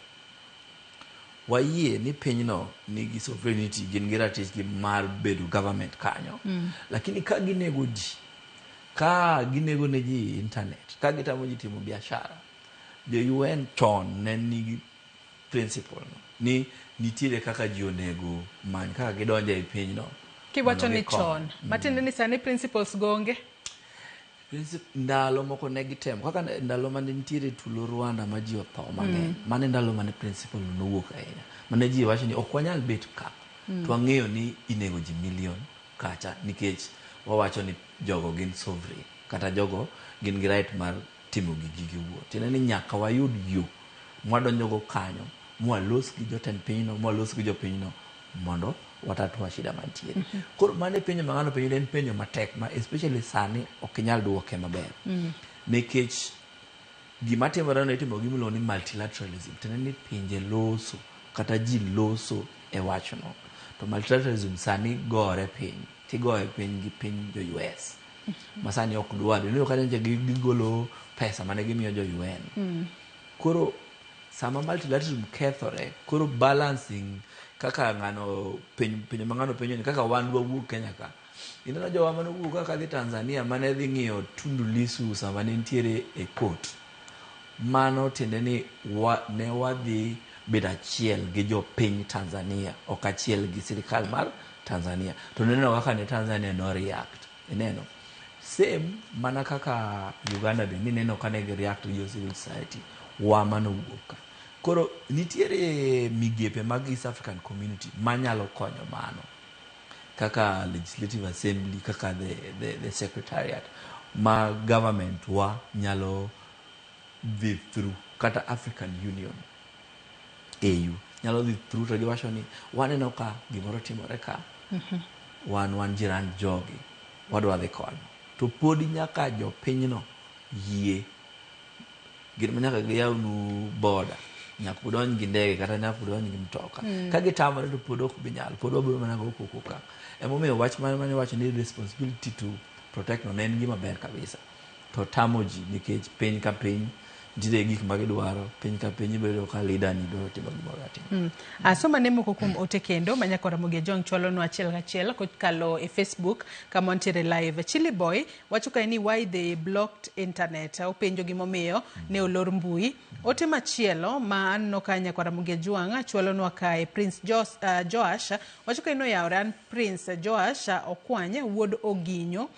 Wayie ni pinyno nigi sovereignty, gin gi ratichgi mar bedo government kanyo. Lakini ka ginego ji, ka ginego ne ji internet, ka gitamo ji timo biashara, jo UN chon ne nigi principle no ni nitiere kaka ji onego many kaka gidonjo e pinyno. Kiwacho ni chon, matiende ni sani principles go onge? Ndalo moko ne gitemo kaka ndalo mane nitiere tulo Rwanda ma ji otho mang'eny. Mane ndalo mane principle nowuok ahinya mane ji wacho ni ok wanyal bet ka to wang'eyo ni inego ji milion kacha nikech wawacho ni jogo gin sovereign kata jogo gin gi right mar timo gigi giwuon. Tiende ni nyaka wayud yo mwadonjogo kanyo mwalos gi jotend pinyno, mwalos gi jopinyno mondo watatua shida mantiere. Koro mano e penjo ma ng'ano penjo en penjo matek ma especially sani ok inyal duoke maber. Nikech gima timore no itimo gima iluongo ni multilateralism. Tiende ni pinje loso kata ji loso e wachno. To multilateralism sani gore piny, tigoye piny gi piny jo US. Ma sani ok dwar. Ineno ka nyocha gigolo pesa mane gimiyo jo UN. Koro sama multilateralism kethore, koro balancing kaka ng'ano penjo ma ng'ano penjo ni kaka wan wawuok Kenya ka. Ineno jowa mane owuok kaka dhi Tanzania mane dhi ng'iyo Tundu Lissu sama ne nitiere e court. Mano tiende ni ne wadhi bedo achiel gi jopiny Tanzania, ok achiel gi sirikal mar Tanzania. To neno kaka ne Tanzania no react. Ineno? Same mana kaka Uganda be nineno ka ne gi react gi jo civil society wa mano wuok ka. Koro nitiere migepe mag East African Community manyalo konyo mano kaka Legislative Assembly, kaka the Secretariat ma government wa nyalo dhi through, kata African Union AU nyalo dhi through to giwacho ni waneno ka gimoro timore ka, wan jirand jogi wadwa dhi konyo. To podi nyaka jopinyno yie, gin ma nyaka giyawnu boda, nyaka udonj gi ndege kata nyaka udonj gi mtoka. Ka gitamore to pod ok binyal, pod wabiro mana go koko ka. Emomiyo wach mane wacho ni responsibility to protect no ne en gima ber kabisa. To tamo ji nikech piny ka piny nitiere gik ma gidwaro, piny ka piny ibedo ka leader ni dwaro timo gimoro atima. Asoma ne moko kuom ote kendo ma nyaka Ramogi Ajwang' chwalonwa achiel kachiel kokalo e Facebook kama wantiere live. Chili Boy wacho kae ni why they blocked internet. Openjo gimomiyo ne olor mbui. Ote machielo ma aneno ka nyaka Ramogi Ajwang' chwalonwa kae Prince Joash wacho kae noyawore an Prince Joash Okwany wuod Oginyo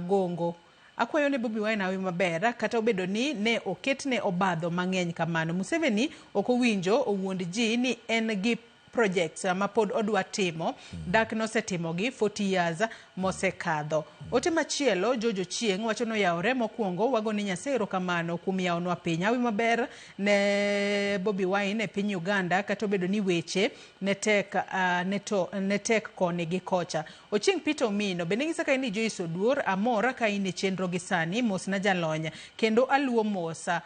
Gongo. Akwayo ne Bobi Wine hawi maber kata obedo ni ne oketne obadho mang'eny kamano. Museveni ok owinjo owuond ji ni en gi projects ma pod odwa timo, dak nosetimogi 40 years mosekadho. Ote machielo Jojo Chieng' wacho noyawore mokwongo wago ni Nyasaye erokamano kuom yawonwa piny. Hawi maber ne Bobi Wine e piny Uganda kata obedo ni weche ne tek koni gi kocha. Ochieng' Peter Omino bende ng'isa ka in ni Joyce Oduor amor ka in e chenro gi sani mos na jalony kendo aluwo mosa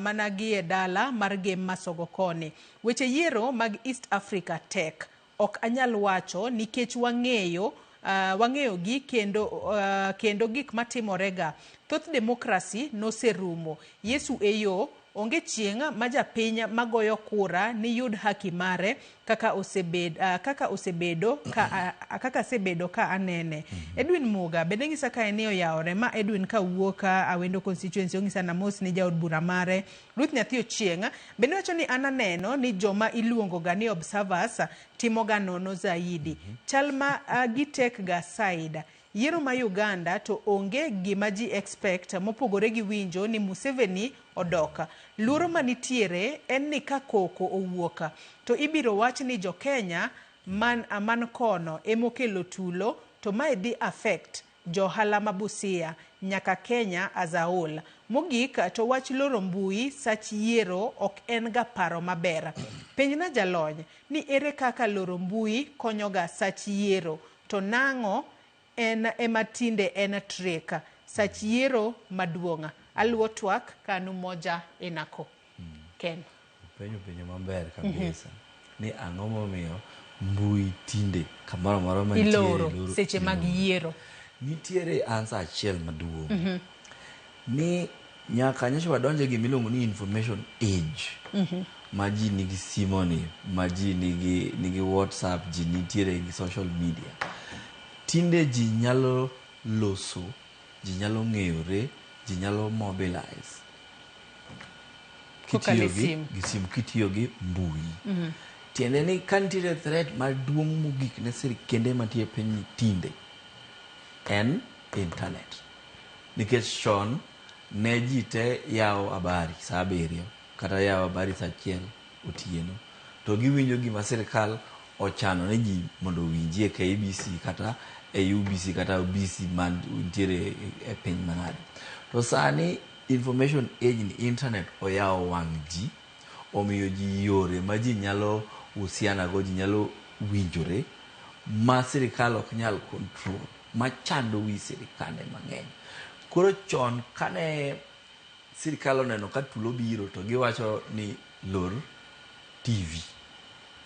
mana gi e dala mar Gem Masogo koni. Weche yiero mag East Africa tek ok anyal wacho nikech wang'eyo gi kendo gik matimorega. Thoth demokrasi noserumo. Yesu e yo, onge chieng' ma japiny magoyo kura ni yud haki mare kaka osebedo ka anene. Edwin Muga bende ng'isa ka en oyawore ma Edwin kawuok Awendo constituency ong'isa na mos ni jaod bura mare. Ruth Nyathi Ochieng' bende wacho ni an aneno ni joma iluongo ga ni observers timo ga nono zaidi. Chal ma gitek ga side. Yiero ma Uganda to onge gima ji expect mopogore gi winjo ni Museveni odok. Luoro manitiere en ni ka koko owuok to ibiro wach ni jo Kenya man, man kono emokelo tulo to mae dhi affect johala ma Busia nyaka Kenya as a whole. Mogik to wach loro mbui sach yiero ok en ga paro maber. Penjna jalony ni ere kaka loro mbui konyoga sach yiero to nang'o en ema tinde en trick sach yiero maduong'. Aluwo twak kanu moja inako. Ken. Penjo penjo maber kabisa. Ni ang'o momiyo mbui tinde kamoro amora mantiere Iloro iloro- seche mag iloro. yiero. Nitiere answer achiel maduong'. Ni nyaka nyocha wadonje gima iluongo ni information age. Ma ji nigi simo ni, ma ji nigi, nigi WhatsApp, ji nitiere gi social media. Tinde ji nyalo loso, ji nyalo ng'eyore, ji nyalo mobilize. Kokalo e Kitiyo gi, simu. gi simu, kitiyo gi mbui. Tiende ni ka nitiere threat maduong' mogik ne sirkende mantie e piny tinde, en internet. Nikech chon ne ji te yawo habari saa abiriyo kata yawo habari saa achiel otieno to giwinjo gima sirkal ochano ni ji mondo owinji e KBC kata e UBC kata BC mantiere e piny manade. To sani information age ni internet oyawo wang' ji omiyo ji yore ma ji nyalo husiana go ji nyalo winjore ma sirikal ok nyal control machando wi sirikande mang'eny. Koro chon kane sirikal oneno ka tulo biro to giwacho ni lor TV.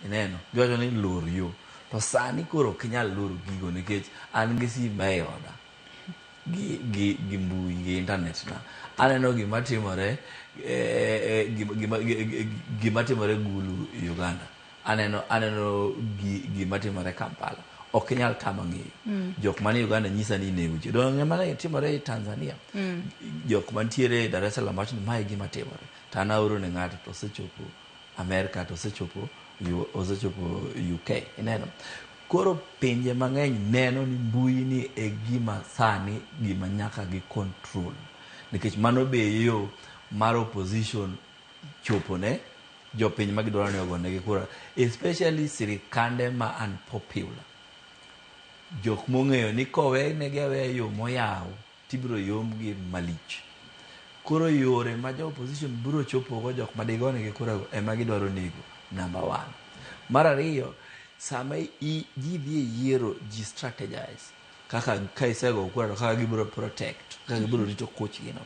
Ineno? Giwacho ni lor yo. To sani koro ok inyal loro gigo nikech an gi simba e oda gi, gi, gi mbui gi internet na. Aneno gima timore gima, gima, gima timore Gulu Uganda. Aneno, aneno gima timore Kampala. Ok inyal tama ng'eyo. Jok manie Uganda nyisa ni inego ji. Donge mana timore Tanzania. Jok mantiere Dar es Salaam wacho ni mae gima timore. To an aoro ne ng'ato to osechopo Amerika to osechopo osechopo UK. Ineno? Koro pinje mang'eny neno ni mbui ni e gima sani gima nyaka gi control. Nikech mano be yo mar opposition chopo ne jopiny ma gidwaro ni ogonegi kura. Especially sirikande ma unpopular. Jok mong'eyo ni kowenegi aweya yo moyaw tibiro yomgi malich. Koro yore ma jo opposition biro chopogo jok ma digonegi kura go ema gidwaro nego number one. Mar ariyo, sama ji dhi e yiero ji strategize kaka ka isego kura to kaka gibiro protect, kaka gibiro rito kochgi no.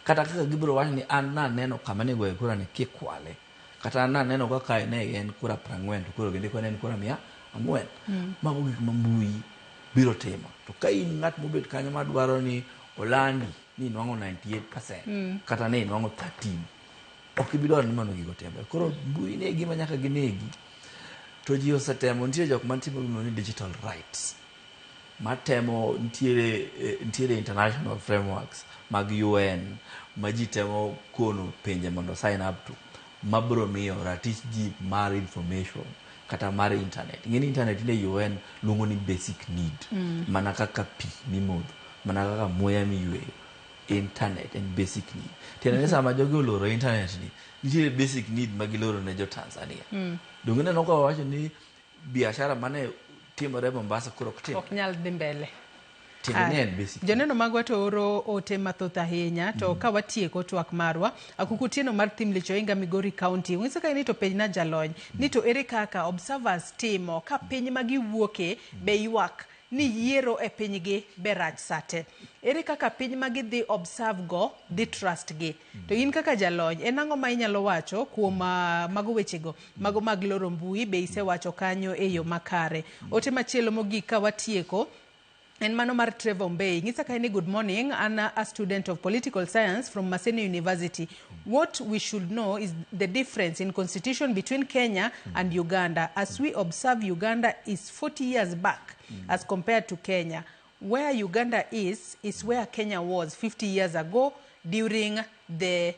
Kata kaka gibiro wacho ni an naneno kama ne goye kura ni kikwale. Kata an naneno kaka ne en kura 40 to koro gindiko ne en kura 400. Mago gik ma mbui biro timo. To ka in ng'at mobet kanyo madwaro ni olandi ni inwang'o 98% kata ni inwang'o 13 ok ibi dwaro ni mondo gigo otimre. Koro mbui ni e gima nyaka ginegi. To ji osetemo, nitie jok matimo gimiluongo ni digital rights. Matemo nitiere, nitiere international frameworks mag UN ma ji temo kono pinje mondo sign up to mabiro miyo ratich ji mar information kata mar internet. Ing'e ni internet ne UN luongo ni basic need. Mana kaka pi mimodho, mana kaka muya miyweyo. Internet en basic need. Tiende ni sama jogi oloro internet ni, nitiere basic need ma giloro ne jo Tanzania. Donge ineno ka wawacho ni biashara mane timore Mombasa koro ok timre. Ok nyal dhi mbele. Tiende ni en basic. Joneno magwa to oro ote mathoth ahinya to ka watieko twak marwa Akuku Tieno mar Thimlich Oinga Migori County ong'isa ka ni to penjna jalony ni to ere kaka observers timo ka piny ma giwuoke be ywak ni yiero e pinygi be rach sate. Ere kaka piny ma gidhi observe go dhi trust gi. To in kaka jalony, en ang'o ma inyalo wacho kuom mago wechego, mago mag loro mbui be isewacho kanyo e yo makare. Ote machielo mogik ka watieko, en mano mar Trevor Mbei. Ng'isa kae ni good morning, an a student of political science from Maseno University. What we should know is the difference in constitution between Kenya and Uganda. As we observe, Uganda is 40 years back as compared to Kenya. Where Uganda is where Kenya was 50 years ago during the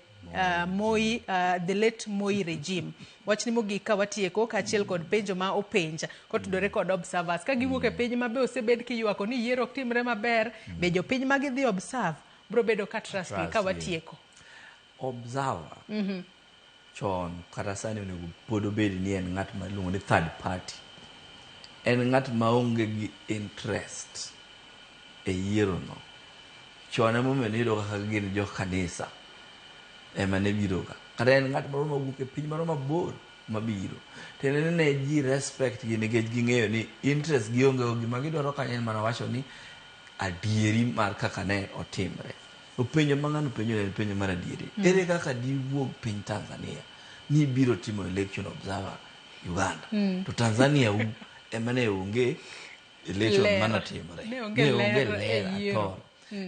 Moi, the late Moi regime. Wachni mogik ka watieko kaachiel kod penjo ma openj kotudore kod observers ka giwuok e piny ma be osebed kiywako ni yiero ok timre maber, be jopiny ma gidhi observe bro bedo ka trust gi ka watieko? Observer chon kata sani onego pod obed ni en ng'at ma iluongo ni third party. En ng'at maonge gi interest e yiero no. Chon emomiyo niyudo kaka gin jo kanisa ema ne biro ga. Kata en ng'at moro mawuok e piny moro mabor mabiro. Tiende ni ne ji respect gi nikech ging'eyo ni interest gionge go, gima gidwaro kanyo en mana wacho ni adieri mar kaka ne otimre. Openjo ma ng'ano penjo en penjo mar adieri. Ere kaka diwuog piny Tanzania ni biro timo election observer Uganda? To Tanzania u ema ne onge election Ler. manotimore. Ne onge Ne onge ler e ler yiero. atoro.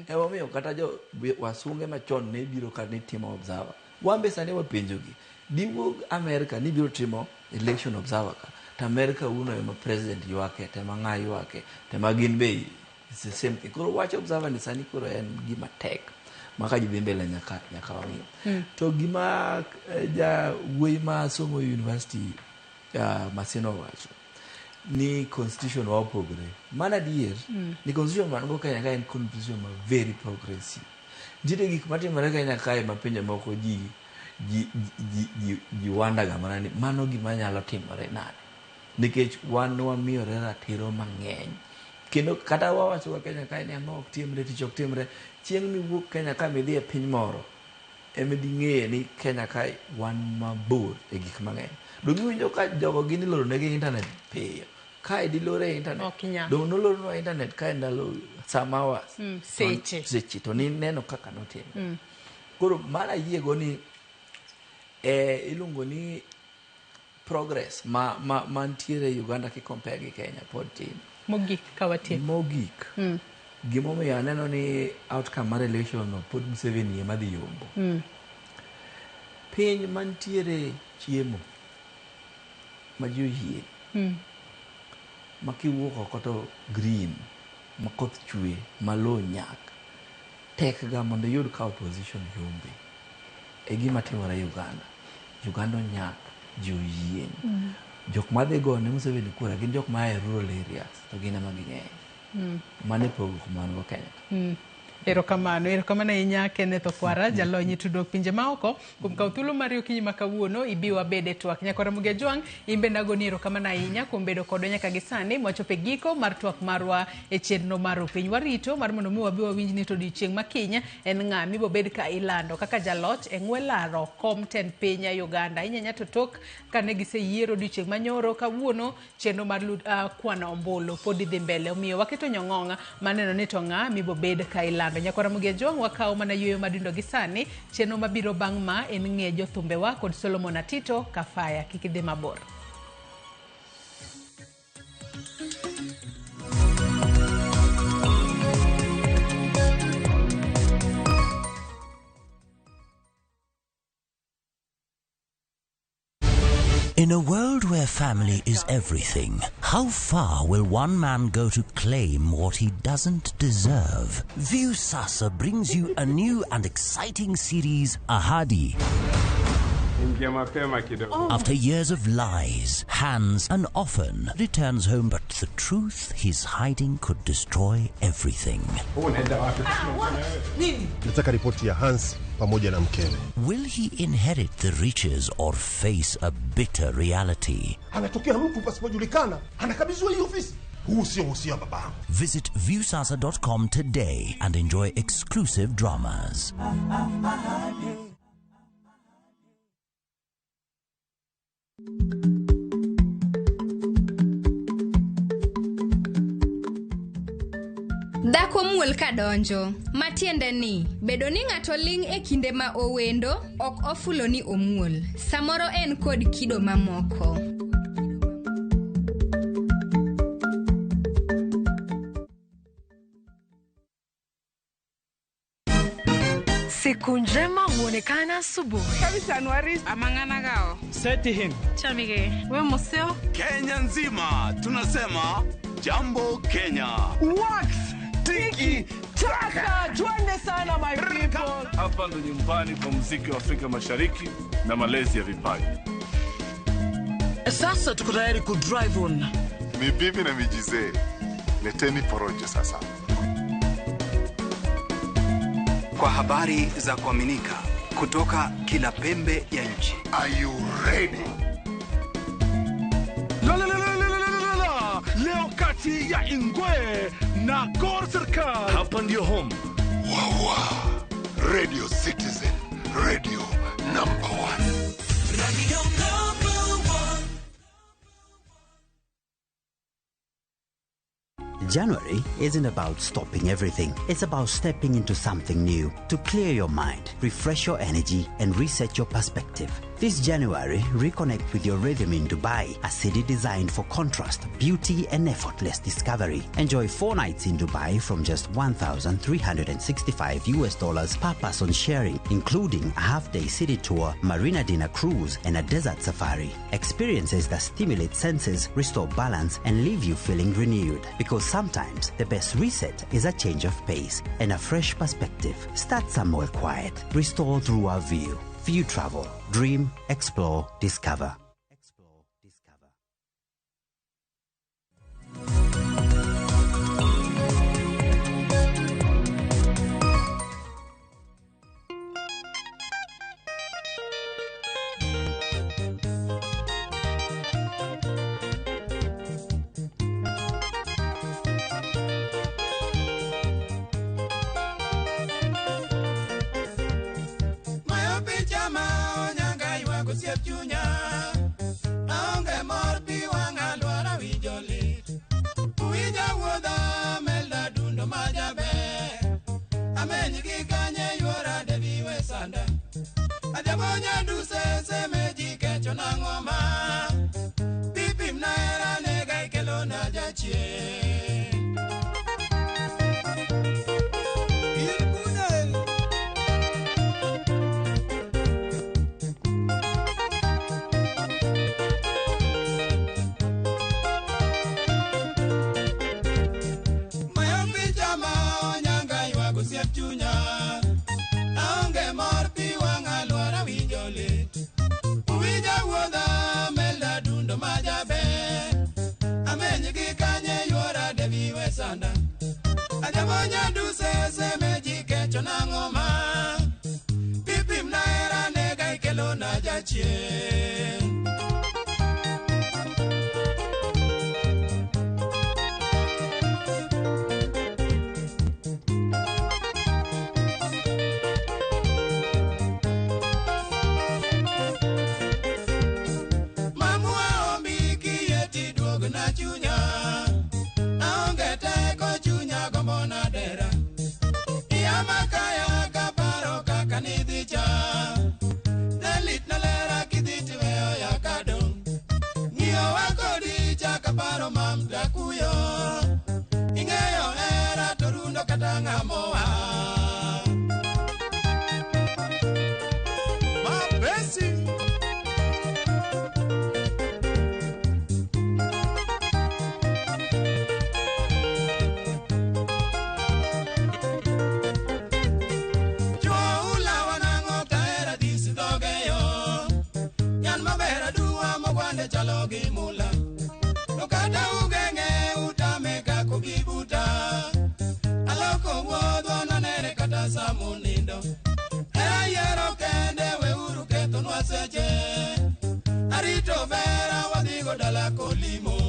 Emomiyo kata jo wasunge machon ne biro ka ne timo observer. Wan be sani wapenjogi. Diwuog America ni biro timo election observer ka. To America uno ema president ywake, to ema ng'a ywake, to ema gin be it's the same thing. Koro wach observer ni sani koro en gima tek. Ma ka ji dhi mbele nyaka wang'i. To gima ja wuoyi ma somo e university Maseno owacho ni constitution wa opogore. Mano adier ni constitution man go Kenya ka en constitution ma very progressive. Nitiere gik matimore Kenya kae ma pinje moko ji wonder ga mana ni mano gima nyalo timore nade. Nikech wan wamiyore ratiro mang'eny. Kendo kata wawacho ga Kenya kae ni ang'o ok timre, tich ok timre. Chieng' miwuok Kenya ka midhi e piny moro, ema ding'eye ni Kenya kae wan mabor e gik mang'eny. Dong iwinjo ka jogo gin iloro negi internet piyo. Kae dilor e internet. Ok nyal. Dong nolornwa internet kae ndalo some hours. Seche. Seche to nineno kaka notimre. Koro mano ayiego ni iluongo ni progress ma mantiere Uganda ki compare gi Kenya pod tin. Mogik ka watieko. Mogik. Gimomiyo aneno ni outcome mar election no pod Museveni ema dhi yombo. Piny mantiere chiemo ma ji oyie ma kiwuok oko to green ma koth chwe ma lowo nyak tek ga mondo iyud ka opposition yombe. E gima timore Uganda. Uganda onyak, ji oyieng'. Jok madhi gone Museveni kura gin jok maa e rural areas to gin ema ging'eny. Mano e pogruok ma wan go Kenya. Erokamano, erokamano ahinya Kenneth Okwara, jalony e tudruok pinje maoko, kuom kawo thuolo mari okinyi ma kawuono ibi wabed e twak. Nyakora Ramogi Ajwang', in bende agoni erokamano ahinya kuom bedo kodwa nyaka gi sani mwachopo e giko mar twak marwa e chenro mar Opiny. Warito mar mondo mi wabi wawinj ni to odiochieng' ma kiny en ng'a mibobed ka ilando kaka jaloch e ng'we laro kom tend piny Uganda. Ahinya ahinya to tok kane giseyiero odiochieng' manyoro, kawuono chenro mar kwano ombulu pod dhi mbele. Omiyo waketo nyong'ong' maneno ni to ng'a mibobed ka ilando. Nyakwara Ramogi Ajwang', wakawo mana yueyo madindo gi sani. Chenro mabiro bang' ma en ng'e jothumbewa kod Solomon Atito Kafaya. Kik idhi mabor. In a world where family is everything, how far will one man go to claim what he doesn't deserve? Viusasa brings you a new and exciting series, Ahadi. Ingia mapema kidogo. After years of lies, Hans and often returns home, but the truth he's hiding could destroy everything. Unaenda wapi? Nataka ripoti ya Hans pamoja na mkewe. Will he inherit the riches or face a bitter reality? Anatokea mtu pasipojulikana, anakabidhiwa hii ofisi. Huu sio uhusia wa babangu. Visit viewsasa.com today and enjoy exclusive dramas. Dhako muol kadonjo, matiende ni bedo ni ng'ato ling' e kinde ma owendo ok ofulo ni omuol. Samoro en kod kido mamoko. Siku njema huonekana asubuhi. Seti Chamige. We museo. Kenya nzima tunasema jambo Kenya. Wax. Tiki Chaka, twende sana my people. Hapa ndo nyumbani kwa muziki wa Afrika Mashariki na malezi ya vipaji. Sasa tuko tayari ku drive on. Mibibi na mijizee, leteni porojo sasa. Kwa habari za kuaminika kutoka kila pembe ya nchi. Are you ready? La, la, la, la, la, la, la, la. Leo kati ya Ingwe na Gor Serikal. Hapa ndio home. Wawa. Radio Citizen, radio number 1. Radio number 1. January isn't about stopping everything. It's about stepping into something new to clear your mind, refresh your energy, and reset your perspective. This January, reconnect with your rhythm in Dubai, a city designed for contrast, beauty, and effortless discovery. Enjoy 4 nights in Dubai from just $1,365 per person sharing, including a half-day city tour, marina dinner cruise, and a desert safari. Experiences that stimulate senses, restore balance, and leave you feeling renewed. Because sometimes the best reset is a change of pace and a fresh perspective. Start somewhere quiet. Restore through our view. View Travel. Dream, explore, discover. Arito vera wadhigo dala kolimo.